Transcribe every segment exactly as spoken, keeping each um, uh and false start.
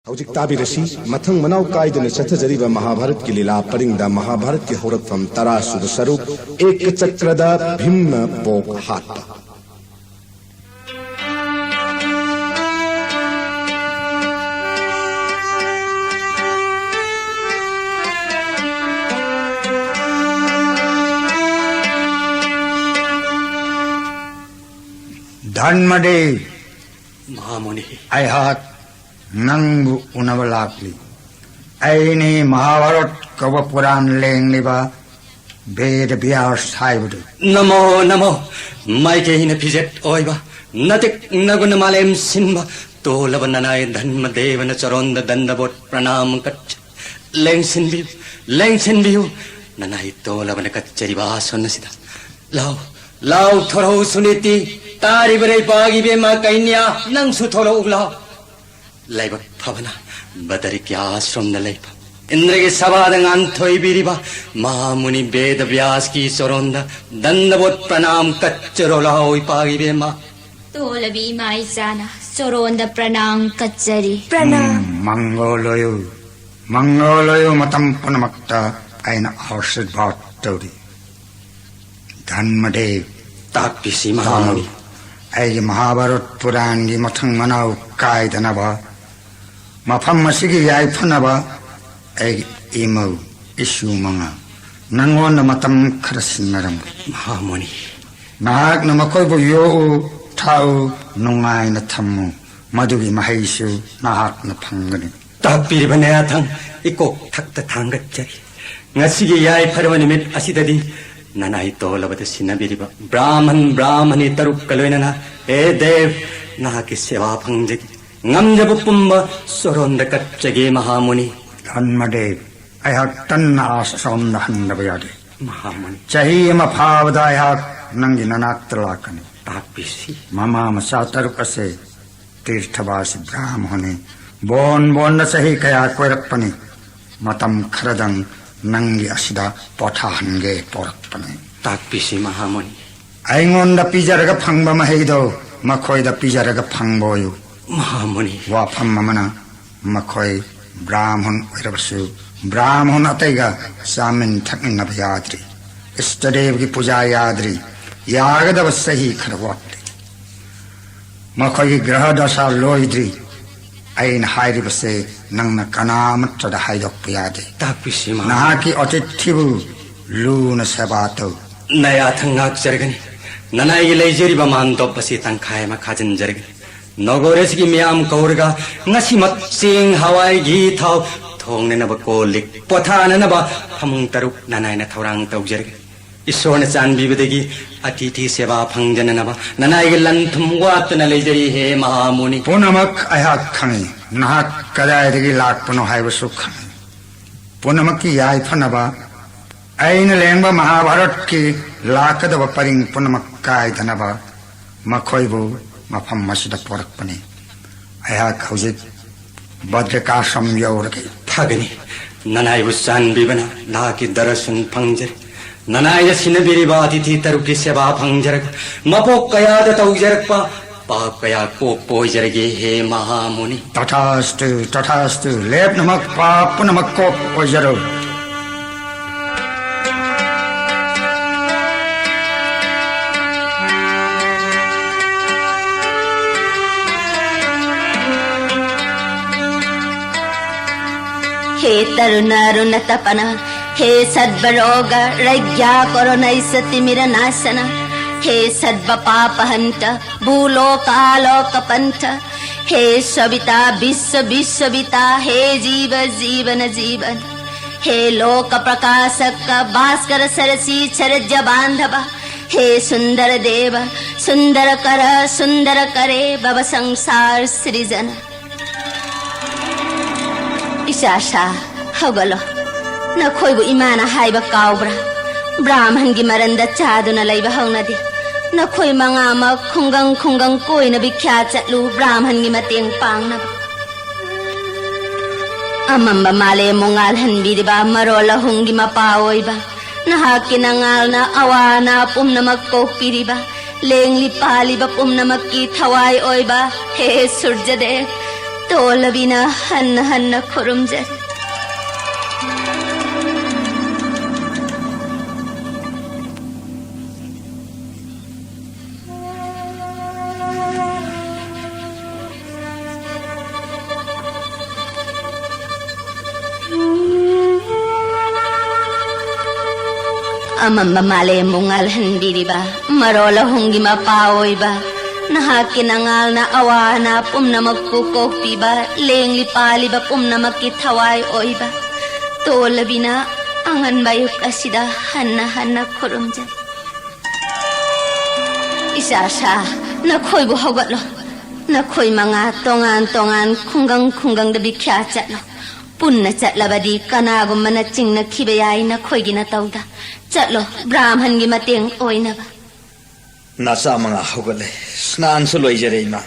ꯍꯧꯖꯤꯛ ꯇꯥꯕꯤꯔꯁꯤ, ꯃꯊꯪ ꯃꯅꯥꯎ ꯀꯥꯏꯗꯅ ꯆꯠꯊꯖꯔꯤꯕ ꯃꯍꯥꯚꯥꯔꯠꯀꯤ ꯂꯤꯂꯥ ꯄꯔꯤꯡꯗ ꯃꯍꯥꯚꯥꯔꯠꯀꯤ ꯍꯧꯔꯛꯐꯝ ꯇꯔꯥꯁꯨꯕ ꯁꯔꯨꯛ, ꯑꯦꯀꯆꯀ꯭ꯔꯗ ꯚꯤꯝꯅ ꯕꯣꯛ ꯍꯥꯠꯄ꯫ ꯙꯔꯃꯗꯦꯕ, ꯃꯍꯥꯃꯨꯅꯤ꯫ ꯑꯩꯍꯥꯛ ꯅꯪꯕꯨ ꯎꯅꯕ ꯂꯥꯛꯂꯤ꯫ ꯑꯩꯅꯤ ꯃꯍꯥꯚꯥꯔꯠ ꯀꯧꯕ ꯄꯨꯔꯥꯟ ꯂꯦꯡꯂꯤꯕ ꯕꯦꯗ ꯕ꯭ꯌꯥꯁ ꯍꯥꯏꯕꯗꯨ꯫ ꯅꯃꯣ ꯅꯃꯣ꯫ ꯃꯥꯏꯀꯩꯅ ꯐꯤꯖꯦꯠ ꯑꯣꯏꯕ, ꯅꯇꯤꯛ ꯅꯒꯨꯅ ꯃꯥꯂꯦꯝ ꯁꯤꯟꯕ ꯇꯣꯜꯂꯕ ꯅꯅꯥꯏ ꯙꯔꯃꯗꯦꯕꯅ ꯆꯔꯣꯟꯗ ꯗꯟꯗꯕꯣꯠ ꯄ꯭ꯔꯅꯥꯝ ꯀꯠꯆ-, ꯂꯦꯡꯁꯤꯟꯕꯤꯌꯨ, ꯂꯦꯡꯁꯤꯟꯕꯤꯌꯨ꯫ ꯅꯅꯥꯏ ꯇꯣꯜꯂꯕꯅ ꯀꯠꯆꯔꯤꯕ ꯑꯥꯁꯣꯟ ꯑꯁꯤꯗ ꯂꯥꯎ, ꯂꯥꯎ ꯊꯣꯔꯛꯎ ꯁꯨꯅꯤꯇꯤ꯫ ꯇꯥꯔꯤꯕ ꯂꯩꯄꯥꯛ ꯏꯕꯦꯝꯃ ꯀꯩꯅ꯭ꯌꯥ, ꯅꯪꯁꯨ ꯊꯣꯔꯛꯎ ꯂꯥꯎ꯫ ꯂꯥꯏꯕꯛ ꯐꯕꯅ ꯕꯗꯔꯤꯀ꯭ꯌꯥ ꯑꯥꯁ꯭ꯔꯝꯗ ꯂꯩꯕ ꯏꯟꯗ꯭ꯔꯒꯤ ꯁꯚꯥꯗ ꯉꯥꯟꯊꯣꯏꯕꯤꯔꯤꯕ ꯃꯍꯥꯃꯨꯅꯤ ꯕꯦꯗ ꯕ꯭ꯌꯥꯁꯀꯤ ꯆꯔꯣꯟꯗ ꯗꯟꯗꯕꯣꯠ ꯄ꯭ꯔꯅꯥꯝ ꯀꯠꯆꯔꯣ ꯂꯥꯎ ꯏꯄꯥꯒꯤ ꯏꯕꯦꯝꯃ꯫ ꯇꯣꯜꯂꯕꯤ ꯏꯃꯥ ꯏꯆꯥꯅ ꯆꯔꯣꯟꯗ ꯄ꯭ꯔꯅꯥꯝ ꯀꯠꯆꯔꯤ꯫ ꯄ꯭ꯔꯅꯥꯝ꯫ ꯎꯝ, ꯃꯪꯒꯣꯜ ꯑꯣꯏꯌꯨ, ꯃꯪꯒꯣꯜ ꯑꯣꯏꯌꯨ, ꯃꯇꯝ ꯄꯨꯝꯅꯃꯛꯇ ꯑꯩꯅ ꯑꯥꯁꯤꯔꯕꯥꯗ ꯇꯧꯔꯤ꯫ ꯙꯔꯃꯗꯦꯕ, ꯇꯥꯛꯄꯤꯁꯤ ꯃꯍꯥꯃꯨꯅꯤ꯫ ꯇꯥꯎ꯫ ꯑꯩꯒꯤ ꯃꯍꯥꯚꯥꯔꯠ ꯄꯨꯔꯥꯟꯒꯤ ꯃꯊꯪ ꯃꯅꯥꯎ ꯀꯥꯏꯗꯅꯕ, ꯃꯐꯝ ꯑꯁꯤꯒꯤ ꯌꯥꯏꯐꯅꯕ ꯑꯩꯒꯤ ꯏꯃꯧ ꯏꯁꯨ ꯃꯉꯥ ꯅꯪꯉꯣꯟꯗ ꯃꯇꯝ ꯈꯔ ꯁꯤꯟꯅꯔꯝꯒꯦ꯫ ꯃꯍꯥꯃꯨꯅꯤ꯫ ꯅꯍꯥꯛꯅ ꯃꯈꯣꯏꯕꯨ ꯌꯣꯛꯎ, ꯊꯥꯛꯎ, ꯅꯨꯡꯉꯥꯏꯅ ꯊꯝꯃꯨ꯫ ꯃꯗꯨꯒꯤ ꯃꯍꯩꯁꯨ ꯅꯍꯥꯛꯅ ꯐꯪꯒꯅꯤ꯫ ꯇꯥꯛꯄꯤꯔꯤꯕ ꯅꯌꯥꯊꯪ ꯏꯀꯣꯛ ꯊꯛꯇ ꯊꯥꯡꯒꯠꯆꯔꯤ꯫ ꯉꯁꯤꯒꯤ ꯌꯥꯏꯐꯔꯕ ꯅꯨꯃꯤꯠ ꯑꯁꯤꯗꯗꯤ ꯅꯅꯥꯏ ꯇꯣꯜꯂꯕꯗ ꯁꯤꯟꯅꯕꯤꯔꯤꯕ ꯕ꯭ꯔꯥꯍꯃꯟ, ꯕ꯭ꯔꯥꯍꯃꯅꯤ ꯇꯔꯨꯛꯀ ꯂꯣꯏꯅꯅ, ꯍꯦ ꯗꯦꯕ, ꯅꯍꯥꯛꯀꯤ ꯁꯦꯕꯥ ꯐꯪꯖꯒꯦ꯫ ꯉꯝꯖꯕ ꯄꯨꯝꯕ ꯁꯣꯔꯣꯟꯗ ꯀꯠꯆꯒꯦ ꯃꯍꯥꯃꯨꯅꯤ꯫ ꯙꯔꯃꯗꯦꯕ, ꯑꯩꯍꯥꯛ ꯇꯟꯅ ꯑꯥꯁ꯭ꯔꯝꯗ ꯍꯟꯗꯕ ꯌꯥꯗꯦ꯫ ꯃꯍꯥꯃꯨꯅꯤ꯫ ꯆꯍꯤ ꯑꯃ ꯐꯥꯕꯗ ꯑꯩꯍꯥꯛ ꯅꯪꯒꯤ ꯅꯅꯥꯛꯇ ꯂꯥꯛꯀꯅꯤ꯫ ꯇꯥꯛꯄꯤꯁꯤ꯫ ꯃꯃꯥ ꯃꯆꯥ ꯇꯔꯨꯛ ꯑꯁꯦ ꯇꯤꯔꯊꯕꯥꯁꯤ ꯕ꯭ꯔꯥꯍꯃꯣꯅꯤ꯫ ꯕꯣꯟ ꯕꯣꯟꯗ ꯆꯍꯤ ꯀꯌꯥ ꯀꯣꯏꯔꯛꯄꯅꯤ꯫ ꯃꯇꯝ ꯈꯔꯗꯪ ꯅꯪꯒꯤ ꯑꯁꯤꯗ ꯄꯣꯊꯥꯍꯟꯒꯦ ꯄꯣꯔꯛꯄꯅꯤ꯫ ꯇꯥꯛꯄꯤꯁꯤ ꯃꯍꯥꯃꯨꯅꯤ꯫ ꯑꯩꯉꯣꯟꯗ ꯄꯤꯖꯔꯒ ꯐꯪꯕ ꯃꯍꯩꯗꯣ ꯃꯈꯣꯏꯗ ꯄꯤꯖꯔꯒ ꯐꯪꯕ ꯑꯣꯏꯌꯨ꯫ ꯃꯍꯥꯃꯨꯅꯤ꯫ ꯋꯥꯐꯝ ꯑꯃꯅ ꯃꯈꯣꯏ ꯕ꯭ꯔꯥꯍꯃꯟ ꯑꯣꯏꯔꯕꯁꯨ, ꯕ꯭ꯔꯥꯍꯃꯟ ꯑꯇꯩꯒ ꯆꯥꯃꯤꯟ ꯊꯛꯃꯤꯟꯅꯕ ꯌꯥꯗ꯭ꯔꯤ꯫ ꯏꯁꯇꯗꯦꯕꯒꯤ ꯄꯨꯖꯥ ꯌꯥꯗ꯭ꯔꯤ꯫ ꯌꯥꯒꯗꯕ ꯆꯍꯤ ꯈꯔ ꯋꯥꯠꯂꯤ꯫ ꯃꯈꯣꯏꯒꯤ ꯒ꯭ꯔꯍ ꯗꯁꯥ ꯂꯣꯏꯗ꯭ꯔꯤ꯫ ꯑꯩꯅ ꯍꯥꯏꯔꯤꯕꯁꯦ ꯅꯪꯅ ꯀꯅꯥ ꯑꯃꯠꯇꯗ ꯍꯥꯏꯗꯣꯛꯄ ꯌꯥꯗꯦ꯫ ꯇꯥꯛꯄꯤꯁꯤ, ꯃꯍꯥ- ꯅꯍꯥꯛꯀꯤ ꯑꯇꯤꯊꯤꯕꯨ ꯂꯨꯅ ꯁꯦꯕꯥ ꯇꯧ꯫ ꯅꯌꯥꯊꯪ ꯉꯥꯛꯆꯔꯒꯅꯤ꯫ ꯅꯅꯥꯏꯒꯤ ꯂꯩꯖꯔꯤꯕ ꯃꯥꯟꯗꯣꯞ ꯑꯁꯤ ꯇꯪꯈꯥꯏ ꯑꯃ ꯈꯥꯖꯤꯟꯖꯔꯒꯅꯤ꯫ ꯅꯒꯣꯔ ꯑꯁꯤꯒꯤ ꯃꯤꯌꯥꯝ ꯀꯧꯔꯒ ꯉꯁꯤꯃꯛ ꯆꯦꯡ, ꯍꯋꯥꯏ, ꯘꯤ, ꯊꯥꯎ ꯊꯣꯡꯅꯅꯕ ꯀꯣꯜ ꯂꯤꯛ, ꯄꯣꯊꯥꯅꯅꯕ ꯐꯃꯨꯡ ꯇꯔꯨꯛ ꯅꯅꯥꯏꯅ ꯊꯧꯔꯥꯡ ꯇꯧꯖꯔꯒꯅꯤ꯫ ꯏꯁꯣꯔꯅ ꯆꯥꯟꯕꯤꯕꯗꯒꯤ ꯑꯇꯤꯊꯤ ꯁꯦꯕꯥ ꯐꯪꯖꯅꯅꯕ ꯅꯅꯥꯏꯒꯤ ꯂꯟ ꯊꯨꯝ ꯋꯥꯠꯇꯅ ꯂꯩꯖꯔꯤ, ꯍꯦ ꯃꯍꯥꯃꯨꯅꯤ꯫ ꯄꯨꯝꯅꯃꯛ ꯑꯩꯍꯥꯛ ꯈꯪꯏ꯫ ꯅꯍꯥꯛ ꯀꯗꯥꯏꯗꯒꯤ ꯂꯥꯛꯄꯅꯣ ꯍꯥꯏꯕꯁꯨ ꯈꯪꯏ꯫ ꯄꯨꯝꯅꯃꯛꯀꯤ ꯌꯥꯏꯐꯅꯕ ꯑꯩꯅ ꯂꯦꯡꯕ ꯃꯍꯥꯚꯥꯔꯠꯀꯤ ꯂꯥꯛꯀꯗꯕ ꯄꯔꯤꯡ ꯄꯨꯝꯅꯃꯛ ꯀꯥꯏꯗꯅꯕ ꯃꯈꯣꯏꯕꯨ ꯃꯐꯝ ꯑꯁꯤꯗ ꯄꯣꯔꯛꯄꯅꯤ꯫ ꯑꯩꯍꯥꯛ ꯍꯧꯖꯤꯛ ꯕꯗ꯭ꯔꯤꯀꯥꯁ꯭ꯔꯝ ꯌꯧꯔꯒꯦ꯫ ꯐꯒꯅꯤ꯫ ꯅꯅꯥꯏꯕꯨ ꯆꯥꯟꯕꯤꯕꯅ ꯅꯍꯥꯛꯀꯤ ꯗꯔꯁꯟ ꯐꯪꯖꯔꯦ꯫ ꯅꯅꯥꯏꯅ ꯁꯤꯟꯅꯕꯤꯔꯤꯕ ꯑꯇꯤꯊꯤ ꯇꯔꯨꯛꯀꯤ ꯁꯦꯕꯥ ꯐꯪꯖꯔꯒ ꯃꯄꯣꯛ ꯀꯌꯥꯗ ꯇꯧꯖꯔꯛꯄ ꯄꯥꯞ ꯀꯌꯥ ꯀꯣꯛꯄ ꯑꯣꯏꯖꯔꯒꯦ, ꯍꯦ ꯃꯍꯥꯃꯨꯅꯤ꯫ ꯇꯊꯥꯁꯇꯨ, ꯇꯊꯥꯁꯇꯨ, ꯂꯦꯞꯅꯃꯛ ꯄꯥꯞ ꯄꯨꯝꯅꯃꯛ ꯀꯣꯛꯄ ꯑꯣꯏꯖꯔꯣ꯫ हे तरुण अरुण तपन, हे सर्व रोग रज्ञा करुण तिमिर नाशन, हे सर्व पाप हंत, भूलोक आलोक पंथ, हे सविता विश्व विश्वविता, हे जीव जीवन जीवन, हे लोक प्रकाशक भास्कर सरसी चरज बांधव, हे सुंदर देव, सुंदर कर सुंदर करे भव संसार सृजन। ꯏꯆꯥ ꯁꯥ, ꯍꯧꯒꯠꯂꯣ꯫ ꯅꯈꯣꯏꯕꯨ ꯏꯃꯥꯅ ꯍꯥꯏꯕ ꯀꯥꯎꯕ꯭ꯔꯥ? ꯕ꯭ꯔꯥꯍꯃꯟꯒꯤ ꯃꯔꯟꯗ ꯆꯥꯗꯨꯅ ꯂꯩꯕ ꯍꯧꯅꯗꯦ꯫ ꯅꯈꯣꯏ ꯃꯉꯥꯃꯛ ꯈꯨꯡꯒꯪ ꯈꯨꯡꯒꯪ ꯀꯣꯏꯅ ꯚꯤꯈ꯭ꯌꯥ ꯆꯠꯂꯨ, ꯕ꯭ꯔꯥꯍꯃꯟꯒꯤ ꯃꯇꯦꯡ ꯄꯥꯡꯅꯕ꯫ ꯑꯃꯝꯕ ꯃꯥꯂꯦꯝꯕꯨ ꯉꯥꯜꯍꯟꯕꯤꯔꯤꯕ ꯃꯔꯣꯜ ꯑꯍꯨꯝꯒꯤ ꯃꯄꯥ ꯑꯣꯏꯕ, ꯅꯍꯥꯛꯀꯤ ꯅꯉꯥꯜꯅ ꯑꯋꯥ ꯑꯅꯥ ꯄꯨꯝꯅꯃꯛ ꯀꯣꯛꯄꯤꯔꯤꯕ, ꯂꯦꯡꯂꯤ ꯄꯥꯜꯂꯤꯕ ꯄꯨꯝꯅꯃꯛꯀꯤ ꯊꯋꯥꯏ ꯑꯣꯏꯕ ꯍꯦ ꯁꯨꯔꯖꯗꯦꯕ, ꯇꯣꯜꯂꯕꯤꯅ ꯍꯟꯅ ꯍꯟꯅ ꯈꯨꯔꯨꯝꯖꯔꯤ꯫ ꯑꯃꯝꯕ ꯃꯥꯂꯦꯝꯕꯨ ꯉꯥꯜꯍꯟꯕꯤꯔꯤꯕ, ꯃꯔꯣꯜ ꯑꯍꯨꯝꯒꯤ ꯃꯄꯥ ꯑꯣꯏꯕ, ꯅꯍꯥꯛꯀꯤ ꯅꯉꯥꯜꯅ ꯑꯋꯥ ꯑꯅꯥ ꯄꯨꯝꯅꯃꯛꯄꯨ ꯀꯣꯛꯄꯤꯕ, ꯂꯦꯡꯂꯤ ꯄꯥꯜꯂꯤꯕ ꯄꯨꯝꯅꯃꯛꯀꯤ ꯊꯋꯥꯏ ꯑꯣꯏꯕ ꯇꯣꯜꯂꯕꯤꯅ ꯑꯉꯟꯕ ꯑꯌꯨꯛ ꯑꯁꯤꯗ ꯍꯟꯅ ꯍꯟꯅ ꯈꯨꯔꯨꯝꯖꯩ꯫ ꯏꯆꯥ ꯁꯥ, ꯅꯈꯣꯏꯕꯨ ꯍꯧꯒꯠꯂꯣ꯫ ꯅꯈꯣꯏ ꯃꯉꯥ ꯇꯣꯉꯥꯟ ꯇꯣꯉꯥꯟ ꯈꯨꯡꯒꯪ ꯈꯨꯡꯒꯪꯗ ꯚꯤꯈ꯭ꯌꯥ ꯆꯠꯂꯣ꯫ ꯄꯨꯟꯅ ꯆꯠꯂꯕꯗꯤ ꯀꯅꯥꯒꯨꯝꯕꯅ ꯆꯤꯡꯅꯈꯤꯕ ꯌꯥꯏ ꯅꯈꯣꯏꯒꯤ ꯅꯇꯧꯗ꯫ ꯆꯠꯂꯣ, ꯕ꯭ꯔꯥꯍꯃꯟꯒꯤ ꯃꯇꯦꯡ ꯑꯣꯏꯅꯕ꯫ ꯅꯆꯥ ꯃꯉꯥ ꯍꯧꯒꯠꯂꯦ꯫ ꯁ꯭ꯅꯥꯟꯁꯨ ꯂꯣꯏꯖꯔꯦ, ꯏꯃꯥ꯫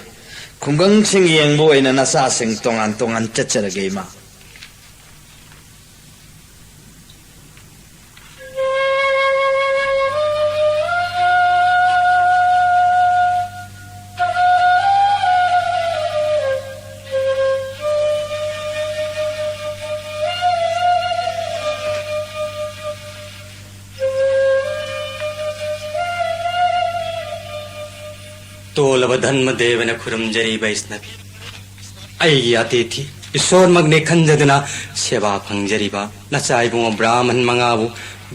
ꯈꯨꯡꯒꯪꯁꯤꯡ ꯌꯦꯡꯕ ꯑꯣꯏꯅ ꯅꯆꯥꯁꯤꯡ ꯇꯣꯉꯥꯟ ꯇꯣꯉꯥꯟ ꯆꯠꯆꯔꯒꯦ, ꯏꯃꯥ꯫ ꯇꯣꯜꯂꯕ ꯙꯟꯃꯗꯦꯕꯅ ꯈꯨꯔꯨꯝꯖꯔꯤ ꯕꯩꯁꯅꯕꯤ꯫ ꯑꯩꯒꯤ ꯑꯇꯤꯊꯤ ꯏꯁꯣꯔꯃꯛꯅꯤ ꯈꯟꯖꯗꯨꯅ ꯁꯦꯕꯥ ꯐꯪꯖꯔꯤꯕ ꯅꯆꯥ ꯏꯕꯨꯡꯉꯣ ꯕ꯭ꯔꯥꯍꯃꯟ ꯃꯉꯥꯕꯨ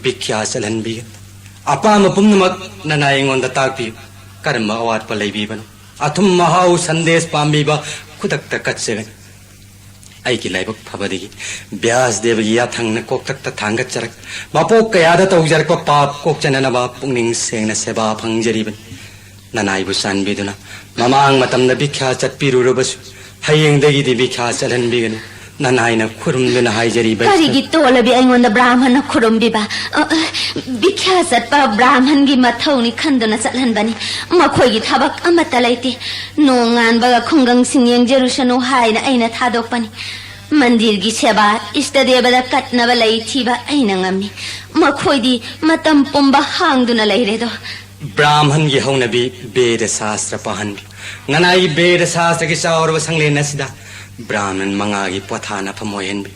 ꯚꯤꯈ꯭ꯌꯥ ꯆꯠꯍꯟꯕꯤꯒꯅꯨ꯫ ꯑꯄꯥꯝꯕ ꯄꯨꯝꯅꯃꯛ ꯅꯅꯥꯏ ꯑꯩꯉꯣꯟꯗ ꯇꯥꯛꯄꯤꯌꯨ꯫ ꯀꯔꯝꯕ ꯑꯋꯥꯠꯄ ꯂꯩꯕꯤꯕꯅꯣ? ꯑꯊꯨꯝ ꯑꯍꯥꯎ ꯁꯟꯗꯦꯁ ꯄꯥꯝꯕꯤꯕ ꯈꯨꯗꯛꯇ ꯀꯠꯆꯒꯅꯤ꯫ ꯑꯩꯒꯤ ꯂꯥꯏꯕꯛ ꯐꯕꯗꯒꯤ ꯕ꯭ꯌꯥꯁ ꯗꯦꯕꯒꯤ ꯌꯥꯊꯪꯅ ꯀꯣꯛꯇꯛꯇ ꯊꯥꯡꯒꯠꯆꯔꯛ, ꯃꯄꯣꯛ ꯀꯌꯥꯗ ꯇꯧꯖꯔꯛꯄ ꯄꯥꯞ ꯀꯣꯛꯆꯅꯅꯕ ꯄꯨꯛꯅꯤꯡ ꯁꯦꯡꯅ ꯁꯦꯕꯥ ꯐꯪꯖꯔꯤꯕꯅꯤ꯫ ꯅꯅꯥꯏꯕꯨ ꯆꯥꯟꯕꯤꯗꯨꯅ ꯃꯃꯥꯡ ꯃꯇꯝꯗ ꯚꯤꯈ꯭ꯌꯥ ꯆꯠꯄꯤꯔꯨꯔꯕꯁꯨ ꯍꯌꯦꯡꯗꯒꯤꯗꯤ ꯚꯤꯈ꯭ꯌꯥ ꯆꯠꯍꯟꯕꯤꯒꯅꯨ꯫ ꯅꯅꯥꯏꯅ ꯈꯨꯔꯨꯝꯗꯨꯅ ꯍꯥꯏꯖꯔꯤꯕ ꯀꯔꯤꯒꯤ ꯇꯣꯜꯂꯕꯤ ꯑꯩꯉꯣꯟꯗ ꯕ꯭ꯔꯥꯍꯃꯟꯅ ꯈꯨꯔꯨꯝꯕꯤꯕ? ꯑ, ꯑ, ꯚꯤꯈ꯭ꯌꯥ ꯆꯠꯄ ꯕ꯭ꯔꯥꯍꯃꯟꯒꯤ ꯃꯊꯧꯅꯤ ꯈꯟꯗꯨꯅ ꯆꯠꯍꯟꯕꯅꯤ꯫ ꯃꯈꯣꯏꯒꯤ ꯊꯕꯛ ꯑꯃꯠꯇ ꯂꯩꯇꯦ꯫ ꯅꯣꯡ ꯉꯥꯟꯕꯒ ꯈꯨꯡꯒꯪꯁꯤꯡ ꯌꯦꯡꯖꯔꯨꯁꯅꯨ ꯍꯥꯏꯅ ꯑꯩꯅ ꯊꯥꯗꯣꯛꯄꯅꯤ꯫ ꯃꯟꯗꯤꯔꯒꯤ ꯁꯦꯕꯥ, ꯏꯁꯇ ꯗꯦꯕꯗ ꯀꯠꯅꯕ ꯂꯩ ꯊꯤꯕ ꯑꯩꯅ ꯉꯝꯃꯤ꯫ ꯃꯈꯣꯏꯗꯤ ꯃꯇꯝ ꯄꯨꯝꯕ ꯍꯥꯡꯗꯨꯅ ꯂꯩꯔꯦꯗꯣ꯫ ꯕ꯭ꯔꯥꯍꯃꯟꯒꯤ ꯍꯧꯅꯕꯤ ꯕꯦꯗ ꯁꯥꯁꯇ꯭ꯔ ꯄꯥꯍꯟꯕꯤꯌꯨ꯫ ꯉꯅꯥꯏꯒꯤ ꯕꯦꯗ ꯁꯥꯁꯇ꯭ꯔꯒꯤ ꯆꯥꯎꯔꯕ ꯁꯪꯂꯦꯟ ꯑꯁꯤꯗ ꯕ꯭ꯔꯥꯍꯃꯟ ꯃꯉꯥꯒꯤ ꯄꯣꯊꯥꯅꯐꯝ ꯑꯣꯏꯍꯟꯕꯤ꯫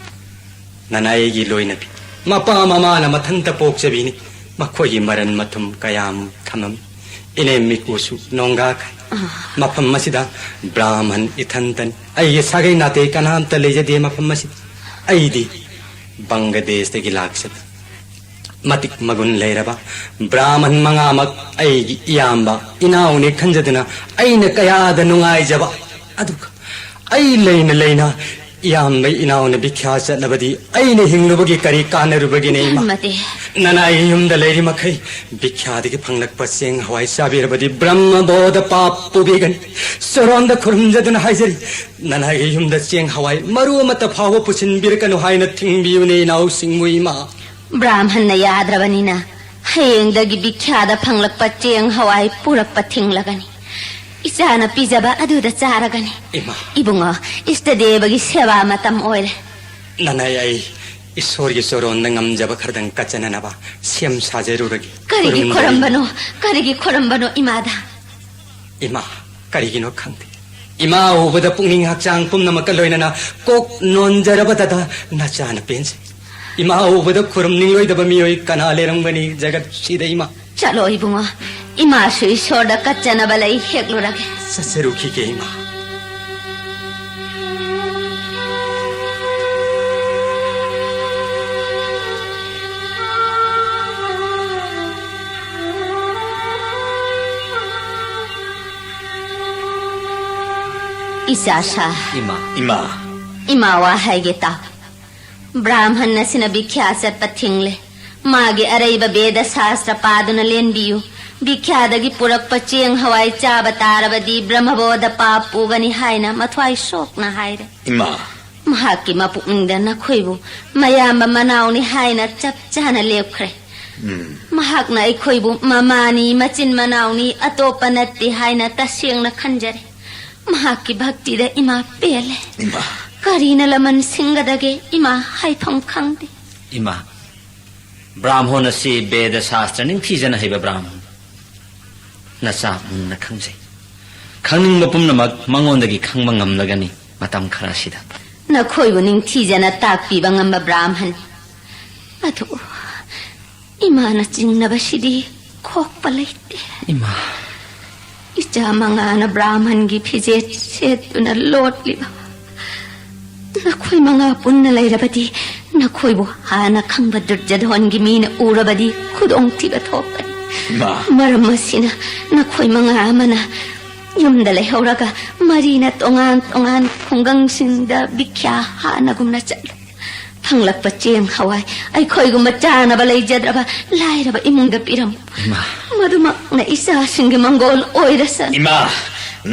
ꯅꯅꯥꯏꯒꯤ ꯂꯣꯏꯅꯕꯤ꯫ ꯃꯄꯥ ꯃꯃꯥꯅ ꯃꯊꯟꯇ ꯄꯣꯛꯆꯕꯤꯅꯤ꯫ ꯃꯈꯣꯏꯒꯤ ꯃꯔꯟ ꯃꯊꯨꯝ ꯀꯌꯥꯝ ꯊꯝꯃꯝꯃꯤ꯫ ꯏꯅꯦꯝ ꯃꯤꯀꯨꯁꯨ ꯅꯣꯡꯒꯥꯈꯩ꯫ ꯃꯐꯝ ꯑꯁꯤꯗ ꯕ꯭ꯔꯥꯍꯃꯟ ꯏꯊꯟꯇꯅꯤ꯫ ꯑꯩꯒꯤ ꯁꯥꯒꯩ ꯅꯥꯇꯩ ꯀꯅꯥꯝꯇ ꯂꯩꯖꯗꯦ ꯃꯐꯝ ꯑꯁꯤꯗ꯫ ꯑꯩꯗꯤ ꯕꯪꯒ꯭ꯂꯥꯗꯦꯁꯇꯒꯤ ꯂꯥꯛꯆꯕ ꯃꯇꯤꯛ ꯃꯒꯨꯟ ꯂꯩꯔꯕ ꯕ꯭ꯔꯥꯍꯃꯟ ꯃꯉꯥꯃꯛ ꯑꯩꯒꯤ ꯏꯌꯥꯝꯕ ꯏꯅꯥꯎꯅꯤ ꯈꯟꯖꯗꯨꯅ ꯑꯩꯅ ꯀꯌꯥꯗ ꯅꯨꯡꯉꯥꯏꯖꯕ꯫ ꯑꯗꯨꯒ ꯑꯩ ꯂꯩꯅ ꯂꯩꯅ ꯏꯌꯥꯝꯕ ꯏꯅꯥꯎꯅ ꯕꯤꯈ꯭ꯌꯥ ꯆꯠꯂꯕꯗꯤ ꯑꯩꯅ ꯍꯤꯡꯂꯨꯕꯒꯤ ꯀꯔꯤ ꯀꯥꯟꯅꯔꯨꯕꯒꯤꯅꯦ, ꯏꯃꯥ? ꯅꯠꯇꯦ꯫ ꯅꯅꯥꯏꯒꯤ ꯌꯨꯝꯗ ꯂꯩꯔꯤ ꯃꯈꯩ ꯕꯤꯈ꯭ꯌꯥꯗꯒꯤ ꯐꯪꯂꯛꯄ ꯆꯦꯡ ꯍꯋꯥꯏ ꯆꯥꯕꯤꯔꯕꯗꯤ ꯕ꯭ꯔꯍ꯭ꯃꯕꯣꯙ ꯄꯥꯞ ꯄꯨꯕꯤꯒꯅꯤ꯫ ꯆꯣꯔꯣꯟꯗ ꯈꯨꯔꯨꯝꯖꯗꯨꯅ ꯍꯥꯏꯖꯔꯤ, ꯅꯅꯥꯏꯒꯤ ꯌꯨꯝꯗ ꯆꯦꯡ ꯍꯋꯥꯏ ꯃꯔꯨ ꯑꯃꯠꯇ ꯐꯥꯎꯕ ꯄꯨꯁꯤꯟꯕꯤꯔꯛꯀꯅꯨ ꯍꯥꯏꯅ ꯊꯤꯡꯕꯤꯌꯨꯅꯦ, ꯏꯅꯥꯎꯁꯤꯡꯕꯨ, ꯏꯃꯥ꯫ ꯕ꯭ꯔꯥꯍꯃꯟꯅ ꯌꯥꯗ꯭ꯔꯕꯅꯤꯅ ꯍꯌꯦꯡꯗꯒꯤ ꯕꯤꯈ꯭ꯌꯥꯗ ꯐꯪꯂꯛꯄ ꯆꯦꯡ ꯍꯋꯥꯏ ꯄꯨꯔꯛꯄ ꯊꯤꯡꯂꯒꯅꯤ꯫ ꯏꯆꯥꯅ ꯄꯤꯖꯕ ꯑꯗꯨꯗ ꯆꯥꯔꯒꯅꯤ꯫ ꯏꯃꯥ꯫ ꯏꯕꯨꯡꯉꯣ, ꯏꯁꯇ ꯗꯦꯕꯒꯤ ꯁꯦꯕꯥ ꯃꯇꯝ ꯑꯣꯏꯔꯦ꯫ ꯅꯅꯥꯏ, ꯑꯩ ꯏꯁꯣꯔꯒꯤ ꯆꯣꯔꯣꯟꯗ ꯉꯝꯖꯕ ꯈꯔꯗꯪ ꯀꯠꯆꯅꯅꯕ ꯁꯦꯝ ꯁꯥꯖꯔꯨꯔꯒꯦ꯫ ꯀꯔꯤꯒꯤ ꯈꯨꯔꯨꯝꯖꯔꯤ꯫ ꯈꯣꯔꯝꯕꯅꯣ? ꯀꯔꯤꯒꯤ ꯈꯣꯔꯝꯕꯅꯣ ꯏꯃꯥꯗ? ꯏꯃꯥ, ꯀꯔꯤꯒꯤꯅꯣ ꯈꯪꯗꯦ, ꯏꯃꯥ ꯎꯕꯗ ꯄꯨꯛꯅꯤꯡ ꯍꯛꯆꯥꯡ ꯄꯨꯝꯅꯃꯛꯀ ꯂꯣꯏꯅꯅ ꯀꯣꯛ ꯅꯣꯟꯖꯔꯕꯗꯗ ꯅꯆꯥꯅ ꯄꯦꯟꯖꯩ꯫ ꯏꯃꯥ ꯎꯕꯗ ꯈꯨꯔꯨꯝꯅꯤꯡꯂꯣꯏꯗꯕ ꯃꯤꯑꯣꯏ ꯀꯅꯥ ꯂꯩꯔꯝꯒꯅꯤ ꯖꯒꯠꯁꯤꯗ, ꯏꯃꯥ? ꯆꯠꯂꯣ ꯏꯕꯨꯡꯉꯣ, ꯏꯃꯥꯁꯨ ꯏꯁꯣꯔꯗ ꯀꯠꯆꯅꯕ ꯂꯩ, ꯍꯦꯛꯂꯨꯔꯒꯦ꯫ ꯆꯠꯆꯔꯨꯈꯤꯒꯦ, ꯏꯃꯥ꯫ ꯏꯆꯥꯁꯥ꯫ ꯏꯃꯥ꯫ ꯏꯃꯥ꯫ ꯏꯃꯥ ꯋꯥ ꯍꯥꯏꯒꯦ ꯇꯥꯎ꯫ ꯕ꯭ꯔꯥꯍꯃꯟ ꯑꯁꯤꯅ ꯕꯤꯈ꯭ꯌꯥ ꯆꯠꯄ ꯊꯤꯡꯂꯦ꯫ ꯃꯥꯒꯤ ꯑꯔꯩꯕ ꯕꯦꯗ ꯁꯥꯁꯇ꯭ꯔ ꯄꯥꯗꯨꯅ ꯂꯦꯟꯕꯤꯌꯨ꯫ ꯕꯤꯈ꯭ꯌꯥꯗꯒꯤ ꯄꯨꯔꯛꯄ ꯆꯦꯡ ꯍꯋꯥꯏ ꯆꯥꯕ ꯇꯥꯔꯕꯗꯤ ꯕ꯭ꯔꯍ꯭ꯃꯕꯣꯙ ꯄꯥꯞ ꯄꯨꯒꯅꯤ ꯍꯥꯏꯅ ꯃꯊ꯭ꯋꯥꯏ ꯁꯣꯛꯅ ꯍꯥꯏꯔꯦ꯫ ꯏꯃꯥ꯫ ꯃꯍꯥꯛꯀꯤ ꯃꯄꯨꯛꯅꯤꯡꯗ ꯅꯈꯣꯏꯕꯨ ꯃꯌꯥꯝꯕ ꯃꯅꯥꯎꯅꯤ ꯍꯥꯏꯅ ꯆꯞ ꯆꯥꯅ ꯂꯦꯞꯈ꯭ꯔꯦ꯫ ꯎꯝ꯫ ꯃꯍꯥꯛꯅ ꯑꯩꯈꯣꯏꯕꯨ ꯃꯃꯥꯅꯤ, ꯃꯆꯤꯟ ꯃꯅꯥꯎꯅꯤ, ꯑꯇꯣꯞꯄ ꯅꯠꯇꯦ ꯍꯥꯏꯅ ꯇꯁꯦꯡꯅ ꯈꯟꯖꯔꯦ꯫ ꯃꯍꯥꯛꯀꯤ ꯚꯛꯇꯤꯗ ꯏꯃꯥ ꯄꯦꯜꯂꯦ꯫ ꯏꯃꯥ꯫ ꯀꯔꯤꯅ ꯂꯃꯟ ꯁꯤꯡꯒꯗꯒꯦ? ꯏꯃꯥ ꯍꯥꯏꯐꯝ ꯈꯪꯗꯦ꯫ ꯏꯃꯥ, ꯕ꯭ꯔꯥꯍꯃꯣꯟ ꯑꯁꯤ ꯕꯦꯗ ꯁꯥꯁꯇ꯭ꯔ ꯅꯤꯡꯊꯤꯖꯅ ꯍꯩꯕ ꯕ꯭ꯔꯥꯍꯃꯣꯟ꯫ ꯅꯆꯥ ꯃꯨꯟꯅ ꯈꯪꯖꯩ꯫ ꯈꯪꯅꯤꯡꯕ ꯄꯨꯝꯅꯃꯛ ꯃꯉꯣꯟꯗꯒꯤ ꯈꯪꯕ ꯉꯝꯂꯒꯅꯤ꯫ ꯃꯇꯝ ꯈꯔꯁꯤꯗ꯫ ꯅꯈꯣꯏꯕꯨ ꯅꯤꯡꯊꯤꯖꯅ ꯇꯥꯛꯄꯤꯕ ꯉꯝꯕ ꯕ꯭ꯔꯥꯍꯃꯟ꯫ ꯑꯗꯨ ꯏꯃꯥꯅ ꯆꯤꯡꯅꯕꯁꯤꯗꯤ ꯈꯣꯛꯄ ꯂꯩꯇꯦ꯫ ꯏꯃꯥ꯫ ꯏꯆꯥ ꯃꯉꯥꯅ ꯕ꯭ꯔꯥꯍꯃꯟꯒꯤ ꯐꯤꯖꯦꯠ ꯁꯦꯠꯇꯨꯅ ꯂꯣꯠꯂꯤꯕ꯫ ꯅꯈꯣꯏ ꯃꯉꯥ ꯄꯨꯟꯅ ꯂꯩꯔꯕꯗꯤ ꯅꯈꯣꯏꯕꯨ ꯍꯥꯟꯅ ꯈꯪꯕ ꯗꯨꯔꯖꯙꯣꯟꯒꯤ ꯃꯤꯅ ꯎꯔꯕꯗꯤ ꯈꯨꯗꯣꯡꯊꯤꯕ ꯊꯣꯛꯀꯅꯤ꯫ ꯏꯃꯥ꯫ ꯃꯔꯝ ꯑꯁꯤꯅ ꯅꯈꯣꯏ ꯃꯉꯥ ꯑꯃꯅ ꯌꯨꯝꯗ ꯂꯩꯍꯧꯔꯒ ꯃꯔꯤꯅ ꯇꯣꯉꯥꯟ ꯇꯣꯉꯥꯟ ꯈꯨꯡꯒꯪꯁꯤꯡꯗ ꯚꯤꯈ꯭ꯌꯥ ꯍꯥꯟꯅꯒꯨꯝꯅ ꯆꯠꯂꯨ꯫ ꯐꯪꯂꯛꯄ ꯆꯦꯡ ꯍꯋꯥꯏ ꯑꯩꯈꯣꯏꯒꯨꯝꯕ ꯆꯥꯅꯕ ꯂꯩꯖꯗ꯭ꯔꯕ ꯂꯥꯏꯔꯕ ꯏꯃꯨꯡꯗ ꯄꯤꯔꯝꯃꯨ꯫ ꯏꯃꯥ꯫ ꯃꯗꯨꯃꯛꯅ ꯏꯆꯥꯁꯤꯡꯒꯤ ꯃꯪꯒꯣꯜ ꯑꯣꯏꯔꯁꯅꯨ꯫ ꯏꯃꯥ,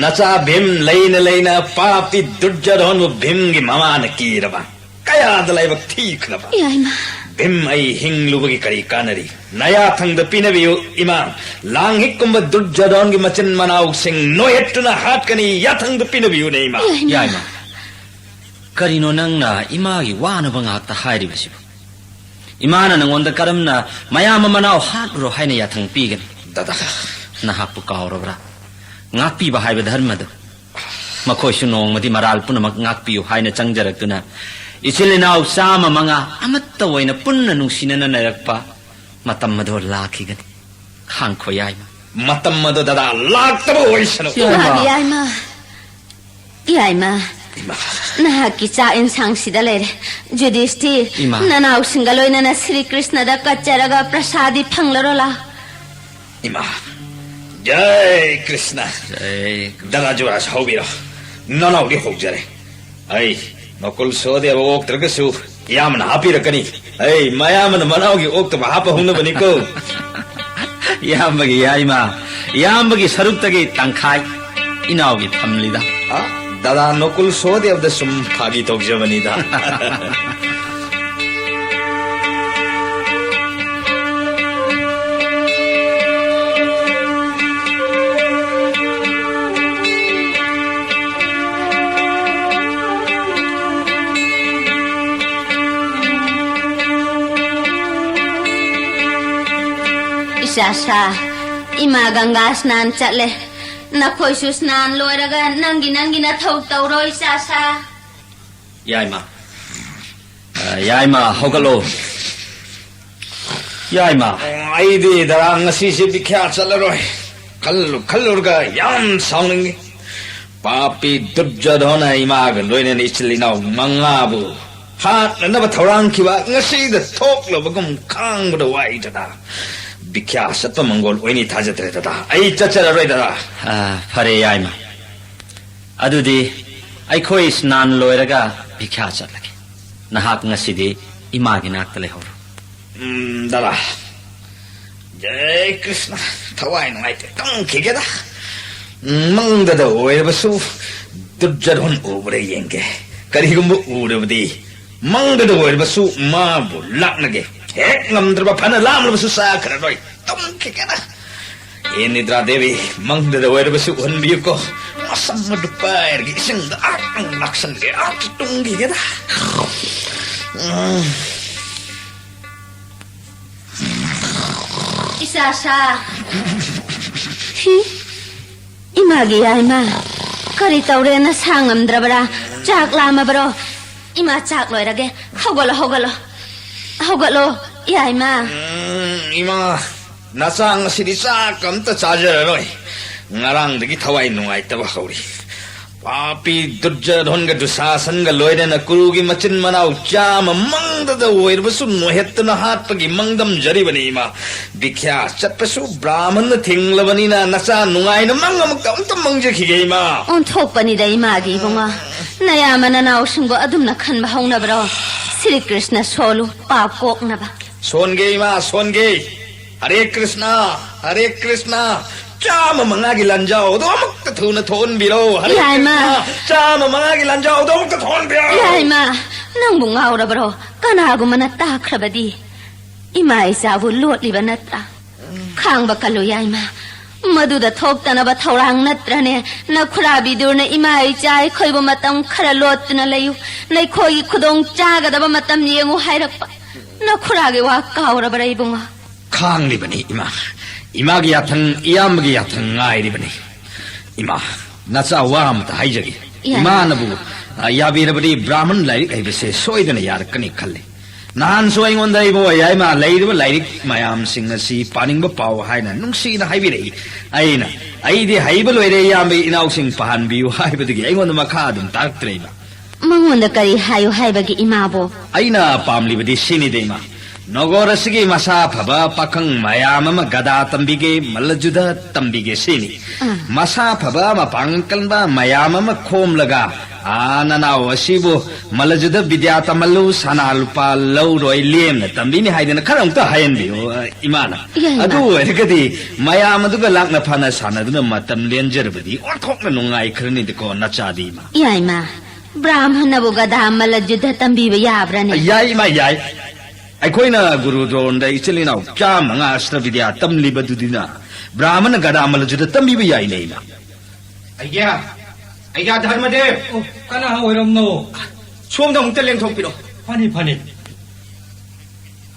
ꯅꯆꯥ ꯚꯤꯝ ꯂꯩꯅ ꯂꯩꯅ ꯄꯥꯄꯤ ꯗꯨꯔꯖꯣꯙꯣꯟꯕꯨ ꯚꯤꯝꯒꯤ ꯃꯃꯥꯅ ꯀꯤꯔꯕ? ꯀꯌꯥꯗ ꯂꯥꯏꯕꯛ ꯊꯤꯈ꯭ꯔꯕ? ꯌꯥꯏꯃ꯫ ꯚꯤꯝ, ꯑꯩ ꯍꯤꯡꯂꯨꯕꯒꯤ ꯀꯔꯤ ꯀꯥꯟꯅꯔꯤ? ꯅꯌꯥꯊꯪꯗ ꯄꯤꯅꯕꯤꯌꯨ, ꯏꯃꯥ꯫ ꯂꯥꯡꯍꯤꯛꯀꯨꯝꯕ ꯗꯨꯔꯖꯣꯙꯣꯟꯒꯤ ꯃꯆꯤꯟ ꯃꯅꯥꯎꯁꯤꯡ ꯅꯣꯏꯍꯠꯇꯨꯅ ꯍꯥꯠꯀꯅꯤ, ꯌꯥꯊꯪꯗ ꯄꯤꯅꯕꯤꯌꯨꯅꯦ, ꯏꯃꯥ꯫ ꯌꯥꯏꯃ꯫ ꯌꯥꯏꯃ꯫ ꯀꯔꯤꯅꯣ ꯅꯪꯅ ꯏꯃꯥꯒꯤ ꯋꯥꯅꯕ ꯉꯥꯛꯇ ꯍꯥꯏꯔꯤꯕꯁꯤꯕꯨ? ꯏꯃꯥꯅ ꯅꯪꯉꯣꯟꯗ ꯀꯔꯝꯅ ꯃꯌꯥꯝ ꯑꯃ ꯃꯅꯥꯎ ꯍꯥꯠꯂꯨꯔꯣ ꯍꯥꯏꯅ ꯌꯥꯊꯪ ꯄꯤꯒꯅꯤ? ꯗꯗꯥ꯫ ꯅꯍꯥꯛꯄꯨ ꯀꯥꯎꯔꯕ꯭ꯔꯥ? ꯉꯥꯛꯄꯤꯕ ꯍꯥꯏꯕ ꯙꯔꯃꯗꯨ꯫ ꯃꯈꯣꯏꯁꯨ ꯅꯣꯡꯃꯗꯤ ꯃꯔꯥꯜ ꯄꯨꯝꯅꯃꯛ ꯉꯥꯛꯄꯤꯌꯨ ꯍꯥꯏꯅ ꯆꯪꯖꯔꯛꯇꯨꯅ ꯏꯆꯤꯜ ꯏꯅꯥꯎ ꯆꯥꯝꯃ ꯃꯉꯥ ꯑꯃꯠꯇ ꯑꯣꯏꯅ ꯄꯨꯟꯅ ꯅꯨꯡꯁꯤꯅꯅ ꯂꯩꯔꯛꯄ ꯃꯇꯝ ꯑꯗꯣ ꯂꯥꯛꯈꯤꯒꯅꯤ꯫ ꯈꯥꯡꯈꯣ ꯌꯥꯏꯃ꯫ ꯃꯇꯝ ꯑꯗꯣ ꯗꯗꯥ ꯂꯥꯛꯇꯕ ꯑꯣꯏꯁꯅꯨ꯫ ꯌꯥꯏꯃ꯫ ꯏꯃꯥ, ꯌꯥꯏꯃ꯫ ꯌꯥꯏꯃ꯫ ꯏꯃꯥ꯫ ꯅꯍꯥꯛꯀꯤ ꯆꯥꯛ ꯏꯟꯁꯥꯡꯁꯤꯗ ꯂꯩꯔꯦ꯫ ꯖꯨꯗꯤꯁꯇꯤ, ꯏꯃꯥ꯫ ꯅꯅꯥꯎꯁꯤꯡꯒ ꯂꯣꯏꯅꯅ ꯁ꯭ꯔꯤ ꯀ꯭ꯔꯤꯁꯅꯗ ꯀꯠꯆꯔꯒ ꯄ꯭ꯔꯁꯥꯗꯤ ꯐꯪꯂꯔꯣ ꯂꯥꯎ꯫ ꯏꯃꯥ꯫ ꯖꯩ ꯀ꯭ꯔꯤꯁꯅ꯫ ꯖꯩ ꯀ꯭ꯔꯤꯁꯅ꯫ ꯗꯗꯥ ꯖꯨꯔꯥꯖ ꯍꯧꯕꯤꯔꯣ꯫ ꯅꯅꯥꯎꯗꯤ ꯍꯧꯖꯔꯦ꯫ ꯑꯩ ꯅꯀꯨꯜ ꯁꯍꯗꯦꯕ ꯑꯣꯛꯇ꯭ꯔꯒꯁꯨ ꯏꯌꯥꯝꯕꯅ ꯍꯥꯞꯄꯤꯔꯛꯀꯅꯤ꯫ ꯑꯩ ꯃꯌꯥꯝꯕꯅ ꯃꯅꯥꯎꯒꯤ ꯑꯣꯛꯇꯕ ꯍꯥꯞꯄ ꯍꯧꯅꯕꯅꯤꯀꯣ꯫ ꯏꯌꯥꯝꯕꯒꯤ ꯌꯥꯏꯃ, ꯏꯌꯥꯝꯕꯒꯤ ꯁꯔꯨꯛꯇꯒꯤ ꯇꯪꯈꯥꯏ ꯏꯅꯥꯎꯒꯤ ꯊꯝꯂꯤꯗ꯫ ꯑ, ꯗꯗꯥ ꯅꯀꯨꯜ ꯁꯍꯗꯦꯕꯗ ꯁꯨꯝ ꯐꯥꯒꯤ ꯇꯧꯖꯕꯅꯤꯗ꯫ ꯏꯆꯥꯁꯥ, ꯏꯃꯥ ꯒꯪꯒꯥ ꯁ꯭ꯅꯥꯟ ꯆꯠꯂꯦ꯫ ꯅꯈꯣꯏꯁꯨ ꯁ꯭ꯅꯥꯟ ꯂꯣꯏꯔꯒ ꯅꯪꯒꯤ ꯅꯪꯒꯤ ꯅꯊꯧ ꯇꯧꯔꯣ, ꯏꯆꯥꯁꯥ꯫ ꯌꯥꯏꯃ꯫ ꯑ, ꯌꯥꯏꯃ, ꯍꯧꯒꯠꯂꯣ꯫ ꯌꯥꯏꯃ꯫ ꯑꯩꯗꯤ ꯗꯔꯥ ꯉꯁꯤꯁꯦ ꯕꯤꯈ꯭ꯌꯥ ꯆꯠꯂꯔꯣꯏ꯫ ꯈꯜꯂꯨ ꯈꯜꯂꯨꯔꯒ ꯌꯥꯝ ꯁꯥꯎꯅꯤꯡꯉꯤ꯫ ꯄꯥꯄꯤ ꯗꯨꯔꯖꯣꯙꯅ ꯏꯃꯥꯒ ꯂꯣꯏꯅꯅ ꯏꯆꯤꯜ ꯏꯅꯥꯎ ꯃꯉꯥꯕꯨ ꯍꯥꯠꯅꯅꯕ ꯊꯧꯔꯥꯡꯈꯤꯕ ꯉꯁꯤꯗ ꯊꯣꯛꯂꯕꯒꯨꯝ ꯈꯥꯡꯕꯗ ꯋꯥꯏ ꯗꯗꯥ꯫ ꯕꯤꯈ꯭ꯌꯥ ꯆꯠꯄ ꯃꯪꯒꯣꯜ ꯑꯣꯏꯅꯤ ꯊꯥꯖꯗ꯭ꯔꯦ ꯗꯗꯥ꯫ ꯑꯩ ꯆꯠꯆꯔꯔꯣꯏ ꯗꯗꯥ꯫ ꯑ, ꯐꯔꯦ ꯌꯥꯏꯃ꯫ ꯑꯗꯨꯗꯤ ꯑꯩꯈꯣꯏ ꯁ꯭ꯅꯥꯟ ꯂꯣꯏꯔꯒ ꯕꯤꯈ꯭ꯌꯥ ꯆꯠꯂꯒꯦ꯫ ꯅꯍꯥꯛ ꯉꯁꯤꯗꯤ ꯏꯃꯥꯒꯤ ꯅꯥꯛꯇ ꯂꯩꯍꯧꯔꯣ꯫ ꯎꯝ, ꯗꯗꯥ꯫ ꯖꯩ ꯀ꯭ꯔꯤꯁꯅ, ꯊꯋꯥꯏ ꯅꯨꯡꯉꯥꯏꯇꯦ, ꯇꯨꯝꯈꯤꯒꯦꯗ꯫ ꯎꯝ, ꯃꯪꯗꯗ ꯑꯣꯏꯔꯕꯁꯨ ꯗꯨꯔꯖꯣꯙꯟ ꯎꯕ꯭ꯔꯥ ꯌꯦꯡꯒꯦ꯫ ꯀꯔꯤꯒꯨꯝꯕ ꯎꯔꯕꯗꯤ ꯃꯪꯗꯗ ꯑꯣꯏꯔꯕꯁꯨ ꯃꯥꯕꯨ ꯂꯥꯛꯅꯒꯦ꯫ ꯍꯦꯛ ꯉꯝꯗ꯭ꯔꯕ ꯐꯅ ꯂꯥꯝꯂꯕꯁꯨ ꯆꯥꯈ꯭ꯔꯔꯣꯏ, ꯇꯨꯝꯈꯤꯒꯦꯗ꯫ ꯍꯦ ꯅꯤꯗ꯭ꯔꯥ ꯗꯦꯕꯤ, ꯃꯪꯗꯗ ꯑꯣꯏꯔꯕꯁꯨ ꯎꯍꯟꯕꯤꯌꯨꯀꯣ꯫ ꯃꯁꯝ ꯑꯗꯨ ꯄꯥꯏꯔꯒ ꯏꯁꯤꯡꯗ ꯑꯥ ꯂꯥꯛꯁꯟꯒꯦ, ꯑꯥ ꯇꯨꯝꯈꯤꯒꯦꯗ꯫ ꯎꯝ꯫ ꯏꯆꯥꯁꯥ꯫ ꯍꯤ, ꯏꯃꯥꯒꯤ ꯌꯥꯏꯃ, ꯀꯔꯤ ꯇꯧꯔꯦ? ꯅꯁꯥ ꯉꯝꯗ꯭ꯔꯕꯔꯥ? ꯆꯥꯛ ꯂꯥꯝꯃꯕꯔꯣ? ꯏꯃꯥ, ꯆꯥꯛ ꯂꯣꯏꯔꯒꯦ꯫ ꯍꯧꯒꯠꯂꯣ, ꯍꯧꯒꯠꯂꯣ꯫ ꯍꯧꯒꯠꯂꯣ, ꯌꯥꯏꯃ꯫ ꯎꯝ, ꯏꯃꯥ, ꯅꯆꯥ ꯉꯁꯤꯗꯤ ꯆꯥꯛ ꯑꯝꯇ ꯆꯥꯖꯔꯔꯣꯏ꯫ ꯉꯔꯥꯡꯗꯒꯤ ꯊꯋꯥꯏ ꯅꯨꯡꯉꯥꯏꯇꯕ ꯍꯧꯔꯤ꯫ ꯄꯥꯄꯤ ꯗꯨꯔꯖꯣꯙꯟꯒ ꯗꯨꯁꯥꯁꯟꯒ ꯂꯣꯏꯅꯅ ꯀꯨꯔꯨꯒꯤ ꯃꯆꯤꯟ ꯃꯅꯥꯎ ꯆꯥꯝꯃ ꯃꯪꯗꯗ ꯑꯣꯏꯔꯕꯁꯨ ꯅꯣꯏꯍꯠꯇꯨꯅ ꯍꯥꯠꯄꯒꯤ ꯃꯪꯗꯝꯖꯔꯤꯕꯅꯤ, ꯏꯃꯥ꯫ ꯕꯤꯈ꯭ꯌꯥ ꯆꯠꯄꯁꯨ ꯕ꯭ꯔꯥꯍꯃꯟꯅ ꯊꯤꯡꯂꯕꯅꯤꯅ ꯅꯆꯥ ꯅꯨꯡꯉꯥꯏꯅ ꯃꯪ ꯑꯃꯨꯛꯇ ꯑꯝꯇ ꯃꯪꯖꯈꯤꯒꯦ, ꯏꯃꯥ꯫ ꯑꯣꯟꯊꯣꯛꯄꯅꯤꯗ ꯏꯃꯥꯒꯤ ꯏꯕꯨꯡꯉꯣ꯫ ꯅꯌꯥꯝꯕ ꯅꯅꯥꯎꯁꯤꯡꯕꯨ ꯑꯗꯨꯝꯅ ꯈꯟꯕ ꯍꯧꯅꯕ꯭ꯔꯣ? ꯁ꯭ꯔꯤ ꯀ꯭ꯔꯤꯁꯅ ꯁꯣꯜꯂꯨ, ꯄꯥꯞ ꯀꯣꯛꯅꯕ꯫ ꯁꯣꯟꯒꯦ, ꯏꯃꯥ, ꯁꯣꯟꯒꯦ꯫ ꯍꯔꯦ ꯀ꯭ꯔꯤꯁꯅ, ꯍꯔꯦ ꯀ꯭ꯔꯤꯁꯅ꯫ ꯆꯥꯝꯃ ꯃꯉꯥꯒꯤ ꯂꯥꯟꯖꯥꯎꯗꯣ ꯑꯃꯨꯛꯇ ꯊꯨꯅ ꯊꯣꯛꯍꯟꯕꯤꯔꯣ꯫ ꯍꯔꯦ ꯌꯥꯏꯃ꯫ ꯀ꯭ꯔꯤꯁꯅ, ꯆꯥꯝꯃ ꯃꯉꯥꯒꯤ ꯂꯥꯟꯖꯥꯎꯗꯣ ꯑꯃꯨꯛꯇ ꯊꯣꯛꯍꯟꯕꯤꯔꯣ꯫ ꯌꯥꯏꯃ, ꯅꯪꯕꯨ ꯉꯥꯎꯔꯕ꯭ꯔꯣ? ꯀꯅꯥꯒꯨꯝꯕꯅ ꯇꯥꯈ꯭ꯔꯕꯗꯤ? ꯏꯃꯥ ꯏꯆꯥꯕꯨ ꯂꯣꯠꯂꯤꯕ ꯅꯠꯇ꯭ꯔꯥ? ꯈꯥꯡꯕ ꯀꯜꯂꯨ ꯌꯥꯏꯃ꯫ ꯃꯗꯨꯗ ꯊꯣꯛꯇꯅꯕ ꯊꯧꯔꯥꯡ ꯅꯠꯇ꯭ꯔꯅꯦ? ꯅꯈꯨꯔꯥ ꯕꯤꯗꯨꯔꯅ ꯏꯃꯥ ꯏꯆꯥ ꯑꯩꯈꯣꯏꯕꯨ ꯃꯇꯝ ꯈꯔ ꯂꯣꯠꯇꯨꯅ ꯂꯩꯌꯨ, ꯅꯈꯣꯏꯒꯤ ꯈꯨꯗꯣꯡ ꯆꯥꯒꯗꯕ ꯃꯇꯝ ꯌꯦꯡꯉꯨ ꯍꯥꯏꯔꯛꯄ꯫ ꯅꯈꯨꯔꯥꯒꯤ ꯋꯥ ꯀꯥꯎꯔꯕ꯭ꯔꯥ ꯏꯕꯨꯡꯉꯣ? ꯈꯥꯡꯂꯤꯕꯅꯤ ꯏꯃꯥ꯫ ꯏꯃꯥꯒꯤ ꯌꯥꯊꯪ, ꯏꯌꯥꯝꯕꯒꯤ ꯌꯥꯊꯪ ꯉꯥꯏꯔꯤꯕꯅꯤ꯫ ꯏꯃꯥ, ꯅꯆꯥ ꯋꯥ ꯑꯃꯇ ꯍꯥꯏꯖꯒꯦ꯫ ꯌꯥꯏ꯫ ꯏꯃꯥꯅꯕꯨ, ꯑ, ꯌꯥꯕꯤꯔꯕꯗꯤ ꯕ꯭ꯔꯥꯍꯃꯟ ꯂꯥꯏꯔꯤꯛ ꯍꯩꯕꯁꯦ ꯁꯣꯏꯗꯅ ꯌꯥꯔꯛꯀꯅꯤ ꯈꯜꯂꯤ꯫ ꯅꯍꯥꯟꯁꯨ ꯑꯩꯉꯣꯟꯗ ꯏꯕꯣ ꯌꯥꯏꯃ ꯂꯩꯔꯤꯕ ꯂꯥꯏꯔꯤꯛ ꯃꯌꯥꯝꯁꯤꯡ ꯑꯁꯤ ꯄꯥꯅꯤꯡꯕ ꯄꯥꯎ ꯍꯥꯏꯅ ꯅꯨꯡꯁꯤꯅ ꯍꯥꯏꯕꯤꯔꯛꯏ꯫ ꯑꯩꯅ, "ꯑꯩꯗꯤ ꯍꯩꯕ ꯂꯣꯏꯔꯦ ꯏꯌꯥꯝꯕ ꯏꯅꯥꯎꯁꯤꯡ ꯄꯥꯍꯟꯕꯤꯌꯨ" ꯍꯥꯏꯕꯗꯒꯤ ꯑꯩꯉꯣꯟꯗ ꯃꯈꯥ ꯑꯗꯨꯝ ꯇꯥꯔꯛꯇ꯭ꯔꯦ ꯏꯃꯥ꯫ ꯃꯉꯣꯟꯗ ꯀꯔꯤ ꯍꯥꯏꯌꯨ ꯍꯥꯏꯕꯒꯤ ꯏꯃꯥꯕꯣ? ꯑꯩꯅ ꯄꯥꯝꯂꯤꯕꯗꯤ ꯁꯤꯅꯤꯗ ꯏꯃꯥ꯫ ꯅꯣꯒꯣꯔ ꯑꯁꯤꯒꯤ ꯃꯁꯥ ꯐꯕ ꯄꯥꯈꯪ ꯃꯌꯥꯝ ꯑꯃ ꯒꯗꯥ ꯇꯝꯕꯤꯒꯦ, ꯃꯜꯂꯖꯨꯗ ꯇꯝꯕꯤꯒꯦ ꯁꯤꯅꯤ꯫ ꯑꯥ꯫ ꯃꯁꯥ ꯐꯕ ꯃꯄꯥꯡꯒꯜ ꯀꯟꯕ ꯃꯌꯥꯝ ꯑꯃ ꯈꯣꯝꯂꯒ, "ꯑꯥ, ꯅꯅꯥꯎ ꯑꯁꯤꯕꯨ ꯃꯜꯂꯖꯨꯗ ꯕꯤꯗ꯭ꯌꯥ ꯇꯝꯍꯜꯂꯨ, ꯁꯅꯥ ꯂꯨꯄꯥ ꯂꯧꯔꯣꯏ, ꯂꯦꯝꯅ ꯇꯝꯕꯤꯅꯤ" ꯍꯥꯏꯗꯅ ꯈꯔ ꯑꯃꯨꯛꯇ ꯍꯥꯏꯍꯟꯕꯤꯌꯨ, ꯏꯃꯥꯅ꯫ ꯌꯥꯏ, ꯏꯃꯥ꯫ ꯑꯗꯨ ꯑꯣꯏꯔꯒꯗꯤ ꯃꯌꯥꯝ ꯑꯗꯨꯒ ꯂꯥꯛꯅ ꯐꯅ ꯁꯥꯟꯅꯗꯨꯅ ꯃꯇꯝ ꯂꯦꯟꯖꯔꯕꯗꯤ ꯑꯣꯟꯊꯣꯛꯅ ꯅꯨꯡꯉꯥꯏꯈ꯭ꯔꯅꯤꯗꯀꯣ, ꯅꯆꯥꯗꯤ ꯏꯃꯥ꯫ ꯌꯥꯏ, ꯏꯃꯥ꯫ ꯕ꯭ꯔꯥꯍꯃꯟꯅꯕꯨ ꯒꯗꯥ ꯃꯜꯂꯖꯨꯗ ꯇꯝꯕꯤꯕ ꯌꯥꯕ꯭ꯔꯥꯅꯦ? ꯌꯥꯏ, ꯏꯃꯥ, ꯌꯥꯏ꯫ ꯑꯩꯈꯣꯏꯅ ꯒꯨꯔꯨ ꯗ꯭ꯔꯣꯟꯗ ꯏꯆꯤꯜ ꯏꯅꯥꯎ ꯆꯥꯝꯃꯉꯥ ꯑꯁꯇ꯭ꯔ ꯕꯤꯗ꯭ꯌꯥ ꯇꯝꯂꯤꯕꯗꯨꯗꯤꯅ ꯕ꯭ꯔꯥꯍꯃꯟꯅ ꯒꯗꯥ ꯃꯜꯂꯖꯨꯗ ꯇꯝꯕꯤꯕ ꯌꯥꯏꯅꯦ, ꯏꯃꯥ꯫ ꯑꯩꯒ꯭ꯌꯥ, ꯑꯩꯒ꯭ꯌꯥ ꯙꯔꯃꯗꯦꯕ! ꯑꯣ, ꯀꯅꯥ ꯑꯣꯏꯔꯝꯅꯣ? ꯁꯣꯝꯗ ꯑꯃꯨꯛꯇ ꯂꯦꯡꯊꯣꯛꯄꯤꯔꯣ꯫ ꯐꯅꯤ, ꯐꯅꯤ꯫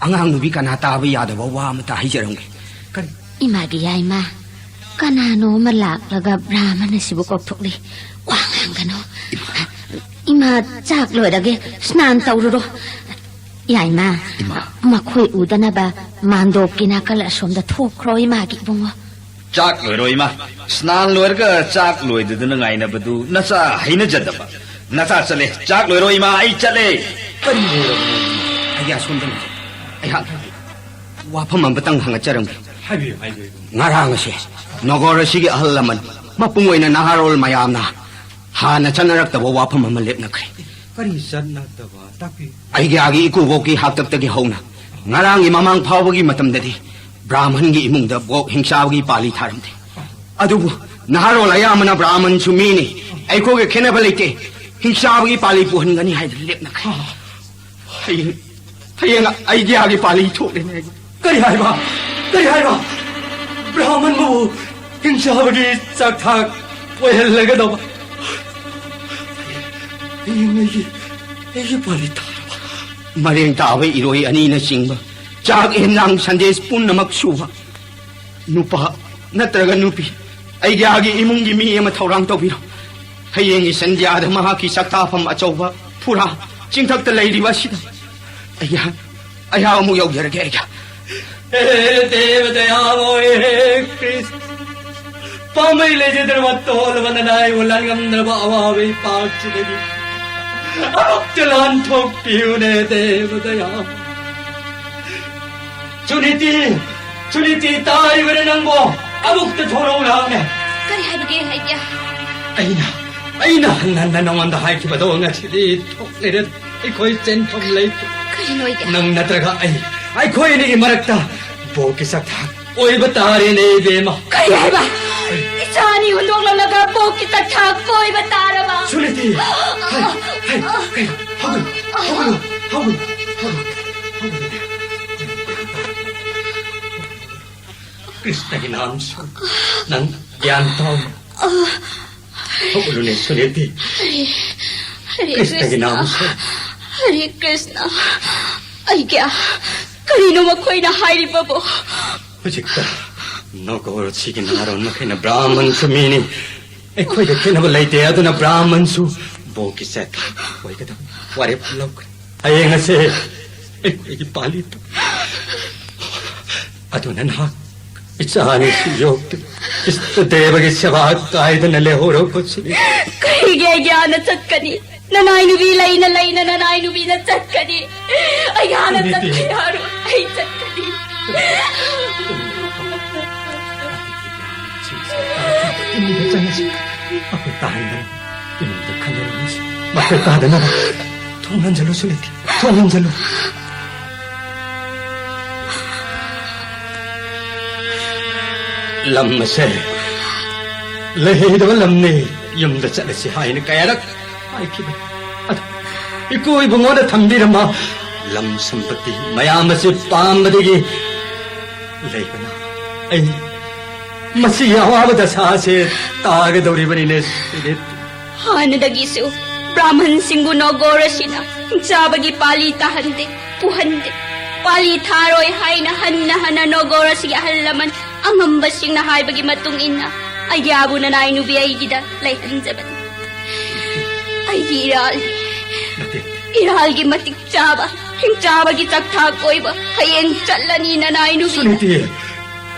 ꯑꯉꯥꯡ ꯅꯨꯄꯤ ꯀꯅꯥ ꯇꯥꯕ ꯌꯥꯗꯕ ꯋꯥ ꯑꯃꯇ ꯍꯥꯏꯖꯔꯝꯒꯦ꯫ ꯀꯔꯤ? ꯏꯃꯥꯒꯤ ꯌꯥꯏꯃ, ꯀꯅꯥꯅꯣ ꯑꯃ ꯂꯥꯛꯂꯒ ꯕ꯭ꯔꯥꯍꯃꯟ ꯑꯁꯤꯕꯨ ꯀꯧꯊꯣꯛꯂꯤ꯫ ꯋꯥ ꯉꯥꯡꯒꯅꯨ꯫ ꯏꯃꯥ, ꯆꯥꯛ ꯂꯣꯏꯔꯒꯦ, ꯁ꯭ꯅꯥꯟ ꯇꯧꯔꯨꯔꯣ꯫ ꯌꯥꯏꯃ, ꯏꯃꯥ꯫ ꯃꯈꯣꯏ ꯎꯗꯅꯕ ꯃꯥꯟꯗꯣꯞꯀꯤ ꯅꯥꯀꯜ ꯑꯁꯣꯝꯗ ꯊꯣꯛꯈ꯭ꯔꯣ, ꯏꯃꯥꯒꯤ ꯏꯕꯨꯡꯉꯣ꯫ ꯆꯥꯛ ꯂꯣꯏꯔꯣ, ꯏꯃꯥ꯫ ꯁ꯭ꯅꯥꯟ ꯂꯣꯏꯔꯒ ꯆꯥꯛ ꯂꯣꯏꯗꯗꯅ ꯉꯥꯏꯅꯕꯗꯨ ꯅꯆꯥ ꯍꯩꯅꯖꯗꯕ꯫ ꯅꯆꯥ ꯆꯠꯂꯦ꯫ ꯆꯥꯛ ꯂꯣꯏꯔꯣ, ꯏꯃꯥ, ꯑꯩ ꯆꯠꯂꯦ꯫ ꯀꯔꯤ ꯂꯣꯏꯔꯕꯅꯣ? ꯑꯩꯒꯤ ꯑꯁꯣꯝꯗ ꯂꯩ꯫ ꯑꯩꯍꯥꯛ ꯋꯥꯐꯝ ꯑꯃꯇꯪ ꯍꯪꯒꯠꯆꯔꯝꯒꯦ꯫ ꯍꯥꯏꯕꯤꯌꯨ, ꯍꯥꯏꯕꯤꯌꯨ꯫ ꯉꯔꯥꯡ ꯑꯁꯦ ꯅꯒꯣꯔ ꯑꯁꯤꯒꯤ ꯑꯍꯜ ꯂꯃꯟ, ꯃꯄꯨꯡ ꯑꯣꯏꯅ ꯅꯍꯥꯔꯣꯜ ꯃꯌꯥꯝꯅ ꯍꯥꯟꯅ ꯆꯠꯅꯔꯛꯇꯕ ꯋꯥꯐꯝ ꯑꯃ ꯂꯦꯞꯅꯈ꯭ꯔꯦ꯫ ꯀꯔꯤ ꯆꯠꯅꯗꯕ? ꯇꯥꯛꯄꯤꯌꯨ꯫ ꯑꯩꯒꯤ ꯏꯀꯨꯕꯣꯛꯀꯤ ꯍꯥꯛꯇꯛꯇꯒꯤ ꯍꯧꯅ ꯉꯔꯥꯡꯒꯤ ꯃꯃꯥꯡ ꯐꯥꯎꯕꯒꯤ ꯃꯇꯝꯗꯗꯤ ꯕ꯭ꯔꯥꯍꯃꯟꯒꯤ ꯏꯃꯨꯡꯗ ꯕꯣꯛ ꯍꯤꯡꯆꯥꯕꯒꯤ ꯄꯥꯜꯂꯤ ꯊꯥꯔꯝꯗꯦ꯫ ꯑꯗꯨꯕꯨ ꯅꯍꯥꯔꯣꯜ ꯑꯌꯥꯝꯕꯅ ꯕ꯭ꯔꯥꯍꯃꯟꯁꯨ ꯃꯤꯅꯤ, ꯑꯩꯈꯣꯏꯒ ꯈꯦꯠꯅꯕ ꯂꯩꯇꯦ, ꯍꯤꯡꯆꯥꯕꯒꯤ ꯄꯥꯜꯂꯤ ꯄꯨꯍꯟꯒꯅꯤ ꯍꯥꯏꯗꯨꯅ ꯂꯦꯞꯅꯈ꯭ꯔꯦ꯫ ꯍꯌꯦꯡ, ꯍꯌꯦꯡ ꯑꯩꯒꯤ ꯄꯥꯜꯂꯤ ꯊꯣꯛꯂꯦꯅꯦ꯫ ꯀꯔꯤ ꯍꯥꯏꯕ? ꯀꯔꯤ ꯍꯥꯏꯕ? ꯕ꯭ꯔꯥꯍꯃꯟꯕꯨ ꯍꯤꯡꯆꯥꯕꯒꯤ ꯆꯥꯛꯊꯥꯛ ꯑꯣꯏꯍꯜꯂꯒꯗꯧꯕ꯫ ꯍꯌꯦꯡ ꯑꯩꯒꯤ, ꯑꯩꯒꯤ ꯄꯥꯜꯂꯤ ꯇꯥꯔꯕ꯫ ꯃꯔꯦꯡ ꯇꯥꯕ ꯏꯔꯣꯏ ꯑꯅꯤꯅꯆꯤꯡꯕ, ꯆꯥꯛ ꯌꯦꯟꯁꯥꯡ ꯁꯟꯗꯦꯁ ꯄꯨꯝꯅꯃꯛ ꯁꯨꯕ, ꯅꯨꯄꯥ ꯅꯠꯇ꯭ꯔꯒ ꯅꯨꯄꯤ, ꯑꯩꯒꯤ ꯏꯃꯨꯡꯒꯤ ꯃꯤ ꯑꯃ ꯊꯧꯔꯥꯡ ꯇꯧꯕꯤꯔꯣ꯫ ꯍꯌꯦꯡꯒꯤ ꯁꯟꯙ꯭ꯌꯥꯗ ꯃꯍꯥꯛꯀꯤ ꯆꯥꯛꯇꯥꯐꯝ ꯑꯆꯧꯕ ꯐꯨꯔꯥ ꯆꯤꯡꯊꯛꯇ ꯂꯩꯔꯤꯕ ꯑꯁꯤꯗ ꯑꯩꯍꯥꯛ, ꯑꯩꯍꯥꯛ ꯑꯃꯨꯛ ꯌꯧꯖꯔꯒꯦ꯫ ꯑꯩꯒꯤ ꯍꯦ ꯗꯦꯕ ꯗꯌꯥꯃꯣꯏ, ꯍꯦ ꯀ꯭ꯔꯤꯁ, ꯄꯥꯝꯕꯩ ꯂꯩꯖꯗ꯭ꯔꯕ ꯇꯣꯜꯂꯕ ꯅꯅꯥꯏꯕꯨ ꯂꯥꯟꯉꯝꯗ꯭ꯔꯕ ꯑꯋꯥꯕ ꯏꯄꯥꯛꯁꯤꯗꯒꯤ ꯑꯃꯨꯛꯇ ꯂꯥꯟꯊꯣꯛꯄꯤꯌꯨꯅꯦ ꯗꯦꯕ ꯗꯌꯥꯃꯣꯏ꯫ ꯁꯨꯅꯤꯇꯤ, ꯁꯨꯅꯤꯇꯤ, ꯇꯥꯔꯤꯕꯅꯦ ꯅꯪꯕꯣ? ꯑꯃꯨꯛꯇ ꯊꯣꯔꯛꯎ ꯂꯥꯎꯅꯦ꯫ ꯀꯔꯤ ꯍꯥꯏꯕꯒꯦ, ꯍꯥꯏꯗꯤ? ꯑꯩꯅ, ꯑꯩꯅ ꯍꯟꯅ ꯍꯟꯅ ꯅꯉꯣꯟꯗ ꯍꯥꯏꯈꯤꯕꯗꯣ ꯉꯁꯤꯗꯤ ꯊꯣꯛꯂꯦꯗꯅ꯫ ꯑꯩꯈꯣꯏ ꯆꯦꯟꯐꯝ ꯂꯩꯇꯦ꯫ ꯀꯔꯤꯅꯣ ꯑꯩꯒꯤ? ꯅꯪ ꯅꯠꯇ꯭ꯔꯒ ꯑꯩ, ꯑꯩꯈꯣꯏ ꯑꯅꯤꯒꯤ ꯃꯔꯛꯇ ꯕꯣꯛꯀꯤ ꯆꯥꯛꯊꯥꯛ ꯑꯣꯏꯕ ꯇꯥꯔꯦꯅꯦ, ꯏꯕꯦꯝꯃ꯫ ꯀꯔꯤ ꯍꯥꯏꯕ? ꯏꯆꯥ ꯑꯅꯤ ꯍꯨꯟꯗꯣꯛꯂꯝꯂꯒ ꯕꯣꯛꯀꯤ ꯆꯥꯛꯊꯥꯛ ꯑꯣꯏꯕ ꯇꯥꯔꯕ? ꯁꯨꯅꯤꯇꯤ! ꯍꯩ, ꯍꯩ, ꯀꯩꯅꯣ? ꯍꯧꯒꯠꯂꯨ, ꯍꯧꯒꯠꯂꯨ, ꯍꯧꯒꯠꯂꯨ, ꯍꯧꯒꯠꯂꯨ, ꯍꯧꯒꯠꯂꯨ꯫ ꯀ꯭ꯔꯤꯁꯅꯒꯤ ꯅꯥꯝꯁꯨ ꯅꯪ ꯒ꯭ꯌꯥꯟ ꯇꯥꯎ꯫ ꯍꯧꯒꯠꯂꯨꯅꯦ, ꯁꯨꯅꯤꯇꯤ꯫ ꯍꯔꯦ, ꯍꯔꯦ ꯀ꯭ꯔꯤꯁꯅꯒꯤ ꯀ꯭ꯔꯤꯁꯅ, ꯅꯥꯝꯁꯨ꯫ ꯍꯔꯦ ꯀ꯭ꯔꯤꯁꯅ꯫ ꯑꯩꯒꯤ ꯀꯔꯤꯅꯣ ꯃꯈꯣꯏꯅ ꯍꯥꯏꯔꯤꯕꯕꯨ? ꯍꯧꯖꯤꯛꯇ ꯅꯣꯒꯣꯔꯁꯤꯒꯤ ꯅꯍꯥꯔꯣꯟ ꯃꯈꯩꯅ ꯕ꯭ꯔꯥꯍꯃꯟꯁꯨ ꯃꯤꯅꯤ, ꯑꯩꯈꯣꯏꯗ ꯈꯦꯠꯅꯕ ꯂꯩꯇꯦ, ꯑꯗꯨꯅ ꯕ꯭ꯔꯥꯍꯃꯟꯁꯨ ꯕꯣꯛꯀꯤ ꯆꯦꯠ ꯑꯣꯏꯒꯗꯕ ꯋꯥꯔꯦꯞ ꯂꯧꯈ꯭ꯔꯦ꯫ ꯍꯌꯦꯡ ꯑꯁꯦ ꯑꯩꯈꯣꯏꯒꯤ ꯄꯥꯂꯤ ꯇꯥ-, ꯑꯗꯨꯅ ꯅꯍꯥꯛ ꯏꯆꯥ ꯑꯅꯤꯁꯤ ꯌꯣꯛꯇꯨꯅ ꯏꯁꯇ ꯗꯦꯕꯒꯤ ꯁꯦꯕꯥ ꯀꯥꯏꯗꯅ ꯂꯩꯍꯧꯔꯣ, ꯀꯨꯁꯨꯅꯤ꯫ ꯀꯔꯤꯒꯤ ꯑꯩꯒꯤ ꯍꯥꯟꯅ ꯆꯠꯀꯅꯤ? ꯅꯅꯥꯏ ꯅꯨꯄꯤ ꯂꯩꯅ ꯂꯩꯅ ꯅꯅꯥꯏ ꯅꯨꯄꯤꯅ ꯆꯠꯀꯅꯤ꯫ ꯑꯩꯒꯤ ꯍꯥꯟꯅ ꯅꯨꯄꯤ꯫ ꯆꯠꯄ ꯌꯥꯔꯣꯏ꯫ ꯑꯩ ꯆꯠꯀꯅꯤ꯫ ꯏꯃꯨꯡꯗ ꯆꯪꯉꯁꯤ꯫ ꯃꯈꯣꯏ ꯇꯥꯍꯟꯗꯅ ꯏꯃꯨꯡꯗ ꯈꯟꯅꯔꯝꯃꯁꯤ꯫ ꯃꯈꯣꯏ ꯇꯥꯗꯅꯕ ꯊꯣꯡ ꯍꯟꯖꯜꯂꯨ, ꯁꯨꯅꯤꯇꯤ꯫ ꯊꯣꯡ ꯍꯟꯖꯜꯂꯨ꯫ ꯂꯝ ꯑꯁꯦ ꯂꯩꯍꯩꯗꯕ ꯂꯝꯅꯤ, ꯌꯨꯝꯗ ꯆꯠꯂꯁꯤ ꯍꯥꯏꯅ ꯀꯌꯥꯔꯛ ꯍꯥꯏꯈꯤꯕꯅꯤ꯫ ꯑꯗꯨ ꯏꯀꯨ ꯏꯕꯨꯡꯉꯣꯅ ꯊꯝꯕꯤꯔꯝꯕ ꯂꯝ ꯁꯝꯄꯇꯤ ꯃꯌꯥꯝ ꯑꯁꯤ ꯄꯥꯝꯕꯗꯒꯤ ꯂꯩꯕꯅ ꯑꯩ ꯃꯁꯤꯒꯤ ꯑꯋꯥꯕ ꯗꯁꯥ ꯑꯁꯤ ꯇꯥꯒꯗꯧꯔꯤꯕꯅꯤꯅꯦ, ꯁꯨꯅꯤꯇꯤ꯫ ꯍꯥꯟꯅꯗꯒꯤꯁꯨ ꯕ꯭ꯔꯥꯍꯃꯟꯁꯤꯡꯕꯨ ꯅꯣꯒꯣꯔ ꯑꯁꯤꯅ ꯍꯤꯡꯆꯥꯕꯒꯤ ꯄꯥꯂꯤ ꯇꯥꯍꯟꯗꯦ, ꯄꯨꯍꯟꯗꯦ꯫ ꯄꯥꯂꯤ ꯊꯥꯔꯣꯏ ꯍꯥꯏꯅ ꯍꯟꯅ ꯍꯟꯅ ꯅꯣꯒꯣꯔ ꯑꯁꯤꯒꯤ ꯑꯍꯜ ꯂꯃꯟ ꯑꯉꯝꯕꯁꯤꯡꯅ ꯍꯥꯏꯕꯒꯤ ꯃꯇꯨꯡ ꯏꯟꯅ ꯑꯩꯒꯤ ꯑꯥꯕꯨ ꯅꯅꯥꯏ ꯅꯨꯄꯤ ꯑꯩꯒꯤꯗ ꯂꯩꯍꯟꯖꯕꯅꯤ꯫ ꯑꯩꯒꯤ ꯏꯔꯥꯜ, ꯏꯔꯥꯜꯒꯤ ꯃꯇꯤꯛ ꯆꯥꯕ, ꯍꯤꯡꯆꯥꯕꯒꯤ ꯆꯥꯛꯊꯥꯛ ꯑꯣꯏꯕ ꯍꯌꯦꯡ ꯆꯠꯂꯅꯤ ꯅꯅꯥꯏ ꯅꯨꯄꯤ꯫ ꯁꯨꯅꯤꯇꯤ꯫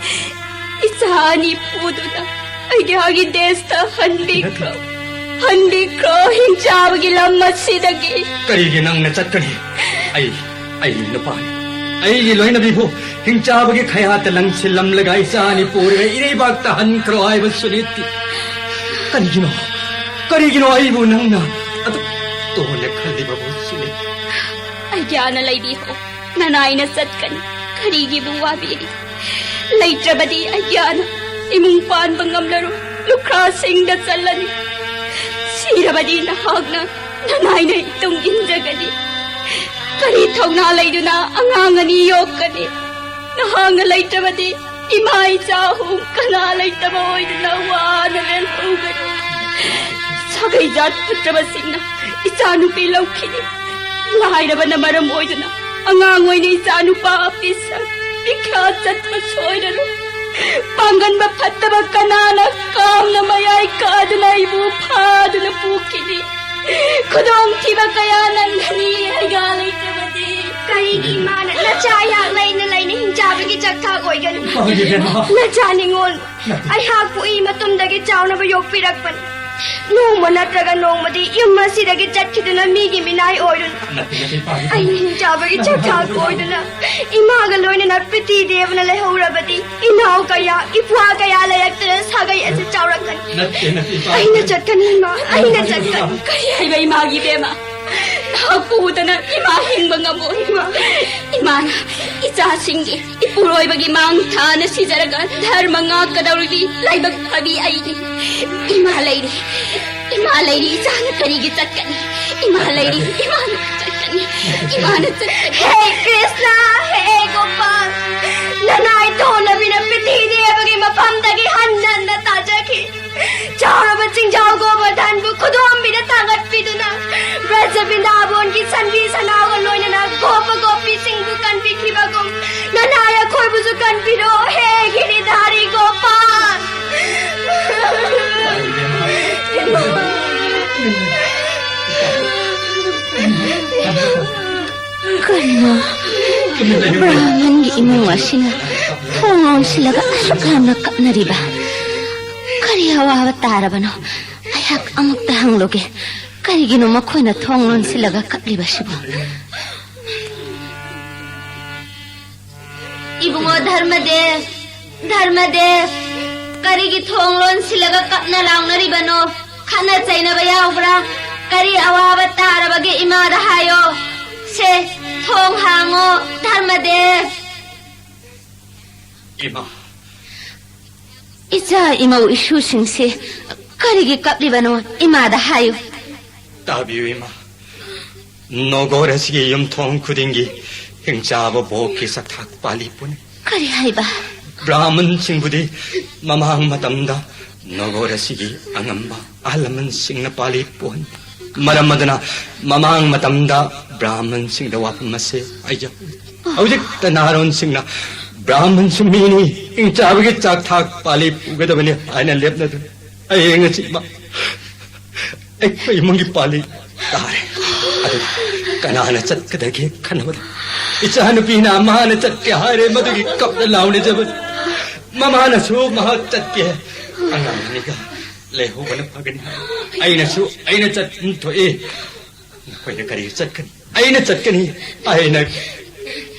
ꯏꯆꯥ ꯑꯅꯤ ꯄꯨꯗꯨꯅ ꯑꯩꯒꯤ ꯍꯥꯒꯤ ꯗꯦꯁꯇ ꯍꯟꯕꯤꯈ꯭ꯔꯣ꯫ ꯍꯟꯕꯤꯈ꯭ꯔꯣ ꯍꯤꯡꯆꯥꯕꯒꯤ ꯂꯝ ꯑꯁꯤꯗꯒꯤ꯫ ꯀꯔꯤꯒꯤ ꯅꯪꯅ ꯆꯠꯀꯅꯤ? ꯑꯩ, ꯑꯩ ꯅꯨꯄꯥꯅꯤ꯫ ꯑꯩꯒꯤ ꯂꯣꯏꯅꯕꯤꯕꯨ ꯍꯤꯡꯆꯥꯕꯒꯤ ꯈꯌꯥꯠꯇ ꯂꯪꯁꯤꯜꯂꯝꯂꯒ ꯏꯆꯥ ꯑꯅꯤ ꯄꯨꯔꯒ ꯏꯔꯩꯕꯥꯛꯇ ꯍꯟꯈ꯭ꯔꯣ ꯍꯥꯏꯕ ꯁꯨꯅꯤꯇꯤ꯫ ꯀꯔꯤꯒꯤꯅꯣ? ꯀꯔꯤꯒꯤꯅꯣ ꯑꯩꯕꯨ ꯅꯪꯅ ꯑꯗꯨꯛ ꯇꯣꯟꯅ ꯈꯜꯂꯤꯕꯕꯨ ꯁꯨꯅꯤꯇꯤ? ꯑꯩꯒꯤ ꯑꯥꯅ ꯂꯩꯕꯤꯍꯧ꯫ ꯅꯅꯥꯏꯅ ꯆꯠꯀꯅꯤ꯫ ꯀꯔꯤꯒꯤꯕꯨ ꯋꯥꯕꯤꯔꯤ? ꯂꯩꯇ꯭ꯔꯕꯗꯤ ꯑꯩꯒꯤ ꯑꯥꯅ ꯏꯃꯨꯡ ꯄꯥꯟꯕ ꯉꯝꯂꯔꯣꯏ꯫ ꯂꯨꯈ꯭ꯔꯥꯁꯤꯡꯗ ꯆꯠꯂꯅꯤ꯫ ꯁꯤꯔꯕꯗꯤ ꯅꯍꯥꯛꯅ ꯅꯅꯥꯏꯅ ꯏꯇꯨꯡ ꯏꯟꯖꯒꯅꯤ꯫ ꯀꯔꯤ ꯊꯧꯅꯥ ꯂꯩꯗꯨꯅ ꯑꯉꯥꯡ ꯑꯅꯤ ꯌꯣꯛꯀꯅꯤ? ꯅꯍꯥꯛꯅ ꯂꯩꯇ꯭ꯔꯕꯗꯤ ꯏꯃꯥ ꯏꯆꯥ ꯑꯍꯨꯝ ꯀꯅꯥ ꯂꯩꯇꯕ ꯑꯣꯏꯗꯨꯅ ꯋꯥꯅ ꯂꯦꯜꯍꯧꯒꯅꯤ꯫ ꯁꯥꯒꯩ ꯖꯥꯠ ꯐꯠꯇ꯭ꯔꯕꯁꯤꯡꯅ ꯏꯆꯥꯅꯨꯄꯤ ꯂꯧꯈꯤꯅꯤ꯫ ꯂꯥꯏꯔꯕꯅ ꯃꯔꯝ ꯑꯣꯏꯗꯨꯅ ꯑꯉꯥꯡ ꯑꯣꯏꯅ ꯏꯆꯥꯅꯨꯄꯥ ꯄꯤꯁꯛ ꯄꯤꯈ꯭ꯌꯥ ꯆꯠꯄ ꯁꯣꯏꯔꯔꯣꯏ꯫ ꯄꯥꯡꯒꯟꯕ ꯐꯠꯇꯕ ꯀꯅꯥꯅ ꯀꯥꯝꯅ ꯃꯌꯥꯏ ꯀꯥꯗꯨꯅ ꯑꯩꯕꯨ ꯐꯥꯗꯨꯅ ꯄꯨꯈꯤꯅꯤ? ꯈꯨꯗꯣꯡꯊꯤꯕ ꯀꯌꯥ ꯅꯪꯒꯅꯤ ꯑꯩꯒ ꯂꯩꯇ꯭ꯔꯕꯗꯤ꯫ ꯀꯔꯤꯒꯤ ꯏꯃꯥꯅ ꯅꯆꯥ ꯑꯩꯍꯥꯛ ꯂꯩꯅ ꯂꯩꯅ ꯍꯤꯡꯆꯥꯕꯒꯤ ꯆꯥꯛꯊꯥꯛ ꯑꯣꯏꯒꯅꯤ? ꯏꯃꯥꯒꯤ ꯏꯕꯦꯝꯃ꯫ ꯅꯆꯥ ꯅꯤꯉꯣꯜ ꯅꯠꯇꯦ꯫ ꯑꯩꯍꯥꯛꯄꯨ ꯏ ꯃꯇꯨꯝꯗꯒꯤ ꯆꯥꯎꯅꯕ ꯌꯣꯛꯄꯤꯔꯛꯄꯅꯤ꯫ ꯅꯣꯡꯃ ꯅꯠꯇ꯭ꯔꯒ ꯅꯣꯡꯃꯗꯤ ꯌꯨꯝ ꯑꯁꯤꯗꯒꯤ ꯆꯠꯈꯤꯗꯨꯅ ꯃꯤꯒꯤ ꯃꯤꯅꯥꯏ ꯑꯣꯏꯔꯨꯅꯨ꯫ ꯅꯠꯇꯦ, ꯅꯠꯇꯦ, ꯏꯄꯥꯒꯤ ꯑꯩꯅ ꯍꯤꯡꯆꯥꯕꯒꯤ ꯆꯥꯛꯊꯥꯛ ꯑꯣꯏꯗꯨꯅ ꯏꯃꯥꯒ ꯂꯣꯏꯅꯅ ꯄ꯭ꯔꯤꯊꯤ ꯗꯦꯕꯅ ꯂꯩꯍꯧꯔꯕꯗꯤ ꯏꯅꯥꯎ ꯀꯌꯥ, ꯏꯄ꯭ꯋꯥ ꯀꯌꯥ ꯂꯩꯔꯛꯇꯨꯅ ꯁꯥꯒꯩ ꯑꯁꯤ ꯆꯥꯎꯔꯛꯀꯅꯤ꯫ ꯅꯠꯇꯦ, ꯅꯠꯇꯦ, ꯏꯄꯥꯒꯤ ꯑꯩꯅ ꯆꯠꯀꯅꯤ ꯏꯃꯥ, ꯑꯩꯅ ꯆꯠꯀꯅꯤ꯫ ꯀꯔꯤ ꯍꯥꯏꯕ ꯏꯃꯥꯒꯤ ꯏꯕꯦꯝꯃ? ꯅꯍꯥꯛꯄꯨ ꯎꯗꯅ ꯏꯃꯥ ꯍꯤꯡꯕ ꯉꯝꯃꯣꯏ꯫ ꯏꯃꯥ, ꯏꯃꯥꯅ ꯏꯆꯥꯁꯤꯡꯒꯤ ꯏꯄꯨꯔꯣꯏꯕꯒꯤ ꯃꯥꯡ ꯊꯥꯅ ꯁꯤꯖꯔꯒ ꯙꯔꯃ ꯉꯥꯛꯀꯗꯧꯔꯤꯕꯤ ꯂꯥꯏꯕꯛ ꯐꯕꯤ ꯑꯩꯅꯤ꯫ ꯏꯃꯥ ꯂꯩꯔꯤ, ꯏꯃꯥ ꯂꯩꯔꯤ, ꯏꯆꯥꯅ ꯀꯔꯤꯒꯤ ꯆꯠꯀꯅꯤ? ꯏꯃꯥ ꯂꯩꯔꯤ, ꯏꯃꯥꯅ ꯆꯠꯀꯅꯤ, ꯏꯃꯥꯅ ꯆꯠꯀꯅꯤ꯫ ꯍꯦ ꯀ꯭ꯔꯤꯁꯅ, ꯍꯦ ꯒꯣꯄꯥꯜ, ꯅꯅꯥꯏ ꯇꯣꯟꯅꯕꯤꯅ ꯄ꯭ꯔꯤꯊꯤ ꯗꯦꯕꯒꯤ ꯃꯐꯝꯗꯒꯤ ꯍꯟꯅ ꯍꯟꯅ ꯇꯥꯖꯈꯤ꯫ ꯆꯥꯎꯔꯕ ꯆꯤꯡꯖꯥꯎ ꯒꯣꯕꯔꯙꯟꯕꯨ ꯈꯨꯗꯣꯝꯕꯤꯅ ꯊꯥꯡꯒꯠꯄꯤꯗꯨꯅ, ꯕ꯭ꯔꯖ ꯕ꯭ꯔꯤꯟꯗꯥꯕꯣꯟꯒꯤ ꯁꯟꯕꯤ ꯁꯅꯥꯎꯒ ꯂꯣꯏꯅꯅ ꯒꯣꯄ ꯒꯣꯄꯤꯁꯤꯡꯕꯨ ꯀꯟꯕꯤꯈꯤꯕꯒꯨꯝ, ꯅꯅꯥꯏ ꯑꯩꯈꯣꯏꯕꯨꯁꯨ ꯀꯟꯕꯤꯔꯣ, ꯍꯦ ꯒꯤꯔꯤꯙꯥꯔꯤ ꯒꯣꯄꯥꯜ꯫ ꯀꯔꯤꯅꯣ? ꯕ꯭ꯔꯥꯍꯃꯟꯒꯤ ꯏꯃꯨꯡ ꯑꯁꯤꯅ ꯊꯣꯡ ꯂꯣꯟꯁꯤꯜꯂꯒ ꯑꯁꯨꯛ ꯌꯥꯝꯅ ꯀꯞꯅꯔꯤꯕ? ꯀꯔꯤ ꯑꯋꯥꯕ ꯇꯥꯔꯕꯅꯣ? ꯑꯩꯍꯥꯛ ꯑꯃꯨꯛꯇ ꯍꯪꯂꯨꯒꯦ꯫ ꯀꯔꯤꯒꯤꯅꯣ ꯃꯈꯣꯏꯅ ꯊꯣꯡ ꯂꯣꯟꯁꯤꯜꯂꯒ ꯀꯞꯂꯤꯕꯁꯤꯕꯨ? ꯏꯕꯨꯡꯉꯣ ꯙꯔꯃꯗꯦꯕ, ꯙꯔꯃꯗꯦꯕ, ꯀꯔꯤꯒꯤ ꯊꯣꯡ ꯂꯣꯟꯁꯤꯜꯂꯒ ꯀꯞꯅ ꯂꯥꯎꯅꯔꯤꯕꯅꯣ? ꯈꯠꯅ ꯆꯩꯅꯕ ꯌꯥꯎꯕ꯭ꯔꯥ? ꯀꯔꯤ ꯑꯋꯥꯕ ꯇꯥꯔꯕꯒꯦ? ꯏꯃꯥꯗ ꯍꯥꯏꯌꯣ꯫ ꯁꯦ, ꯊꯣꯡ ꯍꯥꯡꯉꯣ, ꯙꯔꯃꯗꯦꯕ꯫ ꯏꯃꯥ꯫ ꯏꯆꯥ ꯏꯃꯧ ꯏꯁꯨꯁꯤꯡꯁꯦ ꯀꯔꯤꯒꯤ ꯀꯞꯂꯤꯕꯅꯣ? ꯏꯃꯥꯗ ꯍꯥꯏꯌꯨ꯫ ꯇꯥꯕꯤꯌꯨ ꯏꯃꯥ꯫ ꯅꯣꯒꯣꯔ ꯑꯁꯤꯒꯤ ꯌꯨꯝꯊꯣꯡ ꯈꯨꯗꯤꯡꯒꯤ ꯍꯤꯡꯆꯥꯕ ꯚꯣꯒꯀꯤ ꯆꯥꯛꯊꯥꯛ ꯄꯥꯜꯂꯤ ꯄꯨꯟꯅ꯫ ꯀꯔꯤ ꯍꯥꯏꯕ? ꯕ꯭ꯔꯥꯍꯃꯟꯁꯤꯡꯕꯨꯗꯤ ꯃꯃꯥꯡ ꯃꯇꯝꯗ ꯅꯣꯒꯣꯔ ꯑꯁꯤꯒꯤ ꯑꯉꯝꯕ ꯑꯍꯜ ꯂꯃꯟꯁꯤꯡꯅ ꯄꯥꯜꯂꯤ ꯄꯣꯟ꯫ ꯃꯔꯝ ꯑꯗꯨꯅ ꯃꯃꯥꯡ ꯃꯇꯝꯗ ꯕ꯭ꯔꯥꯍꯃꯟꯁꯤꯡꯗ ꯋꯥꯐꯝ ꯑꯁꯦ ꯍꯥꯏꯖ꯫ ꯍꯧꯖꯤꯛꯇ ꯅꯍꯥꯔꯣꯟꯁꯤꯡꯅ ꯕ꯭ꯔꯥꯍꯃꯟꯁꯨ ꯃꯤꯅꯤ, ꯍꯤꯡꯆꯥꯕꯒꯤ ꯆꯥꯛ ꯊꯥꯛ ꯄꯥꯜꯂꯤ ꯄꯨꯒꯗꯕꯅꯤ ꯍꯥꯏꯅ ꯂꯦꯞꯅꯗꯨꯅ ꯑꯩ ꯉꯁꯤ ꯃ-, ꯑꯩꯈꯣꯏ ꯏꯃꯨꯡꯒꯤ ꯄꯥꯜꯂꯤ ꯇꯥꯔꯦ꯫ ꯑꯗꯨ ꯀꯅꯥꯅ ꯆꯠꯀꯗꯒꯦ ꯈꯟꯅꯕꯗ ꯏꯆꯥꯅꯨꯄꯤꯅ ꯃꯥꯅ ꯆꯠꯀꯦ ꯍꯥꯏꯔꯦ, ꯃꯗꯨꯒꯤ ꯀꯞꯅ ꯂꯥꯎꯅꯖꯕꯅꯤ꯫ ꯃꯃꯥꯅꯁꯨ ꯃꯍꯥꯛ ꯆꯠꯀꯦ, ꯑꯉꯥꯡ ꯑꯅꯤꯒ ꯂꯩꯍꯧꯕꯅ ꯐꯒꯅꯤ ꯍꯥꯏ꯫ ꯑꯩꯅꯁꯨ ꯑꯩꯅ ꯆꯠ-, ꯊꯣꯛꯏ꯫ ꯅꯈꯣꯏꯅ ꯀꯔꯤ ꯆꯠꯀꯅꯤ? ꯑꯩꯅ ꯆꯠꯀꯅꯤ꯫ ꯑꯩꯅ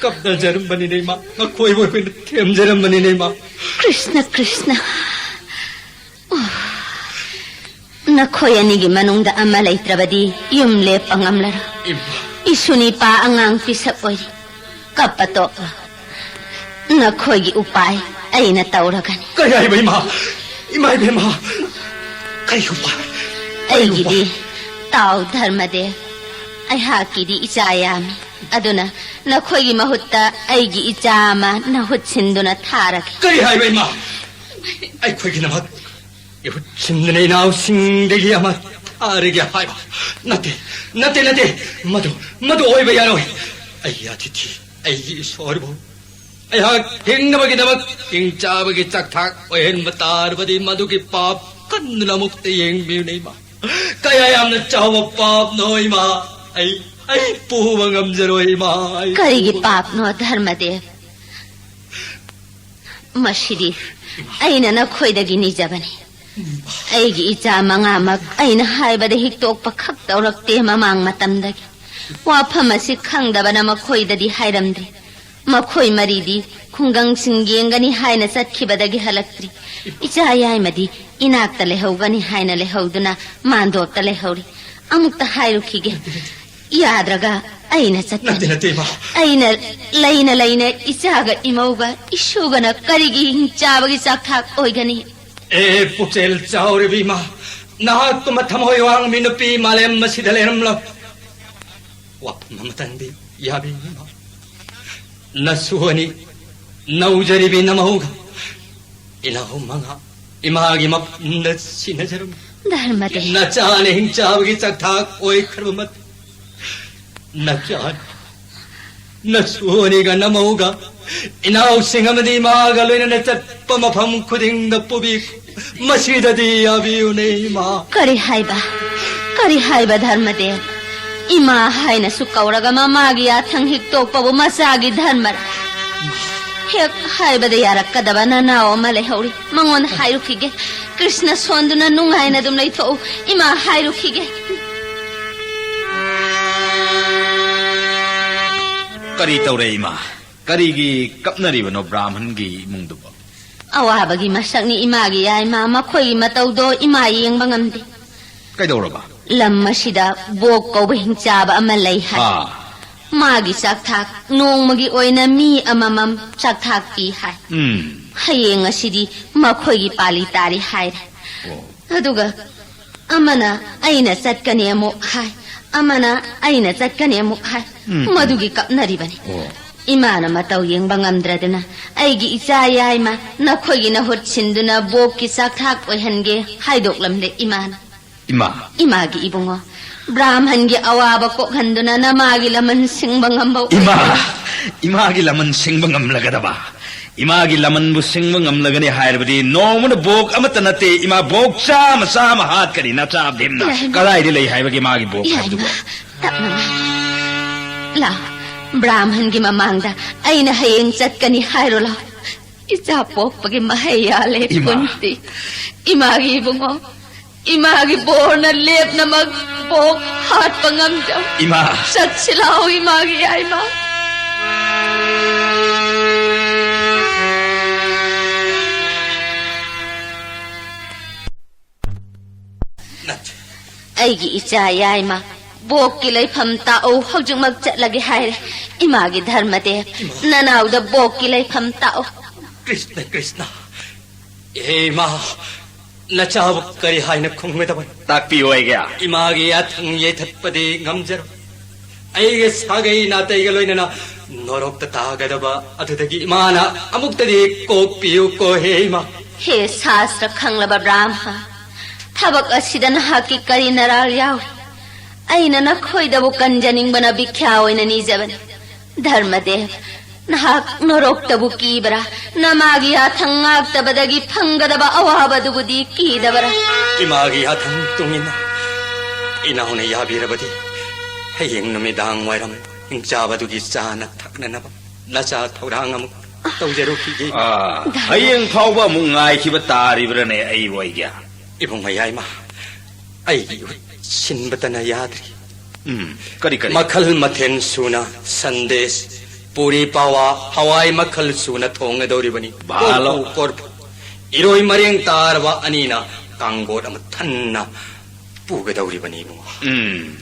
ꯀꯞꯅꯖꯔꯝꯕꯅꯤꯅꯦ ꯏꯃꯥ꯫ ꯃꯈꯣꯏꯕꯨ ꯑꯩꯈꯣꯏꯅ ꯊꯦꯝꯖꯔꯝꯕꯅꯤꯅꯦ ꯏꯃꯥ꯫ ꯀ꯭ꯔꯤꯁꯅ, ꯀ꯭ꯔꯤꯁꯅ꯫ ꯑꯣ, ꯅꯈꯣꯏ ꯑꯅꯤꯒꯤ ꯃꯅꯨꯡꯗ ꯑꯃ ꯂꯩꯇ꯭ꯔꯕꯗꯤ ꯌꯨꯝ ꯂꯦꯞꯄ ꯉꯝꯂꯔꯣꯏ꯫ ꯏꯃꯥ꯫ ꯏꯁꯨ ꯅꯤꯄꯥ ꯑꯉꯥꯡ ꯄꯤꯁꯛ ꯑꯣꯏꯔꯤ꯫ ꯀꯞꯄ ꯇꯣꯛꯂꯣ꯫ ꯅꯈꯣꯏꯒꯤ ꯎꯄꯥꯏ ꯑꯩꯅ ꯇꯧꯔꯒꯅꯤ꯫ ꯀꯔꯤ ꯍꯥꯏꯕ ꯏꯃꯥ? ꯏꯃꯥ ꯏꯕꯦꯝꯃ, ꯀꯔꯤ ꯎꯄꯥꯏ? ꯀꯔꯤ ꯑꯩꯒꯤꯗꯤ ꯎꯄꯥꯏ? ꯇꯥꯎ ꯙꯔꯃꯗꯦꯕ, ꯑꯩꯍꯥꯛꯀꯤꯗꯤ ꯏꯆꯥ ꯌꯥꯝꯃꯤ꯫ ꯑꯗꯨꯅ ꯅꯈꯣꯏꯒꯤ ꯃꯍꯨꯠꯇ ꯑꯩꯒꯤ ꯏꯆꯥ ꯑꯃ ꯅꯍꯨꯠ ꯁꯤꯟꯗꯨꯅ ꯊꯥꯔꯒꯦ꯫ ꯀꯔꯤ ꯍꯥꯏꯕ ꯏꯃꯥ? ꯑꯩꯈꯣꯏꯒꯤꯗꯃꯛ ꯏꯍꯨꯠ ꯁꯤꯟꯗꯨꯅ ꯏꯅꯥꯎꯁꯤꯡꯗꯒꯤ ꯑꯃ ꯊꯥꯔꯒꯦ ꯍꯥꯏꯕ? ꯅꯠꯇꯦ, ꯅꯠꯇꯦ, ꯅꯠꯇꯦ꯫ ꯃꯗꯨ, ꯃꯗꯨ ꯑꯣꯏꯕ ꯌꯥꯔꯣꯏ꯫ ꯑꯩꯒꯤ ꯑꯇꯤꯊꯤ, ꯑꯩꯒꯤ ꯏꯁꯣꯔꯕꯨ ꯑꯩꯍꯥꯛ ꯍꯤꯡꯅꯕꯒꯤꯗꯃꯛ ꯍꯤꯡꯆꯥꯕꯒꯤ ꯆꯥꯛꯊꯥꯛ ꯑꯣꯏꯍꯟꯕ ꯇꯥꯔꯕꯗꯤ ꯃꯗꯨꯒꯤ ꯄꯥꯞ ꯀꯟꯗꯨꯅ ꯑꯃꯨꯛꯇ ꯌꯦꯡꯕꯤꯌꯨꯅꯦ ꯏꯃꯥ꯫ ꯀꯌꯥ ꯌꯥꯝꯅ ꯆꯥꯎꯕ ꯄꯥꯞꯅꯣ ꯏꯃꯥ꯫ ꯑꯩ ꯑꯩ ꯄꯨꯕ ꯉꯝꯖꯔꯣꯏ, ꯏꯃꯥ, ꯑꯩ ꯀꯔꯤꯒꯤ ꯄꯨꯕ ꯄꯥꯞꯅꯣ, ꯙꯔꯃꯗꯦꯕ? ꯃꯁꯤꯗꯤ ꯑꯩꯅ ꯅꯈꯣꯏꯗꯒꯤ ꯅꯤꯖꯕꯅꯤ꯫ ꯑꯩꯒꯤ ꯏꯆꯥ ꯃꯉꯥꯃꯛ ꯑꯩꯅ ꯍꯥꯏꯕꯗ ꯍꯤꯛꯇꯣꯛꯄ ꯈꯛ ꯇꯧꯔꯛꯇꯦ ꯃꯃꯥꯡ ꯃꯇꯝꯗꯒꯤ꯫ ꯋꯥꯐꯝ ꯑꯁꯤ ꯈꯪꯗꯕꯅ ꯃꯈꯣꯏꯗꯗꯤ ꯍꯥꯏꯔꯝꯗ꯭ꯔꯤ꯫ ꯃꯈꯣꯏ ꯃꯔꯤꯗꯤ ꯈꯨꯡꯒꯪꯁꯤꯡ ꯌꯦꯡꯒꯅꯤ ꯍꯥꯏꯅ ꯆꯠꯈꯤꯕꯗꯒꯤ ꯍꯜꯂꯛꯇ꯭ꯔꯤ꯫ ꯏꯆꯥ ꯌꯥꯏꯃꯗꯤ ꯏꯅꯥꯛꯇ ꯂꯩꯍꯧꯒꯅꯤ ꯍꯥꯏꯅ ꯂꯩꯍꯧꯗꯨꯅ ꯃꯥꯟꯗꯣꯞꯇ ꯂꯩꯍꯧꯔꯤ꯫ ꯑꯃꯨꯛꯇ ꯍꯥꯏꯔꯨꯈꯤꯒꯦ꯫ ꯌꯥꯗ꯭ꯔꯒ ꯑꯩꯅ ꯆꯠꯀꯅꯤ꯫ ꯅꯠꯇꯦ, ꯅꯠꯇꯦ, ꯏꯃꯥ꯫ ꯑꯩꯅ ꯂꯩꯅ ꯂꯩꯅ ꯏꯆꯥꯒ ꯏꯃꯧꯒ ꯏꯁꯨꯒꯅ ꯀꯔꯤꯒꯤ ꯍꯤꯡꯆꯥꯕꯒꯤ ꯆꯥꯛꯊꯥꯛ ꯑꯣꯏꯒꯅꯤ? ꯑꯦ, ꯄꯨꯛꯆꯦꯜ ꯆꯥꯎꯔꯤꯕ ꯏꯃꯥ, ꯅꯍꯥꯛꯀꯨꯝꯕ ꯊꯃꯣꯏ ꯋꯥꯡꯕꯤ ꯅꯨꯄꯤ ꯃꯥꯂꯦꯝ ꯑꯁꯤꯗ ꯂꯩꯔꯝꯂꯣꯏ꯫ ꯋꯥꯐꯝ ꯑꯃꯇꯪꯗꯤ ꯌꯥꯕꯤꯌꯨ, ꯏꯃꯥ꯫ ꯅꯁꯨ ꯑꯅꯤ, ꯅꯧꯖꯔꯤꯕꯤ ꯅꯃꯧꯒ ꯏꯅꯥꯎ ꯃꯉꯥ ꯏꯃꯥꯒꯤ ꯃꯐꯝꯗ ꯁꯤꯟꯅꯖꯔꯝꯃꯤ꯫ ꯙꯔꯃꯗꯦꯕ꯫ ꯅꯆꯥꯅ ꯍꯤꯡꯆꯥꯕꯒꯤ ꯆꯥꯛꯊꯥꯛ ꯑꯣꯏꯈ꯭ꯔꯕ ꯃꯇꯨꯡ, ꯅꯆꯥ, ꯅꯁꯨ ꯑꯅꯤꯒ ꯅꯃꯧꯒ ꯏꯅꯥꯎꯁꯤꯡ ꯑꯃꯗꯤ ꯏꯃꯥꯒ ꯂꯣꯏꯅꯅ ꯆꯠꯄ ꯃꯐꯝ ꯈꯨꯗꯤꯡꯗ ꯄꯨꯕꯤ꯫ ꯃꯁꯤꯗꯗꯤ ꯌꯥꯕꯤꯌꯨꯅꯦ, ꯏꯃꯥ꯫ ꯀꯔꯤ ꯍꯥꯏꯕ? ꯀꯔꯤ ꯍꯥꯏꯕ, ꯙꯔꯃꯗꯦꯕ? ꯏꯃꯥ ꯍꯥꯏꯅꯁꯨ ꯀꯧꯔꯒ ꯃꯃꯥꯒꯤ ꯌꯥꯊꯪ ꯍꯤꯛꯇꯣꯛꯄꯕꯨ ꯃꯆꯥꯒꯤ ꯙꯔꯃꯔ? ꯍꯦꯛ ꯍꯥꯏꯕꯗ ꯌꯥꯔꯛꯀꯗꯕ ꯅꯅꯥꯎ ꯑꯃ ꯂꯩꯍꯧꯔꯤ꯫ ꯃꯉꯣꯟꯗ ꯍꯥꯏꯔꯨꯈꯤꯒꯦ꯫ ꯀ꯭ꯔꯤꯁꯅ ꯁꯣꯟꯗꯨꯅ ꯅꯨꯡꯉꯥꯏꯅ ꯑꯗꯨꯝ ꯂꯩꯊꯣꯛꯎ꯫ ꯏꯃꯥ ꯍꯥꯏꯔꯨꯈꯤꯒꯦ꯫ ꯀꯔꯤ ꯇꯧꯔꯦ, ꯏꯃꯥ? ꯀꯔꯤꯒꯤ ꯀꯞꯅꯔꯤꯕꯅꯣ ꯕ꯭ꯔꯥꯍꯃꯟꯒꯤ ꯏꯃꯨꯡꯗꯨꯕꯨ? ꯑꯋꯥꯕꯒꯤ ꯃꯁꯛꯅꯤ ꯏꯃꯥꯒꯤ ꯌꯥꯏꯃ꯫ ꯃꯈꯣꯏꯒꯤ ꯃꯇꯧꯗꯣ ꯏꯃꯥ ꯌꯦꯡꯕ ꯉꯝꯗꯦ꯫ ꯀꯩꯗꯧꯔꯕ? ꯂꯝ ꯑꯁꯤꯗ ꯕꯣꯛ ꯀꯧꯕ ꯍꯤꯡꯆꯥꯕ ꯑꯃ ꯂꯩ ꯍꯥꯏ꯫ ꯑꯥ꯫ ꯃꯥꯒꯤ ꯆꯥꯛꯊꯥꯛ ꯅꯣꯡꯃꯒꯤ ꯑꯣꯏꯅ ꯃꯤ ꯑꯃꯃꯝ ꯆꯥꯛꯊꯥꯛ ꯄꯤ ꯍꯥꯏ꯫ ꯎꯝ꯫ ꯍꯌꯦꯡ ꯑꯁꯤꯗꯤ ꯃꯈꯣꯏꯒꯤ ꯄꯥꯂꯤ ꯇꯥꯔꯤ ꯍꯥꯏꯔꯦ꯫ ꯑꯣ꯫ ꯑꯗꯨꯒ ꯑꯃꯅ ꯑꯩꯅ ꯆꯠꯀꯅꯤ ꯑꯃꯨꯛ ꯍꯥꯏ, ꯑꯃꯅ ꯑꯩꯅ ꯆꯠꯀꯅꯤ ꯑꯃꯨꯛ ꯍꯥꯏ꯫ ꯎꯝ, ꯎꯝ꯫ ꯃꯗꯨꯒꯤ ꯀꯞꯅꯔꯤꯕꯅꯤ꯫ ꯑꯣ꯫ ꯏꯃꯥꯅ ꯃꯇꯧ ꯌꯦꯡꯕ ꯉꯝꯗ꯭ꯔꯗꯨꯅ ꯑꯩꯒꯤ ꯏꯆꯥ ꯌꯥꯏꯃ ꯅꯈꯣꯏꯒꯤ ꯅꯍꯨꯠ ꯁꯤꯟꯗꯨꯅ ꯕꯣꯛꯀꯤ ꯆꯥꯛꯊꯥꯛ ꯑꯣꯏꯍꯟꯒꯦ ꯍꯥꯏꯗꯣꯛꯂꯝꯂꯦ ꯏꯃꯥꯅ꯫ ꯏꯃꯥ꯫ ꯏꯃꯥꯒꯤ ꯏꯕꯨꯡꯉꯣ, ꯕ꯭ꯔꯥꯍꯃꯟꯒꯤ ꯑꯋꯥꯕ ꯀꯣꯛꯍꯟꯗꯨꯅ ꯅꯃꯥꯒꯤ ꯂꯃꯟ ꯁꯤꯡꯕ ꯉꯝꯕ ꯏꯃꯥ! ꯑꯣꯏꯍꯟꯒꯦ꯫ ꯏꯃꯥꯒꯤ ꯂꯃꯟ ꯁꯤꯡꯕ ꯉꯝꯂꯒꯗꯕ? ꯏꯃꯥꯒꯤ ꯂꯃꯟꯕꯨ ꯁꯤꯡꯕ ꯉꯝꯂꯒꯅꯤ ꯍꯥꯏꯔꯕꯗꯤ ꯅꯣꯡꯃꯗ ꯕꯣꯛ ꯑꯃꯠꯇ ꯅꯠꯇꯦ, ꯏꯃꯥ, ꯕꯣꯛ ꯆꯥꯝꯃ ꯆꯥꯝꯃ ꯍꯥꯠꯀꯅꯤ ꯅꯆꯥ ꯚꯤꯝꯅ꯫ ꯌꯥꯏꯃ꯫ ꯀꯗꯥꯏꯗ ꯂꯩ ꯍꯥꯏꯕꯒꯦ ꯃꯥꯒꯤ ꯕꯣꯛ ꯌꯥꯏꯃ, ꯍꯥꯏꯕꯗꯨꯕꯨ? ꯇꯞꯅ ꯉꯥꯡ- ꯂꯥꯎ, ꯕ꯭ꯔꯥꯍꯃꯟꯒꯤ ꯃꯃꯥꯡꯗ ꯑꯩꯅ ꯍꯌꯦꯡ ꯆꯠꯀꯅꯤ ꯍꯥꯏꯔꯣ ꯂꯥꯎ꯫ ꯏꯆꯥ ꯄꯣꯛꯄꯒꯤ ꯃꯍꯩ ꯌꯥꯜꯂꯦ, ꯏꯃꯥ꯫ ꯀꯨꯟꯇꯤ꯫ ꯏꯃꯥꯒꯤ ꯏꯕꯨꯡꯉꯣ, ꯏꯃꯥꯒꯤ ꯕꯣꯔꯅ ꯂꯦꯞꯅꯃꯛ ꯄꯣꯛ ꯍꯥꯠꯄ ꯉꯝꯖꯧ꯫ ꯏꯃꯥ꯫ ꯆꯠꯁꯤ ꯂꯥꯎ, ꯏꯃꯥꯒꯤ ꯌꯥꯏꯃ꯫ ꯑꯩꯒꯤ ꯏꯆꯥ ꯌꯥꯏꯃ, ꯕꯣꯛꯀꯤ ꯂꯩꯐꯝ ꯇꯥꯛꯎ, ꯍꯧꯖꯤꯛꯃꯛ ꯆꯠꯂꯒꯦ ꯍꯥꯏꯔꯦ꯫ ꯏꯃꯥꯒꯤ ꯙꯔꯃꯗꯦꯕ, ꯏꯃꯥ꯫ ꯅꯅꯥꯎꯗ ꯕꯣꯛꯀꯤ ꯂꯩꯐꯝ ꯇꯥꯛꯎ꯫ ꯀ꯭ꯔꯤꯁꯅ, ꯀ꯭ꯔꯤꯁꯅ꯫ ꯍꯦ ꯏꯃꯥ, ꯅꯆꯥꯕꯨ ꯀꯔꯤ ꯍꯥꯏꯅ ꯈꯨꯝꯒꯗꯕꯅꯣ? ꯇꯥꯛꯄꯤꯌꯨ ꯑꯩꯒꯤ꯫ ꯏꯃꯥꯒꯤ ꯌꯥꯊꯪ ꯌꯩꯊꯠꯄꯗꯤ ꯉꯝꯖꯔꯣꯏ꯫ ꯑꯩꯒꯤ ꯁꯥꯒꯩ ꯅꯥꯇꯩꯒ ꯂꯣꯏꯅꯅ ꯅꯣꯔꯣꯛꯇ ꯇꯥꯒꯗꯕ ꯑꯗꯨꯗꯒꯤ ꯏꯃꯥꯅ ꯑꯃꯨꯛꯇꯗꯤ ꯀꯣꯛꯄꯤꯌꯨꯀꯣ, ꯍꯦ ꯏꯃꯥ꯫ ꯍꯦ ꯁꯥꯁꯇ꯭ꯔ ꯈꯪꯂꯕ ꯕ꯭ꯔꯥꯍꯃ, ꯊꯕꯛ ꯑꯁꯤꯗ ꯅꯍꯥꯛꯀꯤ ꯀꯔꯤ ꯅꯔꯥꯜ ꯌꯥꯎꯏ? ꯑꯩꯅ ꯅꯈꯣꯏꯗꯕꯨ ꯀꯟꯖꯅꯤꯡꯕꯅ ꯚꯤꯈ꯭ꯌꯥ ꯑꯣꯏꯅ ꯅꯤꯖꯕꯅꯤ꯫ ꯙꯔꯃꯗꯦꯕ, ꯅꯍꯥꯛ ꯅꯣꯔꯣꯛꯇꯕꯨ ꯀꯤꯕ꯭ꯔꯥ? ꯅꯃꯥꯒꯤ ꯌꯥꯊꯪ ꯉꯥꯛꯇꯕꯗꯒꯤ ꯐꯪꯒꯗꯕ ꯑꯋꯥꯕꯗꯨꯕꯨꯗꯤ ꯀꯤꯗꯕ꯭ꯔꯥ? ꯏꯃꯥꯒꯤ ꯌꯥꯊꯪ ꯇꯨꯡꯏꯟꯅ ꯏꯅꯥꯎꯅ ꯌꯥꯕꯤꯔꯕꯗꯤ ꯍꯌꯦꯡ ꯅꯨꯃꯤꯗꯥꯡ ꯋꯥꯏꯔꯝ ꯍꯤꯡꯆꯥꯕꯗꯨꯒꯤ ꯆꯥꯅ ꯊꯛꯅꯅꯕ ꯅꯆꯥ ꯊꯧꯔꯥꯡ ꯑꯃꯨꯛ ꯇꯧꯖꯔꯨꯈꯤꯒꯦ꯫ ꯑꯥ, ꯍꯌꯦꯡ ꯐꯥꯎꯕ ꯑꯃꯨꯛ ꯉꯥꯏꯈꯤꯕ ꯇꯥꯔꯤꯕ꯭ꯔꯥꯅꯦ ꯑꯩꯕꯨ ꯑꯩꯒꯤ? ꯏꯕꯨꯡ ꯃꯌꯥꯏꯃ, ꯑꯩꯒꯤ ꯏꯍꯨꯠ ꯁꯤꯟꯕꯇꯅ ꯌꯥꯗ꯭ꯔꯤ꯫ ꯎꯝ, ꯀꯔꯤ, ꯀꯔꯤ? ꯃꯈꯜ ꯃꯊꯦꯜ ꯁꯨꯅ ꯁꯟꯗꯦꯁ, ꯄꯨꯔꯤ ꯄꯥꯋꯥ, ꯍꯋꯥꯏ ꯃꯈꯜ ꯁꯨꯅ ꯊꯣꯡꯒꯗꯧꯔꯤꯕꯅꯤ꯫ ꯚꯥꯂꯣ꯫ ꯀꯣꯔꯐꯨ, ꯀꯣꯔꯐꯨ꯫ ꯏꯔꯣꯏ ꯃꯔꯦꯡ ꯇꯥꯔꯕ ꯑꯅꯤꯅ ꯀꯥꯡꯒꯣꯠ ꯑꯃ ꯊꯟꯅ ꯄꯨꯒꯗꯧꯔꯤꯕꯅꯤ, ꯏꯕꯨꯡꯉꯣ꯫ ꯎꯝ꯫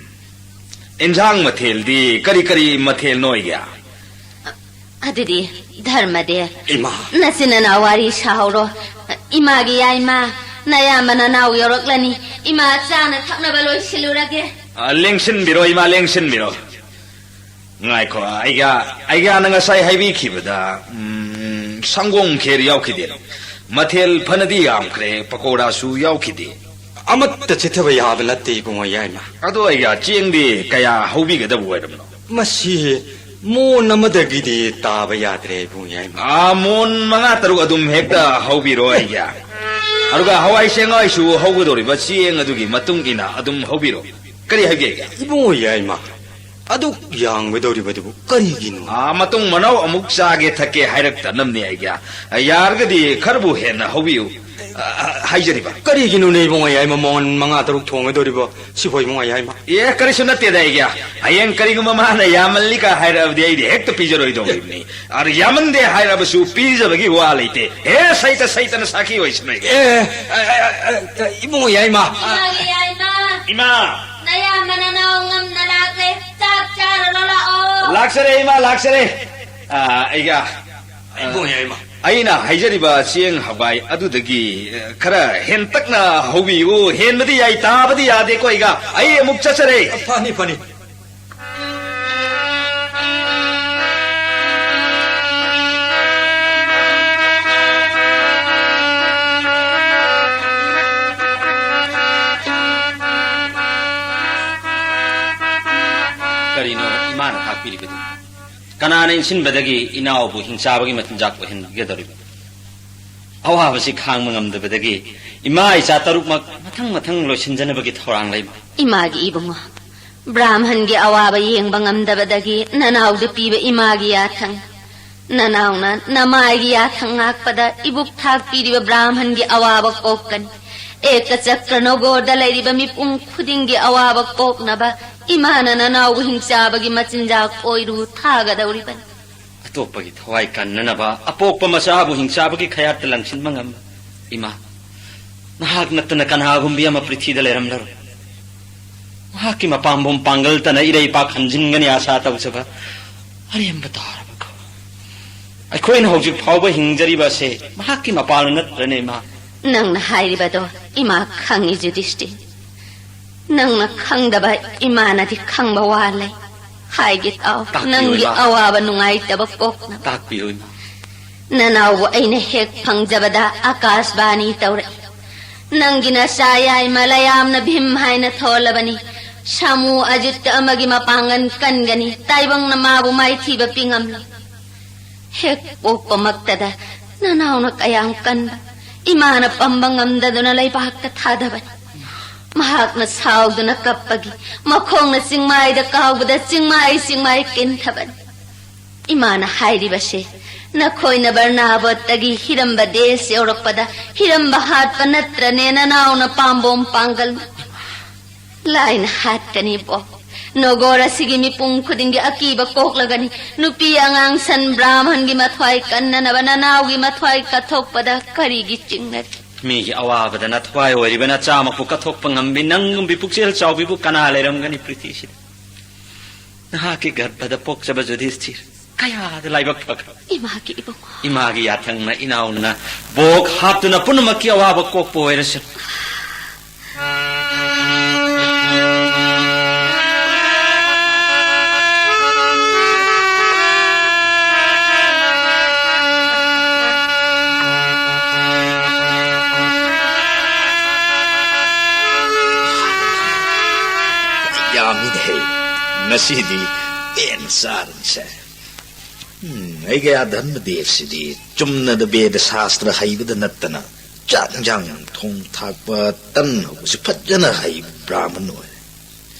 ꯏꯟꯖꯥꯡ ꯃꯊꯦꯜꯗꯤ ꯀꯔꯤ ꯀꯔꯤ ꯃꯊꯦꯜꯅꯣ ꯑꯩꯒꯤ? ꯑꯗꯨꯗꯤ ꯙꯔꯃꯗꯦꯕ, ꯏꯃꯥ꯫ ꯅꯆꯤꯟ ꯅꯅꯥꯎ ꯋꯥꯔꯤ ꯁꯥꯍꯧꯔꯣ꯫ ꯏꯃꯥꯒꯤ ꯌꯥꯏꯃ, ꯅꯌꯥꯝꯕ ꯅꯅꯥꯎ ꯌꯧꯔꯛꯂꯅꯤ꯫ ꯏꯃꯥ, ꯆꯥꯅ ꯊꯛꯅꯕ ꯂꯣꯏꯁꯤꯜꯂꯨꯔꯒꯦ꯫ ꯑ, ꯂꯦꯡꯁꯤꯟꯕꯤꯔꯣ, ꯏꯃꯥ, ꯂꯦꯡꯁꯤꯟꯕꯤꯔꯣ꯫ ꯉꯥꯏꯈꯣ, ꯑꯩꯒ, ꯑꯩꯒ ꯅꯪ ꯉꯁꯥꯏ ꯍꯥꯏꯕꯤꯈꯤꯕꯗ, ꯎꯝ, ꯁꯪꯒꯣꯝ ꯈꯦꯔ ꯌꯥꯎꯈꯤꯗꯦ꯫ ꯃꯊꯦꯜ ꯐꯅꯗꯤ ꯌꯥꯝꯈ꯭ꯔꯦ, ꯄꯀꯧꯔꯥꯁꯨ ꯌꯥꯎꯈꯤꯗꯦ꯫ ꯑꯃꯠꯇ ꯆꯤꯠꯊꯕ ꯌꯥꯕ ꯅꯠꯇꯦ, ꯏꯕꯨꯡꯉꯣ ꯌꯥꯏꯃ꯫ ꯑꯗꯣ ꯑꯩꯒ ꯆꯦꯡꯗꯤ ꯀꯌꯥ ꯍꯧꯕꯤꯒꯗꯕ ꯑꯣꯏꯔꯕꯅꯣ? ꯃꯁꯤ ꯃꯣꯟ ꯑꯃꯗꯒꯤꯗꯤ ꯇꯥꯕ ꯌꯥꯗ꯭ꯔꯦ, ꯏꯕꯨꯡ ꯌꯥꯏꯃ꯫ ꯑꯥ, ꯃꯣꯟ ꯃꯉꯥ ꯇꯔꯨꯛ ꯑꯗꯨꯝ ꯍꯦꯛꯇ ꯍꯧꯕꯤꯔꯣ ꯑꯩꯒꯤ꯫ ꯑꯗꯨꯒ ꯍꯋꯥꯏ ꯆꯦꯡꯋꯥꯏꯁꯨ ꯍꯧꯒꯗꯧꯔꯤꯕ ꯆꯦꯡ ꯑꯗꯨꯒꯤ ꯃꯇꯨꯡ ꯏꯟꯅ ꯑꯗꯨꯝ ꯍꯧꯕꯤꯔꯣ꯫ ꯀꯔꯤ ꯍꯥꯏꯕꯤꯒꯦ? ꯏꯕꯨꯡ ꯌꯥꯏꯃ, ꯑꯗꯨꯛ ꯌꯥꯝꯒꯗꯧꯔꯤꯕꯗꯨꯕꯨ ꯀꯔꯤꯒꯤꯅꯣ? ꯑꯥ, ꯃꯇꯨꯡ ꯃꯅꯥꯎ ꯑꯃꯨꯛ ꯆꯥꯒꯦ ꯊꯛꯀꯦ ꯍꯥꯏꯔꯛꯇꯅꯕꯅꯦ ꯑꯩꯒꯤ꯫ ꯌꯥꯔꯒꯗꯤ ꯈꯔꯕꯨ ꯍꯦꯟꯅ ꯍꯧꯕꯤꯌꯨ꯫ ꯑ, ꯍꯥꯏꯖꯔꯤꯕ꯫ ꯀꯔꯤꯒꯤꯅꯣꯅꯦ ꯏꯕꯨꯡꯉꯣ ꯌꯥꯏꯃ, ꯃꯣꯟ ꯃꯉꯥ ꯇꯔꯨꯛ ꯊꯣꯡꯒꯗꯧꯔꯤꯕꯣ? ꯁꯤꯕꯨ ꯏꯕꯨꯡꯉꯣ ꯌꯥꯏꯃ꯫ ꯑꯦ, ꯀꯔꯤꯁꯨ ꯅꯠꯇꯦꯗ ꯑꯩꯒꯤ꯫ ꯍꯌꯦꯡ ꯀꯔꯤꯒꯨꯝꯕ ꯃꯥꯅ ꯌꯥꯝꯃꯜꯂꯤꯒ ꯍꯥꯏꯔꯛꯑꯕꯗꯤ ꯑꯩꯗꯤ ꯍꯦꯛꯇ ꯄꯤꯖꯔꯣꯏꯗꯧꯔꯤꯕꯅꯤ꯫ ꯑꯗ ꯌꯥꯝꯃꯟꯗꯦ ꯍꯥꯏꯔꯕꯁꯨ ꯄꯤꯖꯕꯒꯤ ꯋꯥ ꯂꯩꯇꯦ꯫ ꯍꯦ, ꯁꯩꯇ ꯁꯩꯇꯅ ꯁꯥꯈꯤ ꯑꯣꯏꯁꯅꯨ ꯑꯩꯒꯤ꯫ ꯑꯦ, ꯑ, ꯑ, ꯑ, ꯑ, ꯏꯕꯨꯡꯉꯣ ꯌꯥꯏꯃ꯫ ꯏꯃꯥꯒꯤ ꯌꯥꯏꯃ꯫ ꯏꯃꯥ꯫ ꯅꯌꯥꯝꯕ ꯅꯅꯥꯎ ꯉꯝꯅ ꯂꯥꯛꯂꯦ꯫ ꯆꯥꯛ ꯆꯥꯔꯨꯔꯣ ꯂꯥꯛꯑꯣ꯫ ꯂꯥꯛꯆꯔꯦ ꯏꯃꯥ, ꯂꯥꯛꯆꯔꯦ꯫ ꯑ, ꯑꯩꯒ, ꯑ, ꯏꯕꯨꯡꯉꯣ ꯌꯥꯏꯃ꯫ ꯑꯩꯅ ꯍꯥꯏꯖꯔꯤꯕ ꯆꯦꯡ ꯍꯋꯥꯏ ꯑꯗꯨꯗꯒꯤ, ꯑ, ꯈꯔ ꯍꯦꯟꯇꯛꯅ ꯍꯧꯕꯤꯌꯨ꯫ ꯍꯦꯟꯕꯗꯤ ꯌꯥꯏ, ꯇꯥꯕꯗꯤ ꯌꯥꯗꯦꯀꯣ ꯑꯩꯒ꯫ ꯑꯩ ꯑꯃꯨꯛ ꯆꯠꯆꯔꯦ꯫ ꯐꯅꯤ, ꯐꯅꯤ꯫ ꯀꯔꯤꯅꯣ ꯏꯃꯥꯅ ꯇꯥꯛꯄꯤꯔꯤꯕꯗꯨ? ꯀꯅꯥꯅ ꯏꯟꯁꯤꯟꯕꯗꯒꯤ ꯏꯅꯥꯎꯕꯨ ꯍꯤꯡꯆꯥꯕꯒꯤ ꯃꯆꯤꯟꯖꯥꯛ ꯑꯣꯏꯍꯟꯒꯗꯧꯔꯤꯕ? ꯑꯋꯥꯕꯁꯤ ꯈꯥꯡꯕ ꯉꯝꯗꯕꯗꯒꯤ ꯏꯃꯥ ꯏꯆꯥ ꯇꯔꯨꯛꯃꯛ ꯃꯊꯪ ꯃꯊꯪ ꯂꯣꯏꯁꯤꯟꯖꯅꯕꯒꯤ ꯊꯧꯔꯥꯡ ꯂꯩꯕ꯫ ꯏꯃꯥꯒꯤ ꯏꯕꯨꯡꯉꯣ, ꯕ꯭ꯔꯥꯍꯃꯟꯒꯤ ꯑꯋꯥꯕ ꯌꯦꯡꯕ ꯉꯝꯗꯕꯗꯒꯤ ꯅꯅꯥꯎꯗ ꯄꯤꯕ ꯏꯃꯥꯒꯤ ꯌꯥꯊꯪ꯫ ꯅꯅꯥꯎꯅ ꯅꯃꯥꯏꯒꯤ ꯌꯥꯊꯪ ꯉꯥꯛꯄꯗ ꯏꯕꯨꯛ ꯊꯥꯛꯄꯤꯔꯤꯕ ꯕ꯭ꯔꯥꯍꯃꯟꯒꯤ ꯑꯋꯥꯕ ꯀꯣꯛꯀꯅꯤ꯫ ꯑꯦꯀ ꯆꯀ꯭ꯔ ꯅꯒꯣꯔꯗ ꯂꯩꯔꯤꯕ ꯃꯤꯄꯨꯝ ꯈꯨꯗꯤꯡꯒꯤ ꯑꯋꯥꯕ ꯀꯣꯛꯅꯕ ꯏꯃꯥꯅ ꯅꯅꯥꯎꯕꯨ ꯍꯤꯡꯆꯥꯕꯒꯤ ꯃꯆꯤꯟꯖꯥꯛ ꯑꯣꯏꯔꯨ ꯊꯥꯒꯗꯧꯔꯤꯕꯅꯤ꯫ ꯑꯇꯣꯞꯄꯒꯤ ꯊꯋꯥꯏ ꯀꯟꯅꯅꯕ ꯑꯄꯣꯛꯄ ꯃꯆꯥꯕꯨ ꯍꯤꯡꯆꯥꯕꯒꯤ ꯈꯌꯥꯠꯇ ꯂꯪꯁꯤꯟꯕ ꯉꯝꯕ ꯏꯃꯥ, ꯅꯍꯥꯛ ꯅꯠꯇꯅ ꯀꯅꯥꯒꯨꯝꯕꯤ ꯑꯃ ꯄ꯭ꯔꯤꯊꯤꯗ ꯂꯩꯔꯝꯂꯔꯣꯏ꯫ ꯃꯍꯥꯛꯀꯤ ꯃꯄꯥꯝꯕꯣꯝ ꯄꯥꯡꯒꯜꯇꯅ ꯏꯔꯩꯄꯥꯛ ꯍꯟꯖꯤꯟꯒꯅꯤ ꯑꯥꯁꯥ ꯇꯧꯖꯕ ꯑꯔꯦꯝꯕ ꯇꯥꯔꯕ ꯈꯣ-, ꯑꯩꯈꯣꯏꯅ ꯍꯧꯖꯤꯛ ꯐꯥꯎꯕ ꯍꯤꯡꯖꯔꯤꯕ ꯑꯁꯦ ꯃꯍꯥꯛꯀꯤ ꯃꯄꯥꯜꯅ ꯅꯠꯇ꯭ꯔꯅꯦ, ꯏꯃꯥ? ꯅꯪꯅ ꯍꯥꯏꯔꯤꯕꯗꯣ ꯏꯃꯥ ꯈꯪꯉꯤ, ꯌꯨꯙꯤꯁꯇꯤꯔ꯫ ꯅꯪꯅ ꯈꯪꯗꯕ ꯏꯃꯥꯅꯗꯤ ꯈꯪꯕ ꯋꯥ ꯂꯩ꯫ ꯍꯥꯏꯒꯦ ꯇꯥꯎ, ꯇꯥꯛꯄꯤꯌꯨ, ꯅꯪꯒꯤ ꯏꯃꯥ꯫ ꯑꯋꯥꯕ ꯅꯨꯡꯉꯥꯏꯇꯕ ꯀꯣꯛꯅꯕ꯫ ꯇꯥꯛꯄꯤꯌꯨ, ꯏꯃꯥ꯫ ꯅꯅꯥꯎꯕꯨ ꯑꯩꯅ ꯍꯦꯛ ꯐꯪꯖꯕꯗ ꯑꯀꯥꯁꯕꯥꯅꯤ ꯇꯧꯔꯛꯏ꯫ ꯅꯪꯒꯤ ꯅꯆꯥ ꯌꯥꯏꯃ ꯂꯌꯥꯝꯅ ꯚꯤꯝ ꯍꯥꯏꯅ ꯊꯣꯜꯂꯕꯅꯤ꯫ ꯁꯥꯃꯨ ꯑꯖꯤꯠ ꯑꯃꯒꯤ ꯃꯄꯥꯡꯒꯜ ꯀꯟꯒꯅꯤ꯫ ꯇꯥꯏꯕꯪꯅ ꯃꯥꯕꯨ ꯃꯥꯏꯊꯤꯕ ꯄꯤꯉꯝꯂꯣꯏ꯫ ꯍꯦꯛ ꯄꯣꯛꯄꯃꯛꯇꯗ ꯅꯅꯥꯎꯅ ꯀꯌꯥꯝ ꯀꯟꯕ, ꯏꯃꯥꯅ ꯄꯝꯕ ꯉꯝꯗꯗꯨꯅ ꯂꯩꯕꯥꯛꯇ ꯊꯥꯗꯕꯅꯤ꯫ ꯃꯍꯥꯛꯅ ꯁꯥꯎꯗꯨꯅ ꯀꯞꯄꯒꯤ ꯃꯈꯣꯡꯅ ꯆꯤꯡꯃꯥꯏꯗ ꯀꯥꯎꯕꯗ ꯆꯤꯡꯃꯥꯏ ꯆꯤꯡꯃꯥꯏ ꯀꯤꯟꯊꯕꯅꯤ꯫ ꯏꯃꯥꯅ ꯍꯥꯏꯔꯤꯕꯁꯦ, ꯅꯈꯣꯏꯅ ꯕꯔꯅꯥꯕꯣꯠꯇꯒꯤ ꯍꯤꯔꯝꯕ ꯗꯦꯁ ꯌꯧꯔꯛꯄꯗ ꯍꯤꯔꯝꯕ ꯍꯥꯠꯄ ꯅꯠꯇ꯭ꯔꯅꯦ ꯅꯅꯥꯎꯅ ꯄꯥꯝꯕꯣꯝ ꯄꯥꯡꯒꯜꯅ? ꯂꯥꯏꯅ ꯍꯥꯠꯀꯅꯤꯕꯣ꯫ ꯅꯣꯒꯣꯔ ꯑꯁꯤꯒꯤ ꯃꯤꯄꯨꯝ ꯈꯨꯗꯤꯡꯒꯤ ꯑꯀꯤꯕ ꯀꯣꯛꯂꯒꯅꯤ꯫ ꯅꯨꯄꯤ ꯑꯉꯥꯡ ꯁꯟ ꯕ꯭ꯔꯥꯍꯃꯟꯒꯤ ꯃꯊ꯭ꯋꯥꯏ ꯀꯟꯅꯅꯕ ꯅꯅꯥꯎꯒꯤ ꯃꯊ꯭ꯋꯥꯏ ꯀꯠꯊꯣꯛꯄꯗ ꯀꯔꯤꯒꯤ ꯆꯤꯡꯅꯔꯤ? ꯃꯤꯒꯤ ꯑꯋꯥꯕꯗ ꯅꯊ꯭ꯋꯥꯏ ꯑꯣꯏꯔꯤꯕ ꯅꯆꯥꯃꯛꯄꯨ ꯀꯠꯊꯣꯛꯄ ꯉꯝꯕꯤ ꯅꯪꯒꯨꯝꯕꯤ ꯄꯨꯛꯆꯦꯜ ꯆꯥꯎꯕꯤꯕꯨ ꯀꯅꯥ ꯂꯩꯔꯝꯒꯅꯤ ꯄ꯭ꯔꯤꯊꯤꯁꯤꯗ? ꯅꯍꯥꯛꯀꯤ ꯒꯔꯚꯗ ꯄꯣꯛꯆꯕ ꯌꯨꯙꯤꯁꯊꯤꯔ ꯀꯌꯥꯗ ꯂꯥꯏꯕꯛ ꯐꯈ꯭ꯔꯕ! ꯏꯃꯥꯒꯤ ꯏꯕꯨꯡꯉꯣ꯫ ꯏꯃꯥꯒꯤ ꯌꯥꯊꯪꯅ ꯏꯅꯥꯎꯅ ꯕꯣꯛ ꯍꯥꯞꯇꯨꯅ ꯄꯨꯝꯅꯃꯛꯀꯤ ꯑꯋꯥꯕ ꯀꯣꯛꯄ ꯑꯣꯏꯔꯁꯅꯨ꯫ ꯌꯥꯝꯃꯤꯅꯦꯍꯦ꯫ ꯉꯁꯤꯗꯤ ꯄꯦꯟꯅ ꯆꯥꯔꯅꯤꯁꯦ꯫ ꯎꯝ, ꯑꯩꯒꯤ ꯑꯥ ꯙꯔꯃꯗꯦꯕꯁꯤꯗꯤ ꯆꯨꯝꯅꯗ ꯕꯦꯗ ꯁꯥꯁꯇ꯭ꯔ ꯍꯩꯕꯗ ꯅꯠꯇꯅ ꯆꯥꯛ ꯏꯟꯖꯥꯡ ꯊꯣꯡ ꯊꯥꯛꯄ, ꯇꯟ ꯍꯧꯕꯁꯨ ꯐꯖꯅ ꯍꯩꯕ ꯕ꯭ꯔꯥꯍꯃꯟ ꯑꯣꯏꯔꯦ꯫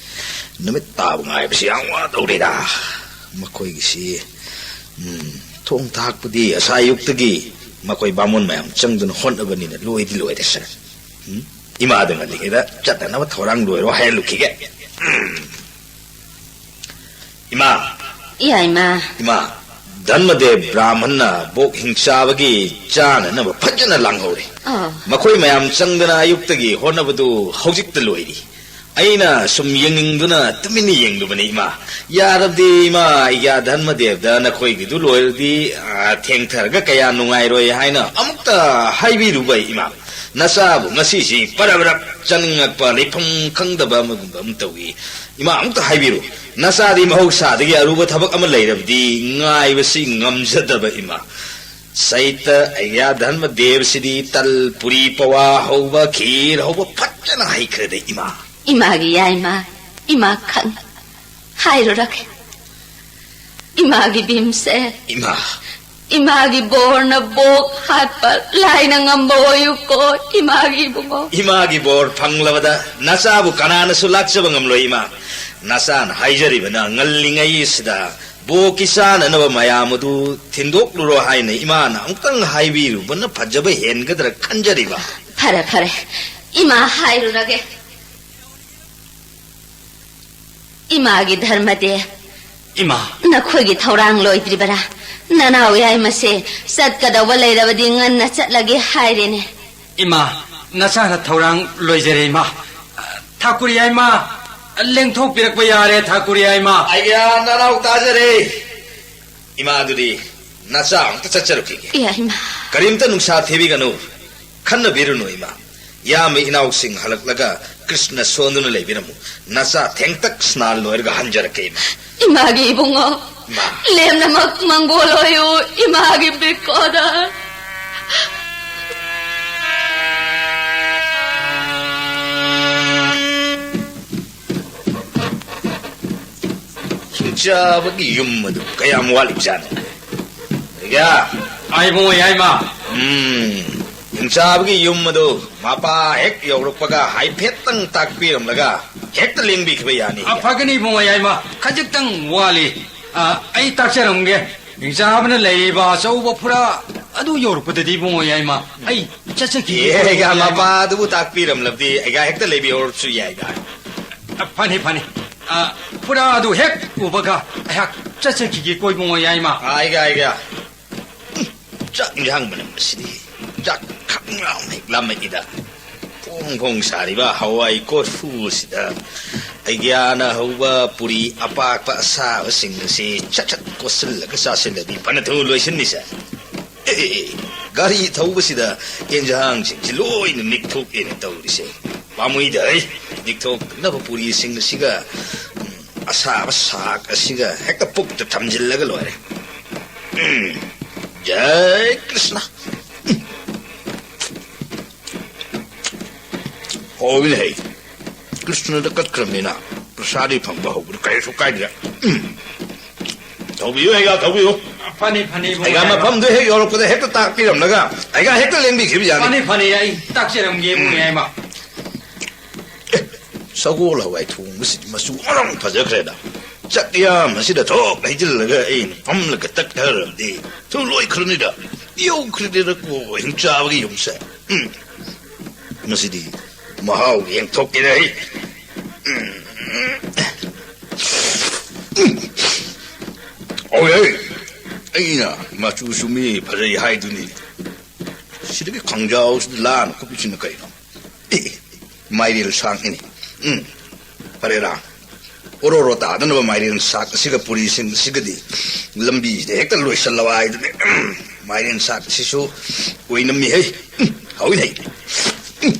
ꯅꯨꯃꯤꯠ ꯇꯥꯕ ꯉꯥꯏꯕꯁꯤ ꯌꯥꯝ ꯋꯥꯗꯧꯔꯤꯗ꯫ ꯃꯈꯣꯏꯒꯤꯁꯤ, ꯎꯝ, ꯊꯣꯡ ꯊꯥꯛꯄꯗꯤ ꯑꯁꯥ ꯑꯌꯨꯛꯇꯒꯤ ꯃꯈꯣꯏ ꯕꯥꯃꯣꯟ ꯃꯌꯥꯝ ꯆꯪꯗꯨꯅ ꯍꯣꯠꯅꯕꯅꯤꯅ ꯂꯣꯏꯗꯤ ꯂꯣꯏꯔꯦ ꯁꯥꯔ꯫ ꯎꯝ? ꯏꯃꯥꯗ ꯉꯜꯂꯤꯉꯩꯗ ꯆꯠꯅꯅꯕ ꯊꯧꯔꯥꯡ ꯂꯣꯏꯔꯣ ꯍꯥꯏꯍꯜꯂꯨꯈꯤꯒꯦ꯫ ꯎꯝ꯫ ꯏꯃꯥ꯫ ꯏꯌꯥ, ꯏꯃꯥ꯫ ꯏꯃꯥ, ꯙꯔꯃꯗꯦꯕ ꯕ꯭ꯔꯥꯍꯃꯟꯅ ꯕꯣꯛ ꯍꯤꯡꯆꯥꯕꯒꯤ ꯆꯥꯅꯅꯕ ꯐꯖꯅ ꯂꯥꯡꯍꯧꯔꯦ꯫ ꯑꯥ꯫ ꯃꯈꯣꯏ ꯃꯌꯥꯝ ꯆꯪꯗꯅ ꯑꯌꯨꯛꯇꯒꯤ ꯍꯣꯠꯅꯕꯗꯨ ꯍꯧꯖꯤꯛꯇ ꯂꯣꯏꯔꯤ꯫ ꯑꯩꯅ ꯁꯨꯝ ꯌꯦꯡꯅꯤꯡꯗꯨꯅ ꯇꯨꯃꯤꯟꯅ ꯌꯦꯡꯂꯨꯕꯅꯤ, ꯏꯃꯥ꯫ ꯌꯥꯔꯕꯗꯤ, ꯏꯃꯥ, ꯑꯩꯒꯤ ꯑꯥ ꯙꯔꯃꯗꯦꯕꯗ ꯅꯈꯣꯏꯒꯤꯗꯨ ꯂꯣꯏꯔꯗꯤ, ꯑꯥ, ꯊꯦꯡꯊꯔꯒ ꯀꯌꯥ ꯅꯨꯡꯉꯥꯏꯔꯣꯏ ꯍꯥꯏꯅ ꯑꯃꯨꯛꯇ ꯍꯥꯏꯕꯤꯔꯨꯕ, ꯏꯃꯥ꯫ ꯅꯆꯥꯕꯨ ꯉꯁꯤꯁꯤ ꯄꯔꯞ ꯄꯔꯞ ꯆꯥꯅꯤꯡꯉꯛꯄ, ꯂꯩꯐꯝ ꯈꯪꯗꯕ ꯑꯃꯒꯨꯝꯕ ꯑꯃ ꯇꯧꯏ꯫ ꯏꯃꯥ, ꯑꯃꯨꯛꯇ ꯍꯥꯏꯕꯤꯔꯨ꯫ ꯅꯆꯥꯗꯤ ꯃꯍꯧꯁꯥꯗꯒꯤ ꯑꯔꯨꯕ ꯊꯕꯛ ꯑꯃ ꯂꯩꯔꯕꯗꯤ ꯉꯥꯏꯕꯁꯤ ꯉꯝꯖꯗꯕ, ꯏꯃꯥ꯫ ꯁꯩꯇ ꯑꯩꯒ꯭ꯌꯥ ꯙꯔꯃ ꯗꯦꯕꯁꯤꯗꯤ ꯇꯜ, ꯄꯨꯔꯤ, ꯄꯋꯥ ꯍꯧꯕ, ꯈꯤꯔ ꯍꯧꯕ ꯐꯖꯅ ꯍꯩꯈ꯭ꯔꯦꯗ, ꯏꯃꯥ꯫ ꯏꯃꯥꯒꯤ ꯌꯥꯏꯃ, ꯏꯃꯥ ꯈꯪ ꯍꯥꯏꯔꯨꯔꯒꯦ꯫ ꯏꯃꯥꯒꯤ ꯚꯤꯝꯁꯦ꯫ ꯏꯃꯥ꯫ ꯏꯃꯥꯒꯤ ꯕꯣꯔꯅ ꯕꯣꯛ ꯍꯥꯠꯄ ꯂꯥꯏꯅ ꯉꯝꯕ ꯑꯣꯏꯌꯨꯀꯣ, ꯏꯃꯥꯒꯤ ꯏꯕꯨꯡꯉꯣ꯫ ꯏꯃꯥꯒꯤ ꯕꯣꯔ ꯐꯪꯂꯕꯗ ꯅꯆꯥꯕꯨ ꯀꯅꯥꯅꯁꯨ ꯂꯥꯛꯆꯕ ꯉꯝꯂꯣꯏ, ꯏꯃꯥ꯫ ꯅꯆꯥꯅ ꯍꯥꯏꯖꯔꯤꯕꯅ ꯉꯜꯂꯤꯉꯩꯁꯤꯗ ꯕꯣꯛꯀꯤ ꯆꯥꯅꯅꯕ ꯃꯌꯥꯝ ꯑꯗꯨ ꯊꯤꯟꯗꯣꯛꯂꯨꯔꯣ ꯍꯥꯏꯅ ꯏꯃꯥꯅ ꯑꯃꯨꯛꯇꯪ ꯍꯥꯏꯕꯤꯔꯨꯕꯅ ꯐꯖꯕ ꯍꯦꯟꯒꯗ꯭ꯔꯥ ꯈꯟꯖꯔꯤꯕ꯫ ꯐꯔꯦ, ꯐꯔꯦ, ꯏꯃꯥ ꯍꯥꯏꯔꯨꯔꯒꯦ꯫ ꯏꯃꯥꯒꯤ ꯙꯔꯃꯗꯤ꯫ ꯏꯃꯥ꯫ ꯅꯈꯣꯏꯒꯤ ꯊꯧꯔꯥꯡ ꯂꯣꯏꯗ꯭ꯔꯤꯕꯔꯥ? ꯅꯅꯥꯎ ꯌꯥꯏꯃꯁꯦ ꯆꯠꯀꯗꯧꯕ ꯂꯩꯔꯕꯗꯤ ꯉꯟꯅ ꯆꯠꯂꯒꯦ ꯍꯥꯏꯔꯦꯅꯦ꯫ ꯏꯃꯥ, ꯅꯆꯥꯅ ꯊꯧꯔꯥꯡ ꯂꯣꯏꯖꯔꯦ, ꯏꯃꯥ꯫ ꯊꯥꯀꯨꯔ ꯌꯥꯏꯃ, ꯂꯦꯡꯊꯣꯛꯄꯤꯔꯛꯄ ꯌꯥꯔꯦ, ꯊꯥꯀꯨꯔ ꯌꯥꯏꯃ꯫ ꯑꯩꯒꯤ ꯅꯅꯥꯎ ꯇꯥꯖꯔꯦ꯫ ꯏꯃꯥ, ꯑꯗꯨꯗꯤ ꯅꯆꯥ ꯑꯃꯨꯛꯇ ꯆꯠꯆꯔꯨꯈꯤꯒꯦ꯫ ꯌꯥꯏꯃ꯫ ꯀꯔꯤꯝꯇ ꯅꯨꯡꯁꯥ ꯊꯤꯕꯤꯒꯅꯨ, ꯈꯟꯅꯕꯤꯔꯨꯅꯨ, ꯏꯃꯥ꯫ ꯏꯌꯥꯝꯕ ꯏꯅꯥꯎꯁꯤꯡ ꯍꯜꯂꯛꯂꯒ ꯀ꯭ꯔꯤꯁꯅ ꯁꯣꯟꯗꯨꯅ ꯂꯩꯕꯤꯔꯝꯃꯨ꯫ ꯅꯆꯥ ꯊꯦꯡꯇꯛ ꯁ꯭ꯅꯥꯟ ꯂꯣꯏꯔꯒ ꯍꯟꯖꯔꯛꯀꯦ, ꯏꯃꯥ꯫ ꯏꯃꯥꯒꯤ ꯏꯕꯨꯡꯉꯣ, ꯏꯃꯥ꯫ ꯂꯦꯝꯅꯃꯛ ꯃꯪꯒꯣꯜ ꯑꯣꯏꯌꯨ, ꯏꯃꯥꯒꯤ ꯕꯤꯀꯣꯗ꯫ ꯍꯤꯡꯆꯥꯕꯒꯤ ꯌꯨꯝ ꯑꯗꯨ ꯀꯌꯥꯝ ꯋꯥꯠꯂꯤꯕꯖꯥꯠꯅꯣ? ꯑꯩꯒ꯫ ꯑꯥ, ꯏꯕꯨꯡꯉꯣ, ꯌꯥꯏꯃ꯫ ꯎꯝ, ꯍꯤꯡꯆꯥꯕꯒꯤ ꯌꯨꯝ ꯑꯗꯨ ꯃꯄꯥ ꯍꯦꯛ ꯌꯧꯔꯛꯄꯒ ꯍꯥꯏꯐꯦꯠꯇꯪ ꯇꯥꯛꯄꯤꯔꯝꯂꯒ ꯍꯦꯛꯇ ꯂꯦꯡꯕꯤꯈꯤꯕ ꯌꯥꯅꯤ꯫ ꯑꯥ, ꯐꯒꯅꯤ, ꯏꯕꯨꯡꯉꯣ, ꯌꯥꯏꯃ꯫ ꯈꯖꯤꯛꯇꯪ ꯋꯥꯠꯂꯤ꯫ ꯑꯥ, ꯑꯩ ꯇꯥꯛꯆꯔꯝꯒꯦ꯫ ꯍꯤꯡꯆꯥꯕꯅ ꯂꯩꯔꯤꯕ ꯑꯆꯧꯕ ꯐꯨꯔꯥ ꯑꯗꯨ ꯌꯧꯔꯛꯄꯗꯗꯤ, ꯏꯕꯨꯡꯉꯣ, ꯌꯥꯏꯃ, ꯑꯩ ꯆꯠꯆꯈꯤꯒꯦ꯫ ꯑꯦ, ꯑꯩꯒ ꯌꯥꯏꯃ꯫ ꯃꯄꯥ ꯑꯗꯨꯕꯨ ꯇꯥꯛꯄꯤꯔꯝꯂꯕꯗꯤ ꯑꯩꯒ ꯍꯦꯛꯇ ꯂꯩꯕꯤꯍꯧꯔꯁꯨ ꯌꯥꯏꯗ꯫ ꯑ, ꯐꯅꯤ, ꯐꯅꯤ꯫ ꯑ, ꯐꯨꯔꯥ ꯑꯗꯨ ꯍꯦꯛ ꯎꯕꯒ ꯑꯩꯍꯥꯛ ꯆꯠꯆꯈꯤꯒꯦ, ꯀꯣ ꯏꯕꯨꯡꯉꯣ, ꯌꯥꯏꯃ꯫ ꯑꯥꯏꯒ, ꯑꯥꯏꯒ꯫ ꯆꯥꯛ ꯏꯟꯖꯥꯡ ꯃꯅꯝ ꯑꯁꯤꯗꯤ ꯆꯥꯛ ꯈꯪ ꯂꯥꯎꯅ ꯍꯦꯛ ꯂꯥꯝꯃꯛꯏꯗ꯫ ꯐꯣꯡ ꯐꯣꯡ ꯁꯥꯔꯤꯕ ꯍꯋꯥꯏ ꯀꯣꯔꯐꯨ ꯑꯁꯤꯗ ꯑꯩꯒ꯭ꯌꯥꯅ ꯍꯧꯕ ꯄꯨꯔꯤ ꯑꯄꯥꯛꯄ ꯑꯁꯥꯕꯁꯤꯡ ꯑꯁꯤ ꯁꯠ ꯁꯠ ꯀꯣꯠꯁꯤꯜꯂꯒ ꯆꯥꯁꯤꯜꯂꯗꯤ ꯐꯅ ꯊꯨꯅ ꯂꯣꯏꯁꯤꯟꯅꯤꯁꯦ꯫ ꯑꯦ, ꯒꯥꯔꯤ ꯊꯧꯕꯁꯤꯗ ꯌꯦꯟꯖꯥꯡꯁꯤꯡꯁꯤ ꯂꯣꯏꯅ ꯅꯤꯛꯊꯣꯛꯑꯦꯅ ꯇꯧꯔꯤꯁꯦ꯫ ꯄꯥꯝꯃꯨꯏꯗ, ꯑꯩ ꯅꯤꯛꯊꯣꯛꯇꯅꯕ ꯄꯨꯔꯤꯁꯤꯡ ꯑꯁꯤꯒ, ꯎꯝ, ꯑꯁꯥꯕ ꯁꯥꯛ ꯑꯁꯤꯒ ꯍꯦꯛꯇ ꯄꯨꯛꯇ ꯊꯝꯖꯤꯜꯂꯒ ꯂꯣꯏꯔꯦ꯫ ꯎꯝ, ꯖꯩ ꯀ꯭ꯔꯤꯁꯅ꯫ ꯎꯝ꯫ ꯍꯣꯏꯅꯦ, ꯀ꯭ꯔꯤꯁꯅꯗ ꯀꯠꯈ꯭ꯔꯕꯅꯤꯅ ꯄ꯭ꯔꯁꯥꯗꯤ ꯐꯪꯕ ꯍꯧꯕꯗ ꯀꯔꯤꯁꯨ ꯀꯥꯏꯗ꯭ꯔꯦ꯫ ꯎꯝ꯫ ꯊꯧꯕꯤꯌꯨ, ꯑꯩꯒ ꯊꯧꯕꯤꯌꯨ꯫ ꯐꯅꯤ, ꯐꯅꯤ, ꯏꯕꯨꯡꯉꯣ ꯑꯩꯒ ꯌꯥꯏꯃ꯫ ꯃꯐꯝꯗꯨ ꯍꯦꯛ ꯌꯧꯔꯛꯄꯗ ꯍꯦꯛꯇ ꯇꯥꯛꯄꯤꯔꯝꯂꯒ ꯑꯩꯒ ꯍꯦꯛꯇ ꯂꯦꯡꯕꯤꯈꯤꯕ ꯌꯥꯅꯤ꯫ ꯐꯅꯤ, ꯐꯅꯤ, ꯑꯩ ꯇꯥꯛꯆꯔꯝꯒꯦ, ꯏꯕꯨꯡꯉꯣ ꯌꯥꯏꯃ꯫ ꯁꯒꯣꯜ ꯍꯋꯥꯏ ꯊꯣꯡꯕꯁꯤꯗꯤ ꯃꯆꯨ ꯃꯔꯣꯡ ꯐꯖꯈ꯭ꯔꯦꯗ꯫ ꯆꯥꯛꯌꯥꯝ ꯑꯁꯤꯗ ꯊꯣꯛ ꯍꯩꯖꯤꯜꯂꯒ ꯑꯩꯅ ꯐꯝꯂꯒ ꯇꯛꯊꯔꯕꯗꯤ ꯊꯨ ꯂꯣꯏꯈ꯭ꯔꯅꯤꯗ꯫ ꯌꯧꯈ꯭ꯔꯦꯗꯀꯣ ꯍꯤꯡꯆꯥꯕꯒꯤ ꯌꯨꯝꯁꯦ꯫ ꯎꯝ꯫ ꯃꯁꯤꯗꯤ ꯃꯍꯥꯎ ꯌꯦꯡꯊꯣꯛꯀꯦꯅꯦ ꯑꯩ꯫ ꯎꯝ꯫ ꯎꯝ꯫ ꯑꯣꯏ, ꯑꯩꯅ ꯃꯆꯨꯁꯨ ꯃꯤ ꯐꯖꯩ ꯍꯥꯏꯗꯨꯅꯤ꯫ ꯁꯤꯗꯒꯤ ꯈꯪꯖꯥꯎꯁꯤꯗ ꯂꯥꯅ ꯀꯨꯞꯄꯤꯁꯤꯅ ꯀꯩꯅꯣ? ꯑꯦ, ꯃꯥꯏꯔꯦꯜ ꯁꯥꯛꯅꯤꯅꯦ꯫ ꯎꯝ, ꯐꯔꯦ ꯔꯥ꯫ ꯑꯣꯔꯣ ꯑꯣꯔꯣ ꯇꯥꯗꯅꯕ ꯃꯥꯏꯔꯦꯟ ꯁꯥꯛ ꯑꯁꯤꯒ ꯄꯨꯔꯤꯁꯤꯡ ꯑꯁꯤꯒꯗꯤ ꯂꯝꯕꯤꯁꯤꯗ ꯍꯦꯛꯇ ꯂꯣꯏꯁꯤꯜꯂꯕ ꯍꯥꯏꯗꯨꯅꯤ꯫ ꯎꯝ, ꯃꯥꯏꯔꯦꯟ ꯁꯥꯛ ꯑꯁꯤꯁꯨ ꯑꯣꯏꯅꯝꯃꯤꯍꯦ꯫ ꯎꯝ, ꯍꯥꯎꯏꯅꯦ꯫ ꯎꯝ꯫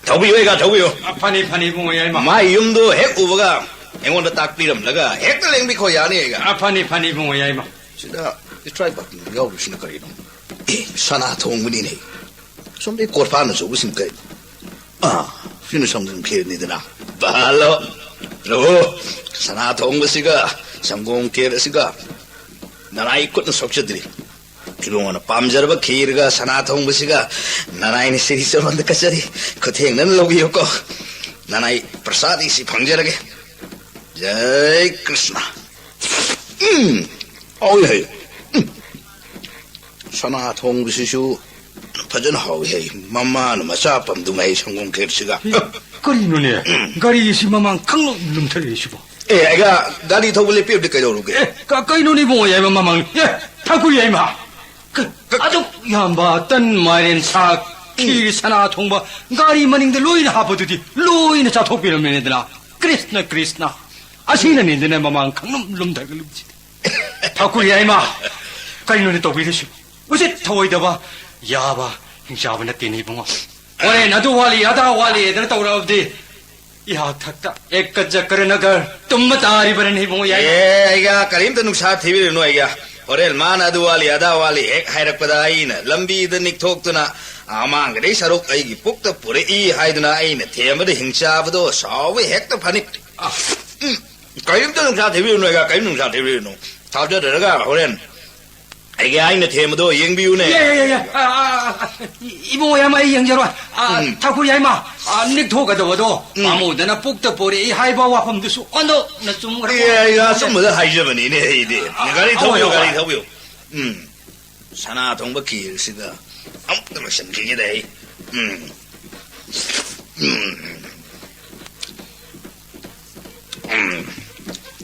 ꯊꯧꯕꯤꯌꯨ, ꯑꯩꯒ ꯊꯧꯕꯤꯌꯨ꯫ ꯑ, ꯐꯅꯤ, ꯐꯅꯤ, ꯏꯕꯨꯡꯉꯣ ꯌꯥꯏꯃ꯫ ꯃꯥꯏ ꯌꯨꯝꯗꯣ ꯍꯦꯛ ꯎꯕꯒ ꯑꯩꯉꯣꯟꯗ ꯇꯥꯛꯄꯤꯔꯝꯂꯒ ꯍꯦꯛꯇ ꯂꯦꯡꯕꯤꯈꯣ ꯌꯥꯅꯤ ꯑꯩꯒ꯫ ꯑ, ꯐꯅꯤ, ꯐꯅꯤ, ꯏꯕꯨꯡꯉꯣ ꯌꯥꯏꯃ꯫ ꯁꯤꯗ ꯏꯇ꯭ꯔꯥꯏ ꯄꯥꯛꯄꯤ ꯌꯥꯎꯔꯤꯁꯤꯅ ꯀꯔꯤꯅꯣ? ꯑꯦ, ꯁꯅꯥ ꯊꯣꯡꯕꯅꯤꯅꯦ꯫ ꯁꯣꯝꯗꯩ ꯀꯣꯔꯐꯥꯅ ꯆꯧꯕꯁꯤꯡ ꯀꯩ? ꯑꯥ, ꯁꯤꯅ ꯁꯪꯒꯣꯝ ꯈꯦꯔꯅꯤꯗꯅ꯫ ꯕꯥꯂꯣ, ꯂꯧꯑꯣ꯫ ꯁꯅꯥ ꯊꯣꯡꯕꯁꯤꯒ ꯁꯪꯒꯣꯝ ꯈꯦꯔ ꯑꯁꯤꯒ ꯅꯅꯥꯏ ꯈꯨꯠꯅ ꯁꯣꯛꯆꯗ꯭ꯔꯤ꯫ ꯏꯕꯨꯡꯉꯣꯅ ꯄꯥꯝꯖꯔꯕ ꯈꯦꯔꯒ ꯁꯅꯥ ꯊꯣꯡꯕꯁꯤꯒ ꯅꯅꯥꯏꯅ ꯁꯤꯔꯤ ꯆꯔꯣꯟꯗ ꯀꯠꯆꯔꯤ꯫ ꯈꯨꯊꯦꯡꯅꯅ ꯂꯧꯕꯤꯌꯨꯀꯣ꯫ ꯅꯅꯥꯏ ꯄ꯭ꯔꯁꯥꯗꯤ ꯁꯤ ꯐꯪꯖꯔꯒꯦ꯫ ꯖꯩ ꯀ꯭ꯔꯤꯁꯅ꯫ ꯎꯝ, ꯍꯥꯎꯏ ꯍꯥꯏ꯫ ꯎꯝ꯫ ꯁꯅꯥ ꯊꯣꯡꯕꯁꯤꯁꯨ ꯐꯖꯅ ꯍꯥꯎꯏ ꯍꯥꯏ꯫ ꯃꯃꯥꯅ ꯃꯆꯥ ꯄꯝꯗꯨꯉꯥꯏ ꯁꯪꯒꯣꯝ ꯈꯦꯔꯁꯤꯒ꯫ ꯑꯦ, ꯀꯔꯤꯅꯣꯅꯦ? ꯎꯝ꯫ ꯒꯥꯔꯤꯁꯤ ꯃꯃꯥꯡ ꯈꯪꯂꯨꯝ ꯂꯨꯝꯊꯔꯛꯏꯁꯤꯕꯣ? ꯑꯦ, ꯑꯩꯒ ꯒꯥꯔꯤ ꯊꯧꯕ ꯂꯦꯞꯄꯤꯕꯗꯤ ꯀꯩꯗꯧꯔꯨꯒꯦ? ꯑꯦ, ꯀ-, ꯀꯩꯅꯣꯅꯦ ꯏꯕꯨꯡꯉꯣ ꯌꯥꯏꯃ ꯃꯃꯥꯡ? ꯑꯦ, ꯊꯥꯀꯨꯔ ꯌꯥꯏꯃ꯫ ꯀ-, ꯀ-, ꯑꯗꯨꯛ ꯌꯥꯝꯕ ꯇꯟ ꯃꯥꯏꯔꯦꯟ ꯁꯥꯛ, ꯎꯝ꯫ ꯈꯤꯔ ꯁꯅꯥ ꯊꯣꯡꯕ ꯒꯥꯔꯤ ꯃꯅꯤꯡꯗ ꯂꯣꯏꯅ ꯍꯥꯞꯄꯗꯨꯗꯤ ꯂꯣꯏꯅ ꯆꯥꯊꯣꯛꯄꯤꯔꯝꯃꯦꯗꯅ꯫ ꯀ꯭ꯔꯤꯁꯅ ꯀ꯭ꯔꯤꯁꯅ꯫ ꯑꯁꯤꯅꯅꯤꯗꯅ ꯃꯃꯥꯡ ꯈꯪꯂꯨꯝ ꯂꯨꯝꯊꯔꯛꯂꯤꯕꯁꯤꯗꯤ꯫ ꯊꯥꯀꯨꯔ ꯌꯥꯏꯃ, ꯀꯩꯅꯣꯅꯦ ꯇꯧꯕꯤꯔꯤꯁꯤ? ꯎꯆꯤꯠ ꯊꯑꯣꯏꯗꯕ ꯌꯥꯕ ꯍꯤꯡꯆꯥꯕ ꯅꯠꯇꯦꯅꯦ ꯏꯕꯨꯡꯉꯣ꯫ ꯍꯣꯔꯦꯟ ꯑꯗꯨ ꯋꯥꯠꯂꯤ, ꯑꯗꯥ ꯋꯥꯠꯂꯤ ꯍꯥꯏꯗꯅ ꯇꯧꯔꯛꯑꯕꯗꯤ ꯏꯍꯥꯛ ꯊꯛꯇ ꯑꯦꯛꯀ ꯆꯀ꯭ꯔ ꯅꯒꯔ ꯇꯨꯝꯕ ꯇꯥꯔꯤꯕꯅꯤ ꯏꯕꯨꯡꯉꯣ ꯌꯥꯏꯃ꯫ ꯑꯦ, ꯑꯩꯒ ꯀꯔꯤꯝꯇ ꯅꯨꯡꯁꯥ ꯊꯤꯕꯤꯔꯨꯅꯨ ꯑꯩꯒ꯫ ꯍꯣꯔꯦꯟ ꯃꯥꯅ ꯑꯗꯨ ꯋꯥꯠꯂꯤ, ꯑꯗꯥ ꯋꯥꯠꯂꯤ ꯍꯦꯛ ꯍꯥꯏꯔꯛꯄꯗ ꯑꯩꯅ ꯂꯝꯕꯤꯗ ꯅꯤꯛꯊꯣꯛꯇꯨꯅ ꯑꯃꯥꯡꯒꯗꯩ ꯁꯔꯨꯛ ꯑꯩꯒꯤ ꯄꯨꯛꯇ ꯄꯨꯔꯛꯏ ꯍꯥꯏꯗꯨꯅ ꯑꯩꯅ ꯊꯦꯝꯕꯗ ꯍꯤꯡꯆꯥꯕꯗꯣ ꯁꯥꯎꯕ ꯍꯦꯛꯇ ꯐꯅꯤ꯫ ꯑ, ꯎꯝ꯫ ꯀꯔꯤꯝꯇ ꯅꯨꯡꯁꯥ ꯊꯤꯕꯤꯔꯨꯅꯨ ꯑꯩꯒ, ꯀꯔꯤꯝ ꯅꯨꯡꯁꯥ ꯊꯤꯕꯤꯔꯨꯅꯨ꯫ ꯊꯥꯖꯗ꯭ꯔꯒ ꯍꯣꯔꯦꯟ ꯑꯩꯒꯤ ꯑꯩꯅ ꯊꯦꯝꯕꯗꯣ ꯌꯦꯡꯕꯤꯌꯨꯅꯦ꯫ ꯌꯥꯏ, ꯌꯥꯏ, ꯌꯥꯏ, ꯌꯥꯏ꯫ ꯑ, ꯑ, ꯑ, ꯏꯕꯨꯡꯉꯣ ꯌꯥꯏꯃ, ꯑꯩ ꯌꯦꯡꯖꯔꯣꯏ꯫ ꯑ, ꯎꯝ꯫ ꯊꯥꯀꯨꯔ ꯌꯥꯏꯃ, ꯑ, ꯅꯤꯛꯊꯣꯛꯀꯗꯕꯗꯣ ꯎꯝ꯫ ꯄꯥꯝꯃꯨꯗꯅ ꯄꯨꯛꯇ ꯄꯣꯔꯛꯏ ꯍꯥꯏꯕ ꯋꯥꯐꯝꯗꯨꯁꯨ ꯑꯣꯟꯊꯣꯛꯅ ꯆꯨꯝꯈ꯭ꯔꯕ꯫ ꯑꯦ, ꯑꯩ ꯑꯆꯨꯝꯕꯗ ꯍꯥꯏꯖꯕꯅꯤꯅꯦ ꯑꯩꯗꯤ꯫ ꯑ, ꯒꯥꯔꯤ ꯊꯧꯕꯤꯌꯨ, ꯍꯣꯏ, ꯒꯥꯔꯤ ꯍꯣꯏ꯫ ꯊꯧꯕꯤꯌꯨ꯫ ꯎꯝ꯫ ꯁꯅꯥ ꯊꯣꯡꯕ ꯈꯤꯔꯁꯤꯒ ꯑꯃꯨꯛꯇ ꯂꯣꯏꯁꯤꯟꯈꯤꯒꯦꯗ ꯑꯩ꯫ ꯎꯝ꯫ ꯎꯝ꯫ ꯎꯝ꯫